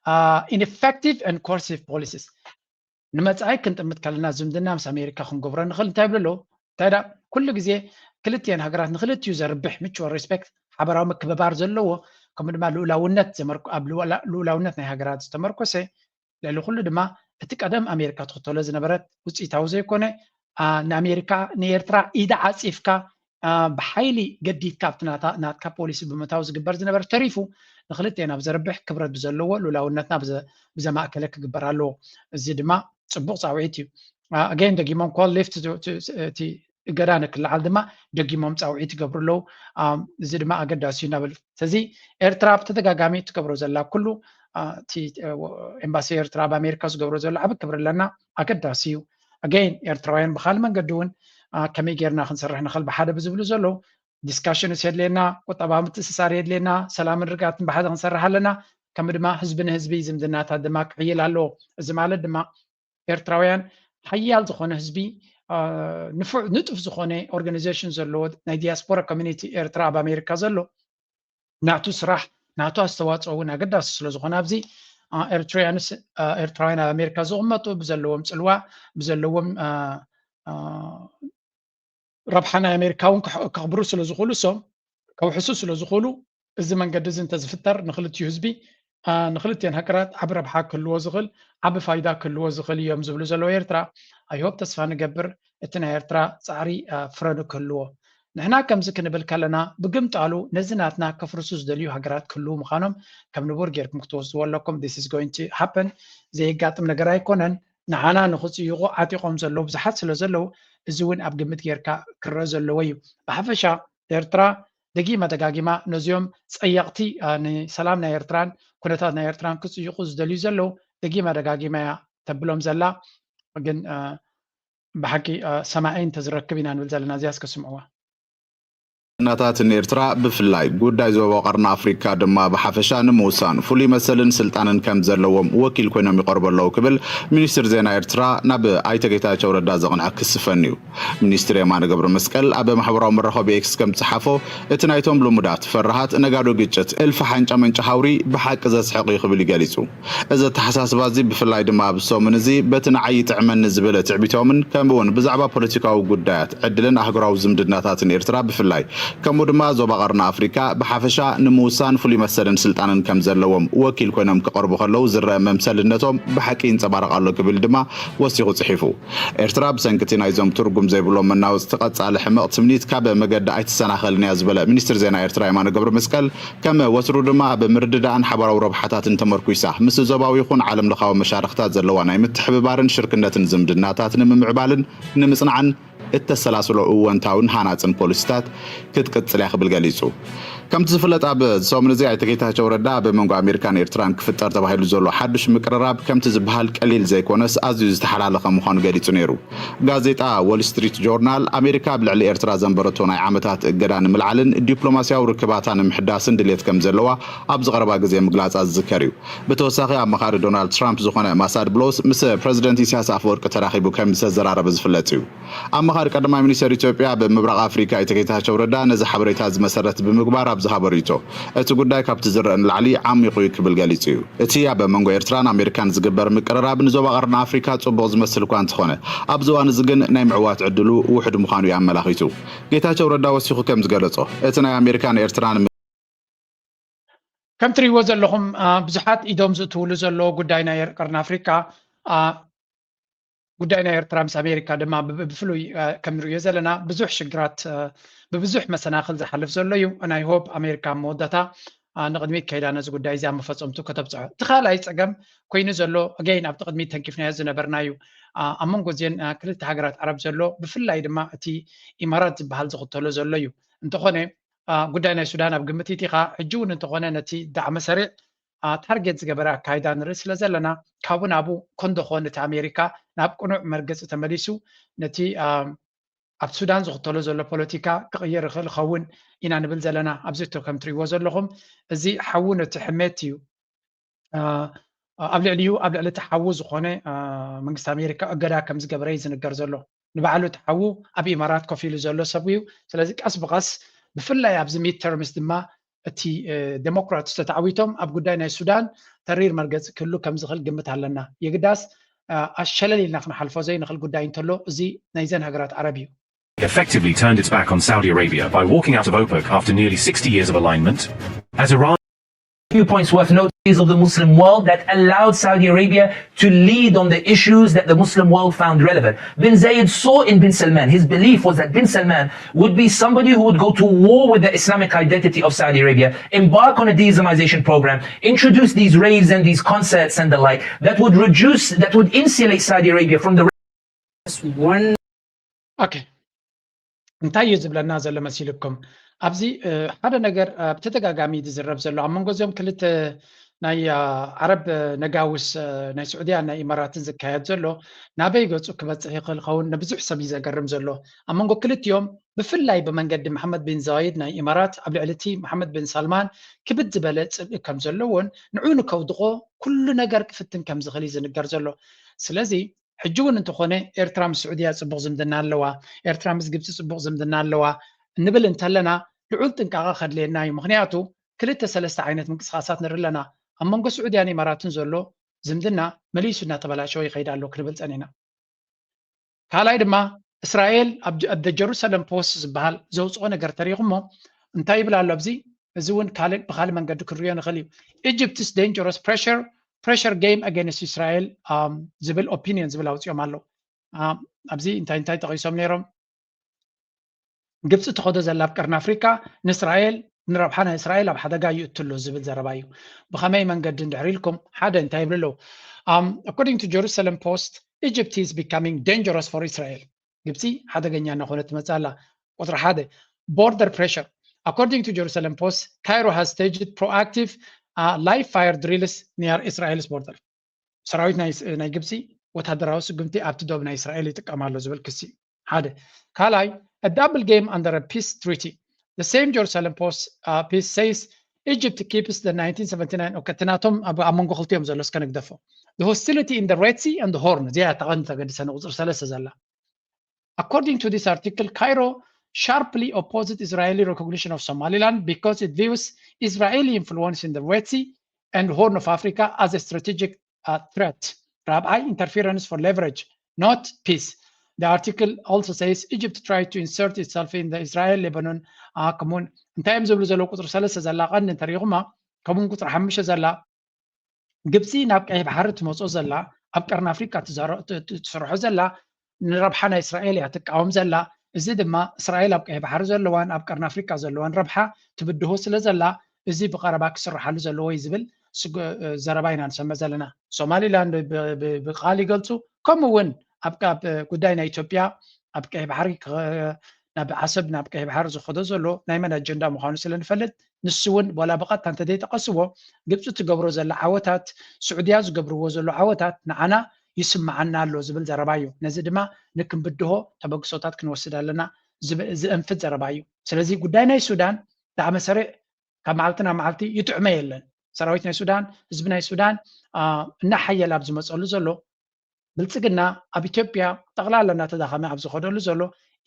uh, ineffective and coercive policies. ንመጻኢ ክንጥምት ከለና ዝምድና ምስ ኣሜሪካ ክንገብሮ ንኽእል እንታይ ይብሉ ኣለዉ? እንታይ ደኣ ኩሉ ግዜ ክልቲኤን ሃገራት ንክልቲኡ ዘርብሕ mutual respect ሓበራዊ ምክብባር ዘለዎ ከምኡ ድማ ልኡላውነት ዘመርኩ ኣብ ልኡላ- ልኡላውነት ናይ ሃገራት ዝተመርኮሰ ልዕሊ ኩሉ ድማ እቲ ቀደም ኣሜሪካ ትኽተሎ ዝነበረት ውፅኢታዊ ዘይኮነ አ፣ ንኣሜሪካ ንኤርትራ ኢዳ ዓፂፍካ አ፣ ብሓይሊ ገዲድካ ኣብቲ ናታ- ናትካ ፖሊሲ ብምእታው ዝግበር ዝነበረ ተሪፉ ንክልቴና ብዘርብሕ ክብረት ብዘለዎ ልኡላውነትና ብዘ- ብዘማእከለ ክግበር ኣለዎ። እዚ ድማ ፅቡቅ ፃውዒት እዩ። ኣገይን ደጊሞም ኮል ሊፍት እቲ እገዳ ንክለዓል ድማ ደጊሞም ፃውዒት ይገብሩ ኣለዉ። አ፣ እዚ ድማ ኣገዳሲ እዩ እናበሉ ስለዚ ኤርትራ ብተደጋጋሚ ትገብሮ ዘላ ኩሉ አ፣ እቲ አ፣ ኤምባሲ ኤርትራ ኣብ ኣሜሪካ ዝገብሮ ዘሎ ዓቢ ክብሪ ኣለና። ኣገዳሲ እዩ። ኣገይን ኤርትራውያን ብካል መንገዲ እውን አ፣ ከመይ ጌርና ክንሰርሕ ንኽእል ብሓደ ብዝብሉ ዘለዉ ዲስካሽንስ የድልየና፣ ቁጠባዊ ምትእስሳር የድልየና፣ ሰላምን ርግኣትን ብሓደ ክንሰርሕ ኣለና። ከምኡ ድማ ህዝቢ ንህዝቢ ዝምድናታት ድማ ክዕይል ኣለዎ። እዚ ማለት ድማ ኤርትራውያን ሓያል ዝኾነ ህዝቢ አ፣ ንፉዕ ንጡፍ ዝኾነ ኦርጋናይዜሽን ዘለዎ ናይ ዲያስፖራ ኮሚኒቲ ኤርትራ ኣብ ኣሜሪካ ዘሎ ናቱ ስራሕ ናቱ ኣስተዋፅኦ እውን ኣገዳሲ ስለ ዝኾነ ኣብዚ አ፣ ኤርትራውያንስ አ፣ ኤርትራውያን ኣብ ኣሜሪካ ዝቕመጡ ብዘለዎም ፅልዋ ብዘለዎም አ፣ አ፣ ረብሓ ናይ ኣሜሪካ እውን ከሕ- ከኽብሩ ስለ ዝኽእሉ እሶም ከውሕሱ ስለ ዝኽእሉ እዚ መንገዲ እዚ እንተዝፍጠር ንክልቲኡ ህዝቢ አ፣ ንክልቲኤን ሃገራት ዓቢ ረብሓ ክህልዎ ዝኽእል ዓቢ ፋይዳ ክህልዎ ዝኽእል እዮም ዝብሉ ዘለዉ ኤርትራ ኣይሆፕ ተስፋ ንገብር እቲ ናይ ኤርትራ ፃዕሪ አ፣ ፍረ ንክህልዎ ንሕና ከምዚ ክንብል ከለና ብግምጣሉ ነዚ ናትና ከፍርሱ ዝደልዩ ሃገራት ክህልዉ ምዃኖም ከም ንቡር ጌርኩም ክትወስድዎ ኣለኩም this is going to happen ዘየጋጥም ነገር ኣይኮነን ንዓና ንኽፅይቑ ዓጢቖም ዘለዉ ብዙሓት ስለ ዘለዉ እዚ እውን ኣብ ግምት ጌርካ ክረአ ዘለዎ እዩ። ብሓፈሻ ኤርትራ ደጊማ ደጋጊማ ነዚኦም ጸየቕቲ ንሰላም ናይ ኤርትራን ኩነታት ናይ ኤርትራን ክጽይቑ ዝደልዩ ዘለዉ ደጊማ ደጋጊማ እያ ተብሎም ዘላ። ግን ብሓቂ ሰማዒ እንተዝረክብ ኢና ንብል ዘለና፣ እዚኣ እስከ ስምዕዋ። ናታት ንኤርትራ ብፍላይ ጉዳይ ዞባ ቀርኒ ኣፍሪካ ድማ ብሓፈሻ ንምውሳን ፍሉይ መሰልን ስልጣንን ከም ዘለዎም ወኪል ኮይኖም ይቐርቡ ኣለዉ ክብል ሚኒስትር ዜና ኤርትራ ናብ ኣይተ ጌታቸው ረዳ ዘቕንዐ ክስፈን እዩ። ሚኒስትር የማነ ገብረ መስቀል ኣብ ማሕበራዊ መራኸቢ ኤክስ ከም ዝጸሓፎ እቲ ናይቶም ልሙዳት ፈራሃት ነጋዶ ግጭት እልፊ ሓንጫ መንጫ ሃውሪ ብሓቂ ዘስሕቕ እዩ ክብል ይገሊጹ። እዚ ኣተሓሳስባ እዚ ብፍላይ ድማ ኣብዚ ሰሙን እዚ በቲ ንዓይ ይጥዕመኒ ዝብል ትዕቢቶምን ከምኡ እውን ብዛዕባ ፖለቲካዊ ጉዳያት ዕድልን ኣህጉራዊ ዝምድናታትን ኤርትራ ብፍላይ ከምኡ ድማ ዞባ ቀርኒ ኣፍሪካ ብሓፈሻ ንምውሳን ፍሉይ መሰልን ስልጣንን ከም ዘለዎም ወኪል ኮይኖም ክቐርቡ ከለዉ ዝረአ መምሰልነቶም ብሓቂ ይንጸባረቕ ኣሎ ክብል ድማ ወሲኹ ጽሒፉ። ኤርትራ ብሰንኪ እቲ ናይዞም ትርጉም ዘይብሎም መናወጽቲ ቀጻሊ ሕመቕ ትምኒት ካብ መገዲ ኣይትሰናኸልን እያ ዝበለ ሚኒስትር ዜና ኤርትራ የማነ ገብረ መስቀል ከም ወትሩ ድማ ኣብ ምርድዳእን ሓባራዊ ረብሓታትን ተመርኩሳ ምስ ዞባዊ ይኹን ዓለም ለኻዊ መሻርኽታት ዘለዋ ናይ ምትሕብባርን ሽርክነትን ዝምድናታት ንምምዕባልን ንምጽናዕን እተሰላስሎ እወንታውን ሃናጽን ፖሊሲታት ክትቅጽል እያ ክብል ገሊጹ። ከምቲ ዝፍለጥ ኣብ ሰሙን እዚ ኣይተ ጌታቸው ረዳ ኣብ መንጎ ኣሜሪካን ኤርትራን ክፍጠር ተባሂሉ ዘሎ ሓዱሽ ምቅርራብ ከምቲ ዝበሃል ቀሊል ዘይኮነስ ኣዝዩ ዝተሓላለኸ ምዃኑ ገሊጹ ነይሩ። ጋዜጣ ዎል ስትሪት ጆርናል ኣሜሪካ ኣብ ልዕሊ ኤርትራ ዘንበረቶ ናይ ዓመታት እገዳ ንምልዓልን ዲፕሎማስያዊ ርክባታ ንምሕዳስን ድሌት ከም ዘለዋ ኣብዚ ቀረባ ግዜ ምግላጻ ዝዝከር እዩ። ብተወሳኺ ኣማኻሪ ዶናልድ ትራምፕ ዝኾነ ማሳድ ብሎስ ምስ ፕረዚደንት ኢሳያስ ኣፈወርቂ ተራኺቡ ከም ዝተዘራረበ ዝፍለጥ እዩ። ኣማኻሪ ቀዳማይ ሚኒስተር ኢትዮጵያ ኣብ ምብራቕ ኣፍሪካ ኣይተ ጌታቸው ረዳ ነዚ ሓበሬታ እዚ መሰረት ብምግባር ኣብ ዝሃቦ ርእይቶ እቲ ጉዳይ ካብቲ ዝረአ ንላዕሊ ዓሚቑ እዩ ክብል ገሊጹ እዩ። እቲ ኣብ መንጎ ኤርትራን ኣሜሪካን ዝግበር ምቅርራብ ንዞባ ቀርኒ ኣፍሪካ ጽቡቕ ዝመስል እኳ እንተኾነ ኣብዚ እዋን እዚ ግን ናይ ምዕዋት ዕድሉ ውሑድ ምዃኑ እዩ ኣመላኺቱ። ጌታቸው ረዳ ወሲኹ ከም ዝገለጾ እቲ ናይ ኣሜሪካን ኤርትራን ከም ትሪእዎ ዘለኹም ብዙሓት ኢዶም ዝእትውሉ ዘለዉ ጉዳይ ናይ ቀርኒ ኣፍሪካ ጉዳይ ናይ ኤርትራ ምስ ኣሜሪካ ድማ ብፍሉይ ከም ንሪኦ ዘለና ብዙሕ ሽግራት ብብዙሕ መሰናኽል ዝሓልፍ ዘሎ እዩ። ናይ ሆፕ ኣሜሪካ መወዳታ ንቕድሚት ከይዳ ነዚ ጉዳይ እዚ ኣብ መፈፀምቱ ከተብፅሖ። እቲ ካልኣይ ፀገም ኮይኑ ዘሎ ኣገይን ኣብቲ ቅድሚት ተንኪፍናዮ ዝነበርና እዩ። ኣብ መንጎ እዚን ክልተ ሃገራት ዓረብ ዘሎ ብፍላይ ድማ እቲ ኢማራት ዝበሃል ዝኽተሎ ዘሎ እዩ። እንተኾነ ጉዳይ ናይ ሱዳን ኣብ ግምት ኢቲኻ ሕጂ እውን እንተኾነ ነቲ ዳዕመ ሰሪዕ ታርጌት ዝገበረ ኣካይዳ ንርኢ ስለ ዘለና ካብኡ ናብኡ ኮንዶ ኮን እቲ ኣሜሪካ ናብ ቅኑዕ መርገፂ ተመሊሱ ነቲ ኣብ ሱዳን ዝኽተሎ ዘሎ ፖለቲካ ክቕይር ይኽእል ኸውን ኢና ንብል ዘለና። ኣብዚ እቶ ከም ትሪእዎ ዘለኹም እዚ ሓዉ ነቲ ሕሜት እዩ ኣብ ልዕሊኡ ኣብ ልዕሊ እቲ ሓዉ ዝኾነ መንግስቲ ኣሜሪካ እገዳ ከም ዝገበረ እዩ ዝንገር ዘሎ። ንባዕሉ እቲ ሓዉ ኣብ ኢማራት ኮፍ ኢሉ ዘሎ ሰብ እዩ። ስለዚ ቀስ ብቐስ ብፍላይ ኣብዚ ሚድ ተርምስ ድማ እቲ ዴሞክራትስ ተተዓዊቶም ኣብ ጉዳይ ናይ ሱዳን ተሪር መርገፂ ክህሉ ከም ዝኽእል ግምት ኣለና። የግዳስ ኣሸለል ኢልና ክንሓልፎ ዘይንኽእል ጉዳይ እንተሎ እዚ ናይዘን ሃገራት ዓረብ እዩ። effectively turned its back on Saudi Arabia by walking out of OPEC after nearly sixty years of alignment. As Iran few points worth noting is of the Muslim world that allowed Saudi Arabia to lead on the issues that the Muslim world found relevant. Bin Zayed saw in Bin Salman, his belief was that Bin Salman would be somebody who would go to war with the Islamic identity of Saudi Arabia, embark on a de-Islamization program, introduce these raves and these concerts and the like that would reduce, that would insulate Saudi Arabia from the one. Okay. እንታይ እዩ ዝብለና ዘሎ መሲልኩም? ኣብዚ ሓደ ነገር ብተደጋጋሚ ዝዝረብ ዘሎ ኣብ መንጎ እዚኦም ክልተ ናይ ዓረብ ነጋውስ ናይ ስዑድያን ናይ ኢማራትን ዝካየድ ዘሎ ናበይ ገፁ ክበፅሕ ይኽእል ኸውን ንብዙሕ ሰብ እዩ ዘገርም ዘሎ። ኣብ መንጎ ክልቲኦም ብፍላይ ብመንገዲ መሓመድ ቢን ዛይድ ናይ ኢማራት ኣብ ልዕሊ እቲ መሓመድ ቢን ሳልማን ክብድ ዝበለ ፅልኢ ከም ዘለዎን ንዑ ንከውድቖ ኩሉ ነገር ክፍትን ከም ዝኽእል እዩ ዝንገር ዘሎ። ስለዚ ሕጂ እውን እንተኾነ ኤርትራ ምስ ስዑድያ ፅቡቕ ዝምድና ኣለዋ፣ ኤርትራ ምስ ግብፂ ፅቡቕ ዝምድና ኣለዋ እንብል እንተለና ልዑል ጥንቃቐ ከድልየና እዩ። ምኽንያቱ ክልተ ሰለስተ ዓይነት ምንቅስቓሳት ንርኢ ኣለና። ኣብ መንጎ ስዑድያን ኢማራትን ዘሎ ዝምድና መሊሱ እናተበላሸወ ይኸይድ ኣሎ ክንብል ፀኒና። ካልኣይ ድማ እስራኤል ኣብ ጀሩሳለም ፖስት ዝበሃል ዘውፅኦ ነገር ተሪኹሞ እንታይ ይብል ኣሎ ኣብዚ? እዚ እውን ካልእ ብኻልእ መንገዲ ክንሪኦ ንኽእል እዩ። Egypt's dangerous pressure pressure game against Israel ዝብል ኦፒኒየን ዝብል ኣውፅኦም ኣለዉ። ኣብዚ እንታይ እንታይ ጠቒሶም ነይሮም? ግብፂ ትኸዶ ዘላ ኣብ ቀርኒ ኣፍሪካ ንእስራኤል ንረብሓ ናይ እስራኤል ኣብ ሓደጋ ይእትሎ ዝብል ዘረባ እዩ። ብኸመይ መንገዲ እንድሕር ኢልኩም ሓደ እንታይ ይብሉ ኣለዉ? According to Jerusalem Post, Egypt is becoming dangerous for Israel. ግብፂ ሓደገኛ እናኾነት ትመፅእ ኣላ። ቁፅሪ ሓደ፣ border pressure. According to Jerusalem Post, Cairo has staged proactive live fire drills near Israel's border. ሰራዊት ናይ ግብፂ ወታደራዊ ስጉምቲ ኣብቲ ዶብ ናይ እስራኤል ይጥቀም ኣሎ ዝብል ክሲ ሓደ። ካልኣይ፣ a double game under a peace treaty. The same Jerusalem Post piece says Egypt keeps the nineteen seventy-nine. ኦኬ፣ እቲ ናቶም ኣብ መንጎ ክልቲኦም ዘሎ እስከ ንግደፎ። The hostility in the Red Sea and the Horn, እዚኣ ተቐንዲ ተገድሰ ንቁፅሪ ሰለስተ ዘላ። According to this article, Cairo sharply opposed Israeli recognition of Somaliland because it views Israeli influence in the Red Sea and Horn of Africa as a strategic uh, threat. ራብዓይ፣ interference for leverage, not peace. The article also says Egypt tried to insert itself in the Israel-Lebanon uh, commune. እንታይ እዮም ዝብሉ ዘለዉ? ቁፅሪ ሰለስተ ዘላ ቀንዲ እንተሪኢኹማ፣ ከምኡውን ቁፅሪ ሓሙሽተ ዘላ፣ ግብፂ ናብ ቀይሕ ባሕሪ ትመፅኦ ዘላ፣ ኣብ ቀርኒ ኣፍሪቃ ትሰርሖ ዘላ ንረብሓ ናይ እስራኤል እያ ትቃወም ዘላ። እዚ ድማ እስራኤል ኣብ ቀይሕ ባሕሪ ዘለዋን ኣብ ቀርኒ ኣፍሪቃ ዘለዋን ረብሓ ትብድሆ ስለ ዘላ፣ እዚ ብቐረባ ክስርሓሉ ዘለዎ እዩ ዝብል ዘረባ ኢና ንሰምዕ ዘለና። ሶማሊላንድ ብቃል ይገልፁ፣ ከምኡ እውን ኣብ ጉዳይ ናይ ኢትዮጵያ ኣብ ቀይሕ ባሕሪ ናብ ዓሰብ ናብ ቀይሕ ባሕሪ ዝኸዶ ዘሎ ናይ መን ኣጀንዳ ምዃኑ ስለ ንፈልጥ፣ ንሱ እውን ዋላ ብቐጥታ እንተዘይጠቐስዎ፣ ግብፂ ትገብሮ ዘላ ዓወታት፣ ስዑድያ ዝገብርዎ ዘሎ ዓወታት ንዓና ይስምዓና ኣሎ ዝብል ዘረባ እዩ። ነዚ ድማ ንክንብድሆ ተበግሶታት ክንወስድ ኣለና ዝእንፍት ዘረባ እዩ። ስለዚ ጉዳይ ናይ ሱዳን ዳኣ መሰሪዕ ካብ መዓልቲ ናብ መዓልቲ ይጥዕመ የለን። ሰራዊት ናይ ሱዳን፣ ህዝቢ ናይ ሱዳን እናሓየለ ኣብ ዝመፀሉ ዘሎ፣ ብልፅግና ኣብ ኢትዮጵያ ጠቕላላ እናተዳኸመ ኣብ ዝኸደሉ ዘሎ፣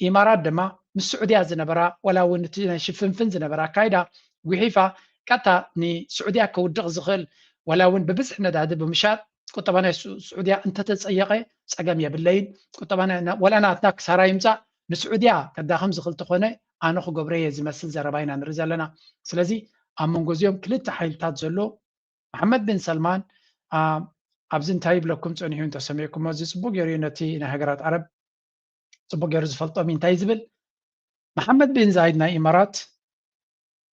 ኢማራት ድማ ምስ ስዑድያ ዝነበራ ዋላ እውን እቲ ናይ ሽፍንፍን ዝነበረ ኣካይዳ ጉሒፋ ቀጥታ ንስዑድያ ከውድቕ ዝኽእል ዋላ እውን ብብዝሒ ነዳዲ ብምሻጥ ቁጠባ ናይ ስዑድያ እንተተፀየቐ ፀገም የብለይን። ቁጠባ ዋላ ናትና ክሳራ ይምፃእ ንስዑድያ ከዳኽም ዝኽእል ተኾነ ኣነ ክገብሮ እየ ዝመስል ዘረባ ኢና ንርኢ ዘለና። ስለዚ ኣብ መንጎ እዚኦም ክልተ ሓይልታት ዘሎ መሓመድ ቢን ሰልማን ኣብዚ እንታይ ይብለኩም ፀኒሑ እንተሰሚዕኩሞ፣ እዚ ፅቡቅ ገይሩ ነቲ ናይ ሃገራት ዓረብ ፅቡቅ ገይሩ ዝፈልጦም እንታይ ዝብል፣ መሓመድ ቢን ዛይድ ናይ ኢማራት፣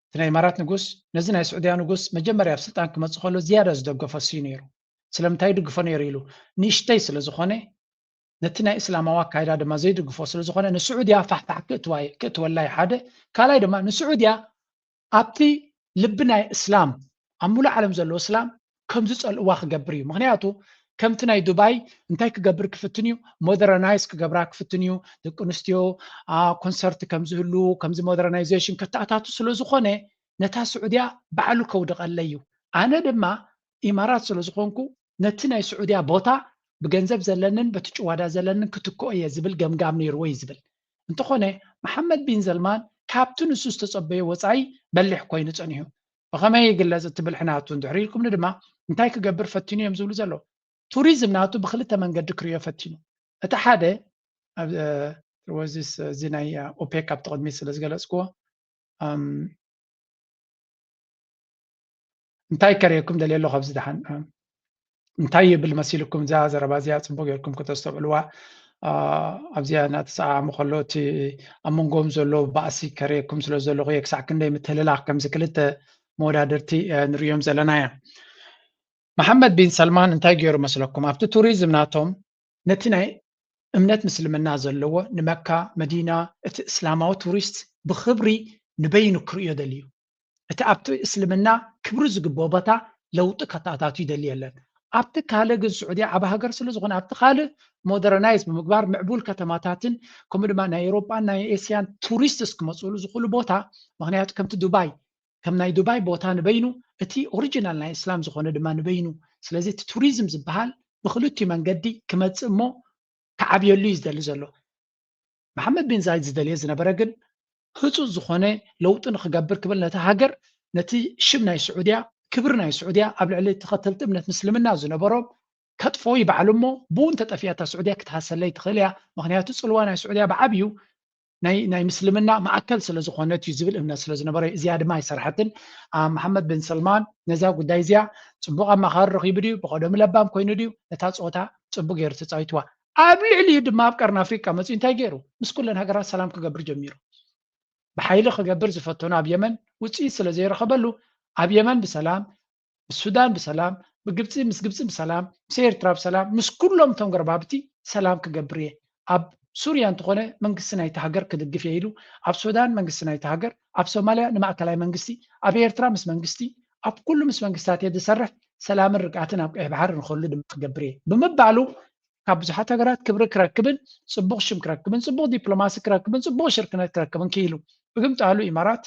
እቲ ናይ ኢማራት ንጉስ ነዚ ናይ ስዑድያ ንጉስ መጀመርያ ኣብ ስልጣን ክመፅእ ከሎ ዝያዳ ዝደገፎ እሱ ነይሩ። ስለምንታይ ይድግፎ ነይሩ ኢሉ፣ ንእሽተይ ስለ ዝኾነ፣ ነቲ ናይ እስላማዊ ኣካይዳ ድማ ዘይድግፎ ስለ ዝኾነ፣ ንስዑድያ ፋሕፋሕ ክእትወላ እዩ ሓደ። ካልኣይ ድማ ንስዑድያ ኣብቲ ልቢ ናይ እስላም ኣብ ሙሉእ ዓለም ዘለዎ እስላም ከም ዝፀልእዋ ክገብር እዩ። ምክንያቱ ከምቲ ናይ ዱባይ እንታይ ክገብር ክፍትን እዩ፣ ሞደረናይዝ ክገብራ ክፍትን እዩ። ደቂ ኣንስትዮ ኮንሰርት ከም ዝህሉ ከምዚ ሞደረናይዜሽን ከተኣታቱ ስለ ዝኾነ ነታ ስዑድያ ባዕሉ ከውድቐለ እዩ። ኣነ ድማ ኢማራት ስለ ዝኾንኩ ነቲ ናይ ስዑድያ ቦታ ብገንዘብ ዘለንን በቲ ጭዋዳ ዘለንን ክትክኦ እየ ዝብል ገምጋም ነይርዎ እዩ ዝብል። እንተኾነ መሓመድ ቢን ዘልማን ካብቲ ንሱ ዝተጸበዮ ወጻኢ በሊሕ ኮይኑ ጸኒሑ። ብኸመይ ይግለጽ እቲ ብልሒ ናቱ እንድሕር ኢልኩምኒ ድማ እንታይ ክገብር ፈቲኑ እዮም ዝብሉ ዘለዉ። ቱሪዝም ናቱ ብክልተ መንገዲ ክርእዮ ፈቲኑ። እቲ ሓደ ወዚስ እዚ ናይ ኦፔክ ኣብቲ ቅድሚት ስለ ዝገለጽክዎ እንታይ ከርእየኩም ደልየ ኣለኹ ኣብዚ ደሓን እንታይ ይብል መሲልኩም እዛ ዘረባ እዚኣ ፅቡቅ ጌርኩም ከተስተውዕልዋ ኣብዚኣ እናተሰዓሙ ከሎ እቲ ኣብ መንጎም ዘሎ ባእሲ ከርእየኩም ስለ ዘለኹ እየ ክሳዕ ክንደይ ምትህልላክ ከምዚ ክልተ መወዳድርቲ ንርእዮም ዘለና እያ። መሓመድ ቢን ሰልማን እንታይ ገይሩ መስለኩም ኣብቲ ቱሪዝም ናቶም ነቲ ናይ እምነት ምስልምና ዘለዎ ንመካ መዲና እቲ እስላማዊ ቱሪስት ብክብሪ ንበይኑ ክርእዮ ደልዩ። እቲ ኣብቲ እስልምና ክብሪ ዝግብኦ ቦታ ለውጢ ከተኣታቱ ይደሊ የለን። ኣብቲ ካልእ ግን ስዑድያ ዓቢ ሃገር ስለ ዝኾነ ኣብቲ ካልእ ሞደረናይዝ ብምግባር ምዕቡል ከተማታትን ከምኡ ድማ ናይ ኤውሮጳን ናይ ኤስያን ቱሪስትስ ክመፅሉ ዝኽእሉ ቦታ ምክንያቱ ከምቲ ዱባይ ከም ናይ ዱባይ ቦታ ንበይኑ እቲ ኦሪጂናል ናይ እስላም ዝኾነ ድማ ንበይኑ ስለዚ እቲ ቱሪዝም ዝበሃል ብክልቲኡ መንገዲ ክመፅእ እሞ ክዓብየሉ እዩ ዝደሊ ዘሎ። መሓመድ ቢን ዛይድ ዝደልዮ ዝነበረ ግን ህፁፅ ዝኾነ ለውጢ ንክገብር ክብል ነቲ ሃገር ነቲ ሽም ናይ ስዑድያ ክብሪ ናይ ስዑድያ ኣብ ልዕሊ ተኸተልቲ እምነት ምስልምና ዝነበሮም ከጥፍኦ ይበዓሉ እሞ ብኡ እንተጠፊኣ እታ ስዑድያ ክትሃሰለይ ትኽእል እያ። ምክንያቱ ፅልዋ ናይ ስዑድያ ብዓብዩ ናይ ናይ ምስልምና ማእከል ስለ ዝኾነት እዩ ዝብል እምነት ስለ ዝነበረ እዚኣ ድማ ኣይሰርሐትን። መሓመድ ብን ሰልማን ነዛ ጉዳይ እዚኣ ፅቡቕ ኣማኻሪ ረኺቡ ድዩ ብቐደሙ ለባም ኮይኑ ድዩ ነታ ፀወታ ፅቡቕ ገይሩ ተፃዊትዋ። ኣብ ልዕሊኡ ድማ ኣብ ቀርኒ ኣፍሪቃ መፂኡ እንታይ ገይሩ ምስ ኩለን ሃገራት ሰላም ክገብር ጀሚሩ። ብሓይሊ ክገብር ዝፈተኑ ኣብ የመን ውፅኢት ስለ ዘይረኸበሉ ኣብ የመን ብሰላም ብሱዳን ብሰላም ብግብፂ ምስ ግብፂ ብሰላም ምስ ኤርትራ ብሰላም ምስ ኩሎም እቶም ጎረባብቲ ሰላም ክገብር እየ ኣብ ሱርያ እንተኾነ መንግስቲ ናይቲ ሃገር ክድግፍ እየ ኢሉ፣ ኣብ ሱዳን መንግስቲ ናይቲ ሃገር፣ ኣብ ሶማልያ ንማእከላይ መንግስቲ፣ ኣብ ኤርትራ ምስ መንግስቲ፣ ኣብ ኩሉ ምስ መንግስታት እየ ዝሰርሕ፣ ሰላምን ርግኣትን ኣብ ቀይሕ ባሕሪ ንኸሉ ድማ ክገብር እየ ብምባሉ ካብ ብዙሓት ሃገራት ክብሪ ክረክብን ጽቡቕ ሽም ክረክብን ጽቡቕ ዲፕሎማሲ ክረክብን ጽቡቕ ሽርክነት ክረክብን ክኢሉ። ብግምጣሉ ኢማራት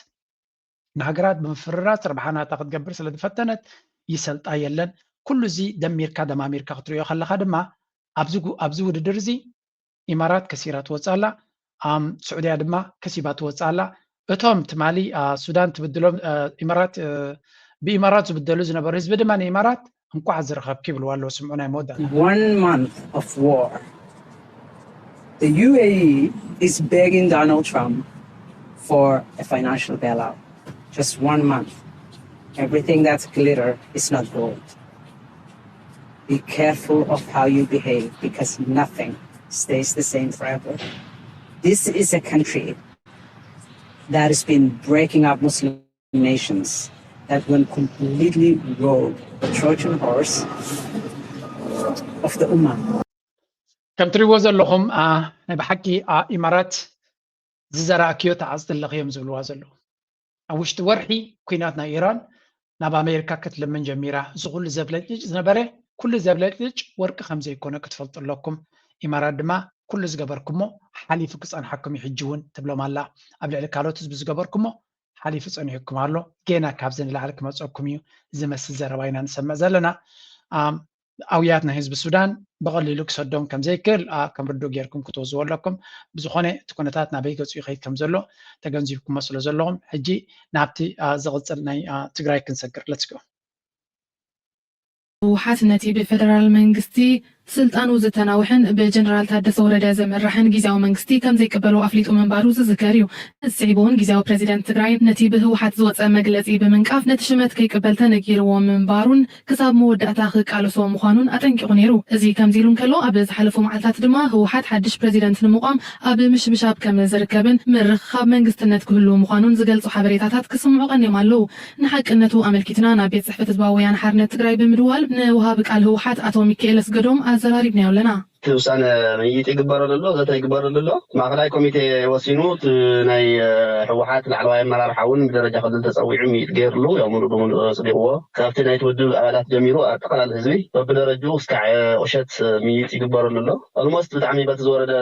ንሃገራት ብምፍርራስ ረብሓ ናታ ክትገብር ስለ ዝፈተነት ይሰልጣ የለን። ኩሉ እዚ ደሚርካ ደማሚርካ ክትሪኦ ከለኻ ድማ ኣብዚ ጉ- ኣብዚ ውድድር እዚ ኢማራት ከሲራ ትወፅእ ኣላ፣ ኣም፣ ስዑድያ ድማ ከሲባ ትወፅእ ኣላ። እቶም ትማሊ ሱዳን ትብድሎም ኢማራት ብኢማራት ዝብደሉ ዝነበሩ ህዝቢ ድማ ንኢማራት እንኳዕ ዝረኸብኪ ይብልዋ ኣለዉ። ስምዑ ናይ መወዳእታ። One month of war. The U A E is begging Donald Trump for a financial bailout. Just one month. Everything that's glitter is not gold. Be careful of how you behave because nothing stays the same forever. This is a country that has been breaking up Muslim nations that went completely rogue, the Trojan horse of the Ummah. ከም ትሪእዎ ዘለኹም ናይ ብሓቂ ኢማራት ዝዘራእክዮ ተዓፅዲ ኣለኽዮም ዝብልዋ ዘለዉ። ኣብ ውሽጢ ወርሒ ኩናት ናይ ኢራን ናብ ኣሜሪካ ክትልምን ጀሚራ። እዚ ኩሉ ዘብለጭልጭ ዝነበረ ኩሉ ዘብለጭልጭ ወርቂ ከም ዘይኮነ ክትፈልጡ ኣለኩም። ኢማራት ድማ ኩሉ ዝገበርኩሞ ሓሊፉ ክፀንሓኩም እዩ ሕጂ እውን ትብሎም ኣላ። ኣብ ልዕሊ ካልኦት ህዝቢ ዝገበርኩሞ ሓሊፉ ፀኒሑኩም ኣሎ። ጌና ካብዚ ንላዕሊ ክመፀኩም እዩ ዝመስል ዘረባ ኢና ንሰምዕ ዘለና። ኣውያት ናይ ህዝቢ ሱዳን ብቐሊሉ ክሰዶም ከም ዘይክእል ከም ርዱእ ጌርኩም ክትወዝዎ ኣለኩም። ብዝኾነ እቲ ኩነታት ናበይ ገፁ ይኸይድ ከም ዘሎ ተገንዚብኩሞ ስለ ዘለኹም ሕጂ ናብቲ ዝቕፅል ናይ ትግራይ ክንሰግር። ለትስጎ ህወሓት ነቲ ብፌደራል መንግስቲ ስልጣኑ ዝተናውሐን ብጀነራል ታደሰ ወረደ ዝምራሕን ግዜያዊ መንግስቲ ከም ዘይቅበሎ ኣፍሊጡ ምንባሩ ዝዝከር እዩ። እዚ ስዒቡ እውን ግዜያዊ ፕሬዚደንት ትግራይ ነቲ ብህወሓት ዝወፀ መግለፂ ብምንቃፍ ነቲ ሽመት ከይቅበል ተነጊርዎ ምንባሩን ክሳብ መወዳእታ ክቃለሶ ምዃኑን ኣጠንቂቑ ነይሩ። እዚ ከምዚ ኢሉ እንከሎ ኣብ ዝሓለፉ መዓልታት ድማ ህወሓት ሓድሽ ፕሬዚደንት ንምቋም ኣብ ምሽብሻብ ከም ዝርከብን ምርኽኻብ መንግስትነት ክህሉ ምዃኑን ዝገልፁ ሓበሬታታት ክስምዑ ቀኒዮም ኣለዉ። ንሓቅነቱ ኣመልኪትና ናብ ቤት ፅሕፈት ህዝባዊ ወያነ ሓርነት ትግራይ ብምድዋል ንወሃቢ ቃል ህወሓት ኣቶ ሚካኤል ኣስገዶም ኣዘራሪብናዮ ኣለና። እቲ ውሳነ ምይይጥ ይግበረሉ ኣሎ፣ ዘተ ይግበረሉ ኣሎ። ማእኸላይ ኮሚቴ ወሲኑ፣ እቲ ናይ ህወሓት ላዕለዋይ ኣመራርሓ እውን ብደረጃ ክልል ተፀዊዑ ምይይጥ ገይርሉ፣ ያው ሙሉእ ብሙሉእ ኣፅዲቕዎ። ካብቲ ናይቲ ውድብ ኣባላት ጀሚሩ ኣጠቓላሊ ህዝቢ በብደረጅኡ እስካዕ ቁሸት ምይይጥ ይግበረሉ ኣሎ። ኦልሞስት ብጣዕሚ በቲ ዝወረደ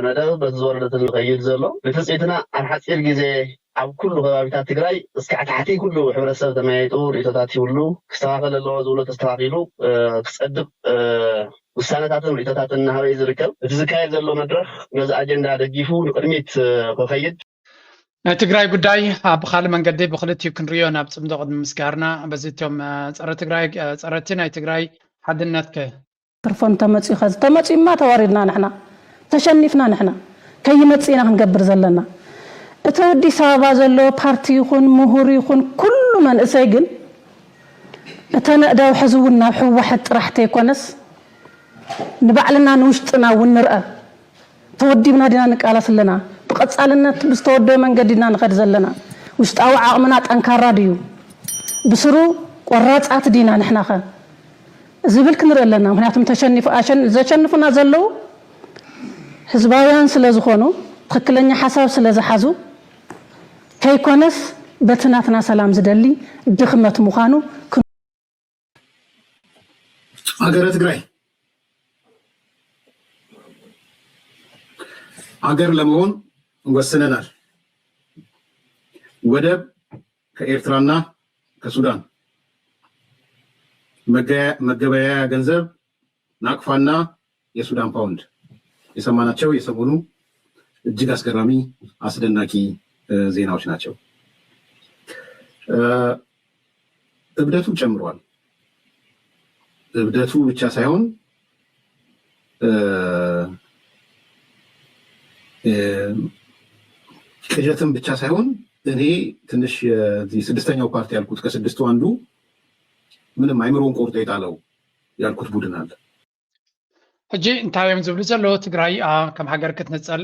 መደብ በቲ ዝወረደ ትልሚ ከይድ ዘሎ ብትፅኢትና ኣብ ሓፂር ግዜ ኣብ ኩሉ ከባቢታት ትግራይ እስካዕ ታሕቲ ኩሉ ሕብረተሰብ ተመያይጡ ርእቶታት ይብሉ ክስተኻኸል ኣለዎ ዝብሎ ተስተኻኺሉ ክፀድቕ ውሳነታትን ርእቶታትን እናሃበ እዩ ዝርከብ። እቲ ዝካየድ ዘሎ መድረኽ ነዚ ኣጀንዳ ደጊፉ ንቕድሚት ክኸይድ ናይ ትግራይ ጉዳይ ኣብ ብኻልእ መንገዲ ብክልቲኡ ክንሪኦ ናብ ፅምዶ ቅድሚ ምስጋርና በዚ እቶም ፀረ ትግራይ ፀረቲ ናይ ትግራይ ሓድነት ከ ትርፎ እንተመፂኡ ኸዚ ተመፂኡማ ተዋሪድና ንሕና ተሸኒፍና ንሕና ከይመፅእ ኢና ክንገብር ዘለና። እቲ ኣዲስ ኣበባ ዘሎ ፓርቲ ይኹን ምሁር ይኹን ኩሉ መንእሰይ ግን እተን ኣእዳው ሕዚ እውን ናብ ህወሓት ጥራሕ ተይኮነስ ንባዕልና ንውሽጥና እውን ንርኣ። ተወዲብና ዲና ንቃለስ ኣለና? ብቐፃልነት ብዝተወደበ መንገዲ ዲና ንኸድ ዘለና? ውሽጣዊ ዓቕምና ጠንካራ ድዩ? ብስሩ ቆራፃት ዲና ንሕናኸ? ዝብል ክንርኢ ኣለና። ምክንያቱም ተሸኒፉ ኣሸን- ዘሸንፉና ዘለዉ ህዝባውያን ስለ ዝኾኑ ትኽክለኛ ሓሳብ ስለ ዝሓዙ ከይኮነስ በቲ ናትና ሰላም ዝደሊ ድኽመት ምዃኑ ሀገረ ትግራይ ሀገር ለመሆን ወስነናል። ወደብ ከኤርትራና ከሱዳን፣ መገበያያ ገንዘብ ናቅፋና የሱዳን ፓውንድ። የሰማናቸው የሰሞኑ እጅግ አስገራሚ አስደናቂ ዜናዎች ናቸው። እብደቱ ጨምሯል። እብደቱ ብቻ ሳይሆን ቅዠትም ብቻ ሳይሆን እኔ ትንሽ ስድስተኛው ፓርቲ ያልኩት ከስድስቱ አንዱ ምንም አይምሮን ቆርጦ የጣለው ያልኩት ቡድን አለ። ሕጂ እንታይ እዮም ዝብሉ ዘለዉ? ትግራይ ከም ሃገር ክትንፀል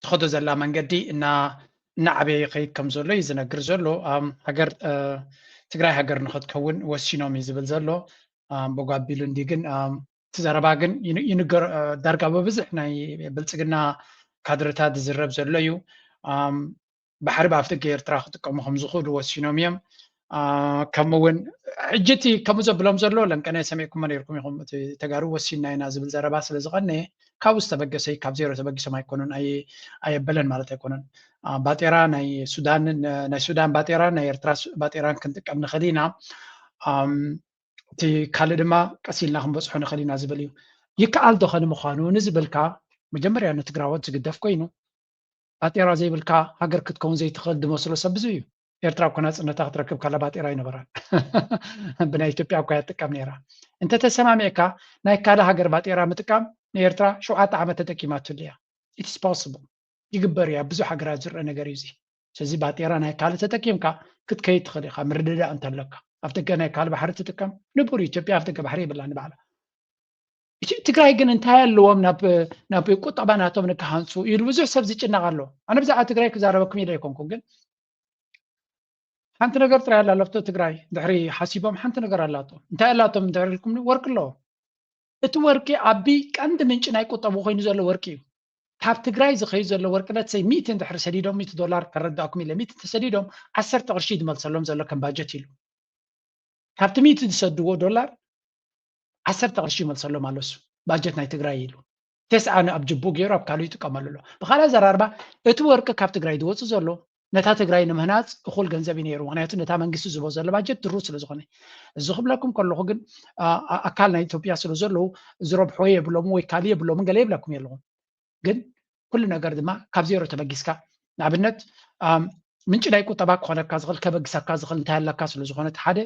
ትኸዶ ዘላ መንገዲ እናዓበየ ይኸይድ ከም ዘሎ እዩ ዝነግር ዘሎ። ሃገር ትግራይ ሃገር ንኸትከውን ወሲኖም እዩ ዝብል ዘሎ። ብጓቢሉ እንዲ ግን እቲ ዘረባ ግን ይንገር ዳርጋ ብብዝሕ ናይ ብልፅግና ካድረታት ዝዝረብ ዘሎ እዩ። ባሕሪ ብኣፍደገ ኤርትራ ክጥቀሙ ከም ዝኽእሉ ወሲኖም እዮም። ከምኡ እውን ሕጂ እቲ ከምኡ ዘብሎም ዘሎ ለንቀናይ ሰሚዕኩሞ ነርኩም ኢኹም፣ እቲ ተጋሩ ወሲንና ኢና ዝብል ዘረባ ስለ ዝቐነየ ካብኡ ዝተበገሰ እዩ። ካብ ዜሮ ተበጊሶም ኣይኮኑን፣ ኣየበለን ማለት ኣይኮኑን። ባጤራ ናይ ሱዳን ናይ ሱዳን ባጤራ ናይ ኤርትራ ባጤራን ክንጥቀም ንኽእል ኢና። እቲ ካልእ ድማ ቀስ ኢልና ክንበፅሖ ንኽእል ኢና ዝብል እዩ። ይከኣል ዶ ኸ ንምዃኑ ንዝብልካ መጀመርያ ንትግራዎት ዝግደፍ ኮይኑ ባጤራ ዘይብልካ ሃገር ክትከውን ዘይትኽእል ዝመስሎ ሰብ ብዙ እዩ። ኤርትራ እኮ ናፅነታ ክትረክብ ካላ ባጤራ ኣይነበራን። ብናይ ኢትዮጵያ እኮ እያ ትጥቀም ነይራ። እንተተሰማሚዕካ ናይ ካልእ ሃገር ባጤራ ምጥቃም ንኤርትራ ሸውዓተ ዓመት ተጠቂማትሉ እያ። It's possible። ይግበር እዩ። ኣብ ብዙሕ ሃገራት ዝረአ ነገር እዩ እዚ። ስለዚ ባጤራ ናይ ካልእ ተጠቂምካ ክትከይድ ትኽእል ኢኻ፣ ምርድዳእ እንተለካ። ኣብ ደገ ናይ ካልእ ባሕሪ ትጥቀም ንቡር እዩ። ኢትዮጵያ ኣብ ደገ ባሕሪ የብላን ንባዕላ። እቲ ትግራይ ግን እንታይ ኣለዎም ናብ ናብ ቁጠባ ናቶም ንክሃንፁ ኢሉ ብዙሕ ሰብ ዝጭነቕ ኣሎ። ኣነ ብዛዕባ ትግራይ ክዛረበኩም ኢለ ኣይኮንኩን፣ ግን ሓንቲ ነገር ጥራይ ኣላ ለፍቶ ትግራይ ድሕሪ ሓሲቦም ሓንቲ ነገር ኣላቶ። እንታይ ኣላቶም እንድሕሪ ኢልኩም ወርቂ ኣለዎም። እቲ ወርቂ ኣቢ ቀንዲ ምንጪ ናይ ቁጠቡ ኮይኑ ዘሎ ወርቂ እዩ። ካብ ትግራይ ዝኸዩ ዘሎ ወርቂ ለት ሰይ ሚእቲ እንድሕሪ ሰዲዶም ሚእቲ ዶላር ከረዳእኩም ኢለ ሚእቲ ተሰዲዶም ዓሰርተ ቅርሺ ዝመልሰሎም ዘሎ ከም ባጀት ኢሉ ካብቲ ሚእቲ ዝሰድዎ ዶላር ዓሰርተ ቅርሺ ይመልሰሎም ኣሎ እሱ ባጀት ናይ ትግራይ ኢሉ ተስዓ ኣብ ጅቡ ገይሩ ኣብ ካልኡ ይጥቀመሉ ኣሎ። ብኻልእ ኣዘራርባ እቲ ወርቂ ካብ ትግራይ ዝወፅእ ዘሎ ነታ ትግራይ ንምህናፅ እኹል ገንዘብ እዩ ነይሩ። ምክንያቱ ነታ መንግስቲ ዝቦ ዘሎ ባጀት ድሩ ስለ ዝኾነ እዚ ክብለኩም ከለኹ ግን ኣካል ናይ ኢትዮጵያ ስለ ዘለዉ ዝረብሖ የብሎምን ወይ ካልእ የብሎምን ገለ ይብለኩም የለኹም። ግን ኩሉ ነገር ድማ ካብ ዜሮ ተበጊስካ ንኣብነት ምንጭ ናይ ቁጠባ ክኾነካ ዝኽእል ከበግሰካ ዝኽእል እንታይ ኣለካ ስለ ዝኾነ እቲ ሓደ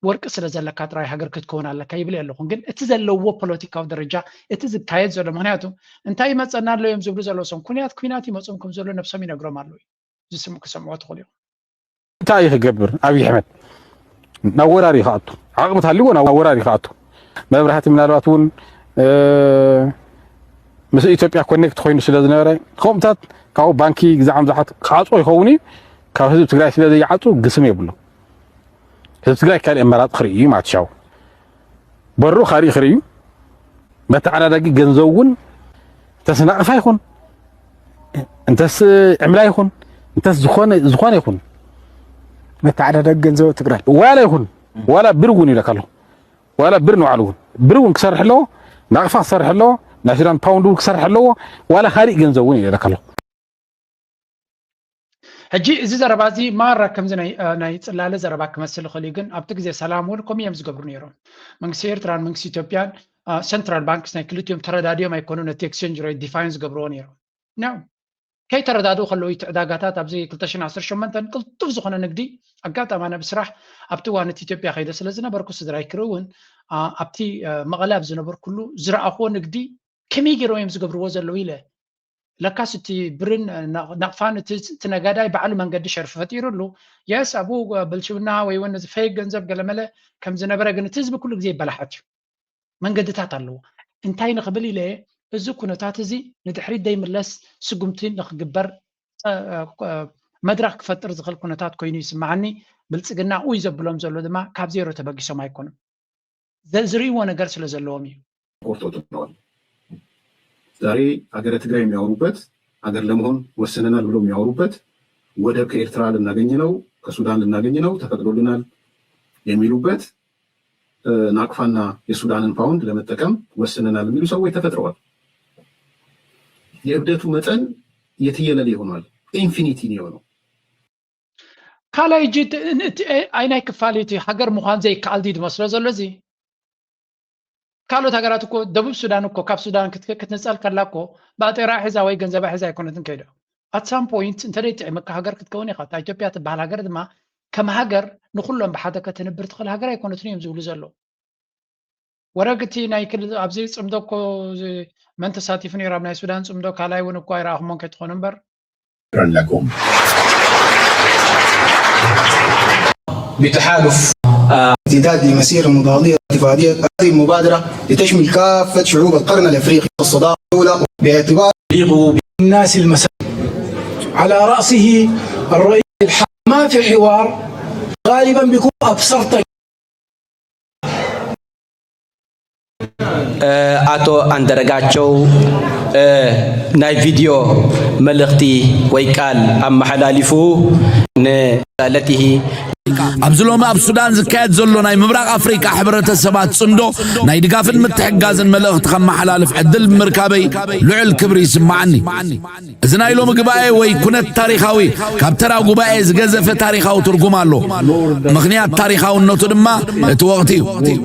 ወርቂ ስለ ዘለካ ጥራይ ሃገር ክትከውን ኣለካ ይብል የለኹን። ግን እቲ ዘለዎ ፖለቲካዊ ደረጃ እቲ ዝካየድ ዘሎ ምክንያቱ እንታይ ይመፀና ኣሎ እዮም ዝብሉ ዘለዉ ሰም ኩንያት ኩናት ይመፅም ከም ዘሎ ነብሶም ይነግሮም ኣለዉ ዝስም ክሰምዖ ትኽእሉ እዮም። እንታይ እዩ ክገብር ኣብይ ኣሕመድ ናብ ወራር እዩ ክኣቱ ዓቕሚ ታልዎ ናብ ወራር እዩ ክኣቱ መብራህቲ ምናልባት እውን ምስ ኢትዮጵያ ኮኔክት ኮይኑ ስለ ዝነበረ ከምኡታት ካብኡ ባንኪ ግዛዕ ምዛሓት ክዓፅዎ ይኸውን እዩ ካብ ህዝቢ ትግራይ ስለ ዘይዓፁ ግስም የብሉ ህዝቢ ትግራይ ካልእ ኣመራፂ ክርኢ እዩ ማለት ሻው በሩ ካርኢ ክርኢ እዩ መተዓዳዳጊ ገንዘብ እውን እንተስ ናቕፋ ይኹን እንተስ ዕምላ ይኹን እንተስ ዝኾነ ዝኾነ ይኹን መተዓዳዳጊ ገንዘብ ትግራይ ዋላ ይኹን ዋላ ብር እውን ይለካ ኣለኹ ዋላ ብር ንባዕሉ እውን ብር እውን ክሰርሕ ኣለዎ ናቕፋ ክሰርሕ ኣለዎ ናይ ሱዳን ፓውንድ እውን ክሰርሕ ኣለዎ ዋላ ካሊእ ገንዘብ እውን ይለካ ኣለኹ ሕጂ እዚ ዘረባ እዚ ማራ ከምዚ ናይ ጽላለ ዘረባ ክመስል ይኽእል እዩ ግን ኣብቲ ግዜ ሰላም እውን ከምኡ እዮም ዝገብሩ ነይሮም መንግስቲ ኤርትራን መንግስቲ ኢትዮጵያን ሰንትራል ባንክስ ናይ ክልቲኦም ተረዳድዮም ኣይኮኑ ነቲ ኤክስቸንጅ ሬት ዲፋይን ዝገብርዎ ነይሮም ኖ ከይተረዳድኡ ከለዉ እቲ ዕዳጋታት ኣብዚ ክልተ ሽሕን ዓሰርተ ሸሞንተን ቅልጡፍ ዝኾነ ንግዲ ኣጋጣሚ ኣነ ብስራሕ ኣብቲ እዋን እቲ ኢትዮጵያ ከይደ ስለ ዝነበርኩ ስድራይ ክርኢ እውን ኣብቲ መቐለ ኣብ ዝነበርኩሉ ዝረኣኽዎ ንግዲ ከመይ ገይሮም እዮም ዝገብርዎ ዘለዉ ኢለ ለካስ እቲ ብርን ናቕፋን እቲ ነጋዳይ ባዕሉ መንገዲ ሸርፊ ፈጢሩሉ የስ ኣብኡ ብልሽውና ወይ እውን እዚ ፌክ ገንዘብ ገለመለ ከም ዝነበረ ግን እቲ ህዝቢ ኩሉ ግዜ ይበላሓት እዩ መንገድታት ኣለዎ እንታይ ንኽብል ኢለ እዚ ኩነታት እዚ ንድሕሪት ዘይምለስ ስጉምቲ ንኽግበር መድረኽ ክፈጥር ዝኽእል ኩነታት ኮይኑ ይስምዓኒ ብልፅግና ኡይ ዘብሎም ዘሎ ድማ ካብ ዜሮ ተበጊሶም ኣይኮኑን ዝርእይዎ ነገር ስለ ዘለዎም እዩ ቆርጦ ጥለዋል። ዛሬ ሀገረ ትግራይ የሚያወሩበት ሀገር ለመሆን ወስነናል ብለው የሚያወሩበት ወደብ ከኤርትራ ልናገኝ ነው፣ ከሱዳን ልናገኝ ነው፣ ተፈቅዶልናል የሚሉበት ናቅፋና የሱዳንን ፓውንድ ለመጠቀም ወስነናል የሚሉ ሰዎች ተፈጥረዋል። የእብደቱ መጠን የትየለሌ ሆኗል። ኢንፊኒቲ ነው የሆነው። ካልኣይ እጂ ኣይናይ ክፋል እቲ ሃገር ምዃን ዘይከኣል ድዩ ዝመስሎ ዘሎ እዚ ካልኦት ሃገራት እኮ ደቡብ ሱዳን እኮ ካብ ሱዳን ክትነፀል ከላ እኮ ባጤራ ሒዛ ወይ ገንዘባ ሒዛ ኣይኮነትን ከይዶ at some point እንተ ደይጥዕምካ ሃገር ክትከውን ኢኻ እታ ኢትዮጵያ ትበሃል ሃገር ድማ ከም ሃገር ንኩሎም ብሓደ ከተንብር ትኽእል ሃገር ኣይኮነትን እዮም ዝብሉ ዘለዉ ወረግ እቲ ናይ ክልል ኣብዚ ፅምዶ እኮ መን ተሳቲፉ ነይሩ ኣብ ናይ ሱዳን ፅምዶ ካልኣይ እውን እኮ ኣይረኣኹሞን ከይትኾኑ እምበር شكرا لكم بتحالف امتداد لمسيرة مضادية اتفاقية هذه المبادرة لتشمل كافة شعوب القرن الأفريقي والصدارة الأولى باعتبار يليق بالناس المساكين على رأسه الرئيس الحالي ما في حوار غالبا بيكون أبسرت ኣቶ ኣንደረጋቸው ናይ ቪድዮ መልእኽቲ ወይ ቃል ኣመሓላሊፉ ንለቲሂ ኣብዚ ሎሚ ኣብ ሱዳን ዝካየድ ዘሎ ናይ ምብራቕ ኣፍሪቃ ሕብረተሰባት ጽምዶ ናይ ድጋፍን ምትሕጋዝን መልእኽቲ ከመሓላልፍ ዕድል ብምርካበይ ልዑል ክብሪ ይስምዓኒ። እዚ ናይ ሎሚ ግባኤ ወይ ኩነት ታሪኻዊ ካብ ተራ ጉባኤ ዝገዘፈ ታሪኻዊ ትርጉም ኣሎ። ምኽንያት ታሪኻውነቱ ድማ እቲ ወቕቲ እዩ።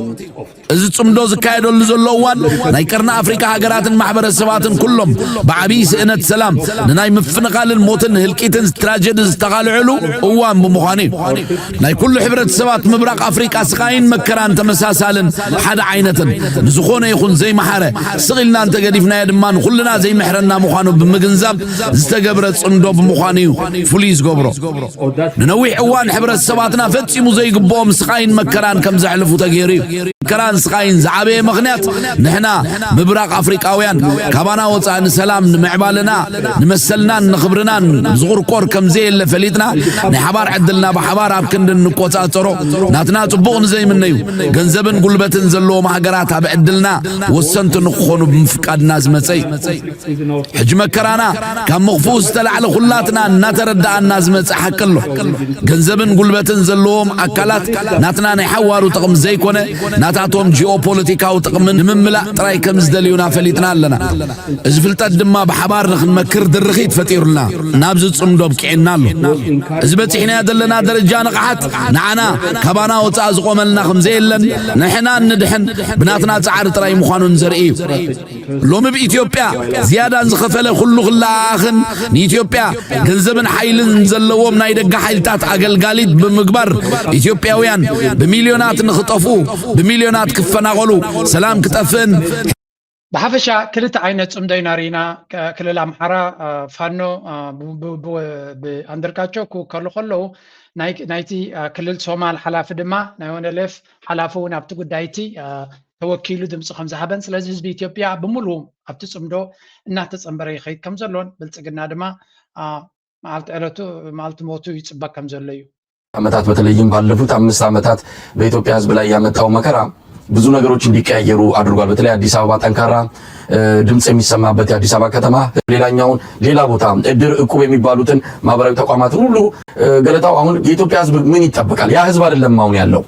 እዚ ጽምዶ ዝካየደሉ ዘሎ እዋን ናይ ቀርኒ ኣፍሪካ ሃገራትን ማሕበረሰባትን ኩሎም ብዓብዪ ስእነት ሰላም ንናይ ምፍንቓልን ሞትን ህልቂትን ትራጀዲ ዝተቓልዕሉ እዋን ብምዃኑ እዩ። ናይ ኩሉ ሕብረተሰባት ምብራቕ ኣፍሪቃ ስቓይን መከራን ተመሳሳልን ሓደ ዓይነትን ንዝኾነ ይኹን ዘይመሓረ ስቕ ኢልና እንተገዲፍናዮ ድማ ንኹልና ዘይምሕረና ምዃኑ ብምግንዛብ ዝተገብረ ጽምዶ ብምዃኑ እዩ ፍሉይ ዝገብሮ። ንነዊሕ እዋን ሕብረተሰባትና ፈጺሙ ዘይግብኦም ስቓይን መከራን ከም ዘሕልፉ ተገይሩ እዩ። መከራን ስቓይን ዝዓበየ ምኽንያት ንሕና ምብራቕ ኣፍሪቃውያን ካባና ወፃእ ንሰላም ንምዕባለና ንመሰልናን ንኽብርናን ዝቑርቆር ከም ዘየለ ፈሊጥና ናይ ሓባር ዕድልና ብሓባር ኣብ ክንዲ እንቆፃፀሮ ናትና ፅቡቕ ንዘይምነዩ ገንዘብን ጉልበትን ዘለዎም ሃገራት ኣብ ዕድልና ወሰንቲ ንክኾኑ ብምፍቃድና ዝመፀ እዩ። ሕጂ መከራና ካብ ምኽፍኡ ዝተላዕለ ኩላትና እናተረዳኣና ዝመጽእ ሓቂ ኣሎ። ገንዘብን ጉልበትን ዘለዎም ኣካላት ናትና ናይ ሓዋሩ ጥቕሚ ዘይኮነ ናታቶም ጂኦፖለቲካዊ ጥቕሚ ንምምላእ ጥራይ ከም ዝደልዩና ፈሊጥና ኣለና። እዚ ፍልጠት ድማ ብሓባር ንኽንመክር ድርኺት ፈጢሩልና ናብዚ ጽምዶ ኣብቂዕና ኣሎ። እዚ በጺሕናዮ ዘለና ደረጃ ንቕሓት ንዓና ካባና ወጻኢ ዝቖመልና ከም ዘየለን ንሕና እንድሕን ብናትና ጻዕሪ ጥራይ ምዃኑን ዘርኢ እዩ። ሎሚ ብኢትዮጵያ ዝያዳን ዝኸፈለ ኩሉ ክለኣኣኽን ንኢትዮጵያ ገንዘብን ሓይልን ዘለዎም ናይ ደገ ሓይልታት ኣገልጋሊት ብምግባር ኢትዮጵያውያን ብሚልዮናት ንኽጠፍኡ ብሚልዮናት ክፈናቐሉ ሰላም ክጠፍእን ብሓፈሻ ክልተ ዓይነት ፅምዶ ኢና ርኢና። ክልል ኣምሓራ ፋኖ ብኣንደርጋቸው ክውከሉ ከለዉ ናይቲ ክልል ሶማል ሓላፊ ድማ ናይ ኦነሌፍ ሓላፊ እውን ኣብቲ ጉዳይ እቲ ተወኪሉ ድምፂ ከም ዝሃበን ስለዚ ህዝቢ ኢትዮጵያ ብምሉኡ ኣብቲ ፅምዶ እናተፀንበረ ይኸይድ ከም ዘሎን ብልፅግና ድማ መዓልቲ ዕለቱ መዓልቲ ሞቱ ይፅበ ከም ዘሎ እዩ። ዓመታት በተለይም ባለፉት አምስት ዓመታት በኢትዮጵያ ህዝብ ላይ ያመጣው መከራ ብዙ ነገሮች እንዲቀያየሩ አድርጓል። በተለይ አዲስ አበባ ጠንካራ ድምፅ የሚሰማበት የአዲስ አበባ ከተማ ሌላኛውን ሌላ ቦታ እድር እቁብ የሚባሉትን ማህበራዊ ተቋማትን ሁሉ ገለታው አሁን የኢትዮጵያ ህዝብ ምን ይጠበቃል? ያ ህዝብ አይደለም አሁን ያለው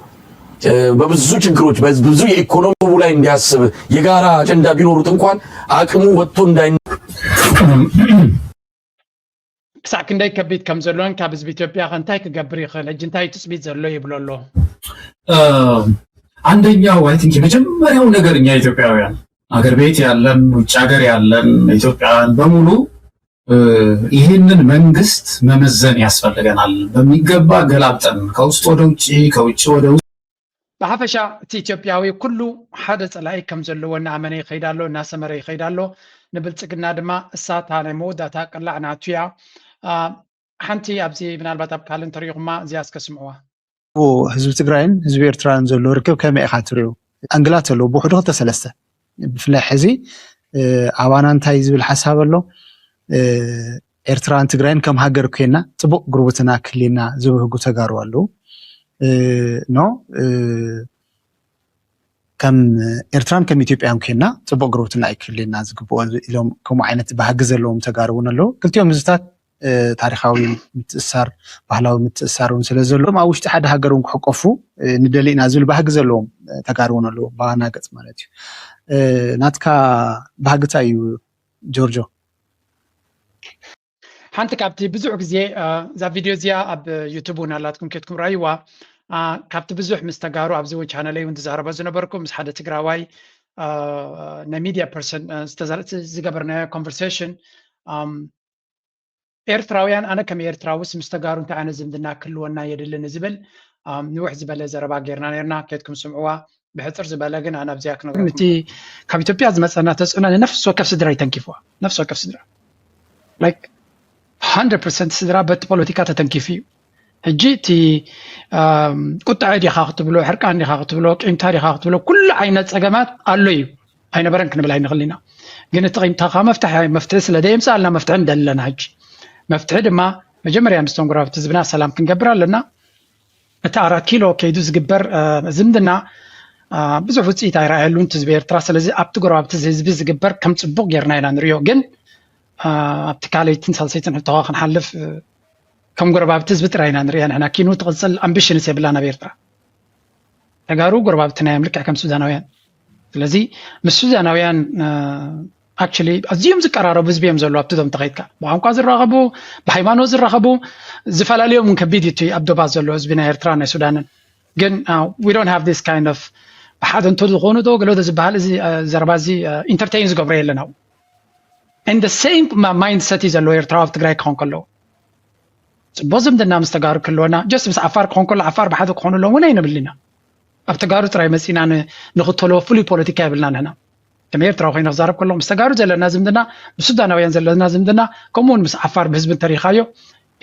በብዙ ችግሮች በብዙ የኢኮኖሚው ላይ እንዲያስብ የጋራ አጀንዳ ቢኖሩት እንኳን አቅሙ ወጥቶ እንዳይ ክሳዕ ክንደይ ከቢድ ከም ዘሎን ካብ ህዝቢ ኢትዮጵያ ከ እንታይ ክገብር ይኽእል ሕጂ እንታይ ትፅቢት ዘሎ ይብሎ ኣሎ። አንደኛው አይ ቲንክ የመጀመሪያው ነገር እኛ ኢትዮጵያውያን አገር ቤት ያለን ውጭ ሀገር ያለን ኢትዮጵያውያን በሙሉ ይህንን መንግስት መመዘን ያስፈልገናል። በሚገባ ገላብጠን ከውስጥ ወደ ውጭ ከውጭ ወደ ውስጥ ብሓፈሻ እቲ ኢትዮጵያዊ ኩሉ ሓደ ፀላኢ ከም ዘለዎ እናኣመነ ይኸይድ ኣሎ፣ እናሰመረ ይኸይድ ኣሎ። ንብልፅግና ድማ እሳ እታ ናይ መወዳእታ ቅላዕ ናቱ እያ። ሓንቲ ኣብዚ ምናልባት ኣብ ካልእ እንተሪኢኹማ እዚኣ እስከ ስምዕዋ። ህዝቢ ትግራይን ህዝቢ ኤርትራን ዘሎ ርክብ ከመይ ኢኻ ትሪኦ? ኣንግላት ኣለዉ ብውሕዱ ክልተ ሰለስተ ብፍላይ ሕዚ ኣባና እንታይ ዝብል ሓሳብ ኣሎ? ኤርትራን ትግራይን ከም ሃገር ኮይና ፅቡቅ ጉርብትና ክህልየና ዝብህጉ ተጋሩ ኣለዉ። ኖ ከም ኤርትራን ከም ኢትዮጵያን ኮይና ፅቡቅ ጉርብትና እዩ ክህልየና ዝግብኦ ኢሎም ከምኡ ዓይነት ባህጊ ዘለዎም ተጋሩ እውን ኣለዉ። ክልቲኦም ህዝብታት ታሪካዊ ምትእስሳር ባህላዊ ምትእስሳር እውን ስለ ዘለዎም ኣብ ውሽጢ ሓደ ሃገር እውን ክሕቆፉ ንደሊ ኢና ዝብል ባህጊ ዘለዎም ተጋሩ እውን ኣለዉ። ብኣና ገፅ ማለት እዩ። ናትካ ባህጊ እንታይ እዩ ጆርጆ? ሓንቲ ካብቲ ብዙሕ ግዜ እዛ ቪድዮ እዚኣ ኣብ ዩቱብ እውን ኣላትኩም ኬድኩም ረኣይዋ። ካብቲ ብዙሕ ምስ ተጋሩ ኣብዚ እውን ቻነለይ እውን ዝዛረቦ ዝነበርኩ ምስ ሓደ ትግራዋይ ናይ ሚድያ ፐርሰን ዝገበርናዮ ኮንቨርሴሽን ኤርትራውያን ኣነ ከም ኤርትራውስ ምስ ተጋሩ እንታይ ዓይነት ዝምድና ክህልወና የድሊ ንዝብል ንውሕ ዝበለ ዘረባ ጌርና ነርና። ኬድኩም ስምዕዋ። ብሕፅር ዝበለ ግን ኣነ ኣብዚኣ ክነግረኩም እቲ ካብ ኢትዮጵያ ዝመፀና ተፅዕኖ ንነፍሲ ወከፍ ስድራ ይተንኪፍዋ። ነፍሲ ወከፍ ስድራ like hundred percent ስድራ በቲ ፖለቲካ ተተንኪፉ እዩ። ሕጂ እቲ ቁጥዐ ዲኻ ክትብሎ፣ ሕርቃን ዲኻ ክትብሎ፣ ቂምታ ዲኻ ክትብሎ፣ ኩሉ ዓይነት ፀገማት ኣሎ እዩ። ኣይነበረን ክንብል ኣይንኽእል ኢና። ግን እቲ ቂምታኻ መፍትሒ መፍትሒ ስለ ዘየምፅኣልና መፍትሒ ንደሊ ኣለና። ሕጂ መፍትሒ ድማ መጀመርያ ምስቶም ጎረባብቲ ህዝብና ሰላም ክንገብር ኣለና። እቲ ኣራት ኪሎ ከይዱ ዝግበር ዝምድና ብዙሕ ውፅኢት ኣይረኣየሉን ህዝቢ ኤርትራ። ስለዚ ኣብቲ ጎረባብቲ ህዝቢ ዝግበር ከም ፅቡቕ ጌርና ኢና ንሪኦ። ግን ኣብቲ ካልኣይትን ሳልሰይትን ሕቶኻ ክንሓልፍ፣ ከም ጎረባብቲ ህዝቢ ጥራይ ኢና ንሪኣ። ንሕና ኪኑ ትቕፅል ኣምቢሽንስ የብላን ኣብ ኤርትራ። ተጋሩ ጎረባብትና እዮም፣ ልክዕ ከም ሱዳናውያን። ስለዚ ምስ ሱዳናውያን ኣክቹሊ ኣዝዮም ዝቀራረቡ ህዝቢ እዮም ዘለዉ። ኣብቲ ዞም ተኸይድካ ብቋንቋ ዝራኸቡ፣ ብሃይማኖት ዝራኸቡ፣ ዝፈላለዮም እውን ከቢድ እዩ እቲ ኣብ ዶባት ዘሎ ህዝቢ ናይ ኤርትራ ናይ ሱዳንን። ግን we don't have this kind of ብሓደ እንተ ዝኾኑ ዶ ገለ ዶ ዝበሃል እዚ ዘረባ እዚ ኢንተርቴይን ዝገብሮ የለን። ኣብ and the same mindset እዩ ዘለዎ ኤርትራዊ ኣብ ትግራይ ክኾን ከለዉ። ፅቡቅ ዝምድና ምስ ተጋሩ ክህልወና፣ ጀስት ምስ ዓፋር ክኾን ከሎ ዓፋር ብሓደ ክኾኑ ኣለዎም እውን ኣይንብል ኢና። ኣብ ተጋሩ ጥራይ መፂና ንኽተልዎ ፍሉይ ፖለቲካ የብልና ንሕና። ከም ኤርትራዊ ኮይነ ክዛረብ ከለኹ ምስ ተጋሩ ዘለና ዝምድና፣ ምስ ሱዳናውያን ዘለና ዝምድና፣ ከምኡ እውን ምስ ዓፋር ብህዝቢ እንተሪኻዮ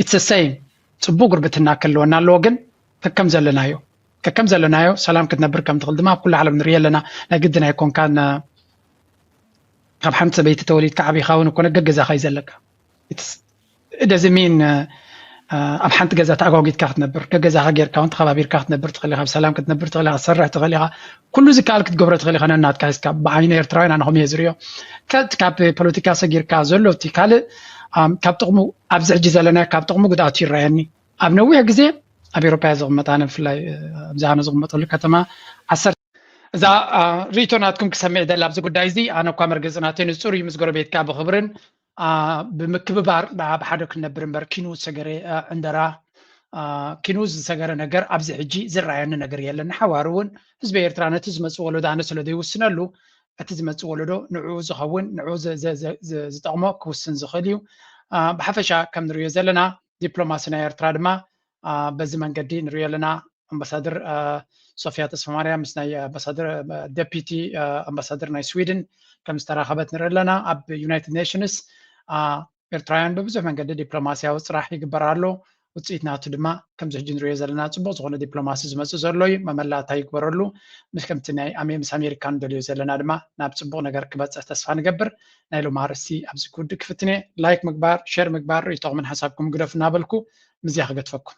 it's the same። ፅቡቅ ጉርብትና ክህልወና ኣለዎ። ግን ከከም ዘለናዮ ከከም ዘለናዮ ሰላም ክትነብር ከም ትኽእል ድማ ኣብ ኩሉ ዓለም ንሪኢ ኣለና። ናይ ግድን ኣይኮንካን ካብ ሓንቲ ሰበይቲ ተወሊድካ ዓቢኻ እውን እኮ ገገዛኻ እዩ ዘለካ። ደዚ ሚን ኣብ ሓንቲ ገዛ ተኣጓጊትካ ክትነብር፣ ገገዛኻ ጌርካ እውን ተኸባቢርካ ክትነብር ትኽእል ኢኻ፣ ብሰላም ክትነብር ትኽእል ኢኻ፣ ትሰርሕ ትኽእል ኢኻ፣ ኩሉ ዝከኣል ክትገብሮ ትኽእል ኢኻ። ነናትካ ሒዝካ ብዓይኒ ኤርትራውያን ኣነ ከምኡ እየ ዝሪኦ። ከ- ካብ ፖለቲካ ሰጊርካ ዘሎ እቲ ካልእ ኣም፣ ካብ ጥቕሙ ኣብዚ ሕጂ ዘለናዮ ካብ ጥቕሙ ጉድኣቱ ይረኣየኒ። ኣብ ነዊሕ ግዜ ኣብ ኤሮፓ እየ ዝቕመጥ ኣነ፣ ብፍላይ ኣብዚ ኣነ ዝቕመጠሉ ከተማ ዓሰርተ እዛ ርእይቶ ናትኩም ክሰምዕ ይደሊ ኣብዚ ጉዳይ እዚ። ኣነ እኳ መርገፂ ናተይ ንፁር እዩ፣ ምስ ጎረቤትካ ብኽብርን ብምክብባር ብሓደ ክንነብር እምበር ኪኑ ዝሰገረ ዕንደራ፣ ኪኑ ዝሰገረ ነገር ኣብዚ ሕጂ ዝረኣየኒ ነገር የለን። ንሓዋሩ እውን ህዝቢ ኤርትራ ነቲ ዝመፅእ ወለዶ ኣነ ስለ ዘይውስነሉ፣ እቲ ዝመፅእ ወለዶ ንዕኡ ዝኸውን ንዕኡ ዝጠቕሞ ክውስን ዝኽእል እዩ። ብሓፈሻ ከም ንሪኦ ዘለና ዲፕሎማሲ ናይ ኤርትራ ድማ በዚ መንገዲ ንሪኦ ኣለና። ኣምባሳደር ሶፊያ ተስፋማርያም ምስ ናይ ኣምባሳደር ደፒቲ ኣምባሳደር ናይ ስዊድን ከም ዝተራኸበት ንርኢ ኣለና። ኣብ ዩናይትድ ኔሽንስ ኤርትራውያን ብብዙሕ መንገዲ ዲፕሎማሲያዊ ፅራሕ ይግበር ኣሎ። ውፅኢት ናቱ ድማ ከምዚ ሕጂ ንሪኦ ዘለና ፅቡቕ ዝኾነ ዲፕሎማሲ ዝመፅእ ዘሎ እዩ። መመላእታ ይግበረሉ። ምስ ከምቲ ናይ ኣሜ ምስ ኣሜሪካ ንደልዮ ዘለና ድማ ናብ ፅቡቕ ነገር ክበፅሕ ተስፋ ንገብር። ናይ ሎም ኣርእስቲ ኣብዚ ክውድእ ክፍትን እየ። ላይክ ምግባር፣ ሼር ምግባር፣ ርእይቶኹምን ሓሳብኩም ግደፉ እናበልኩ ምስዚኣ ክገድፈኩም።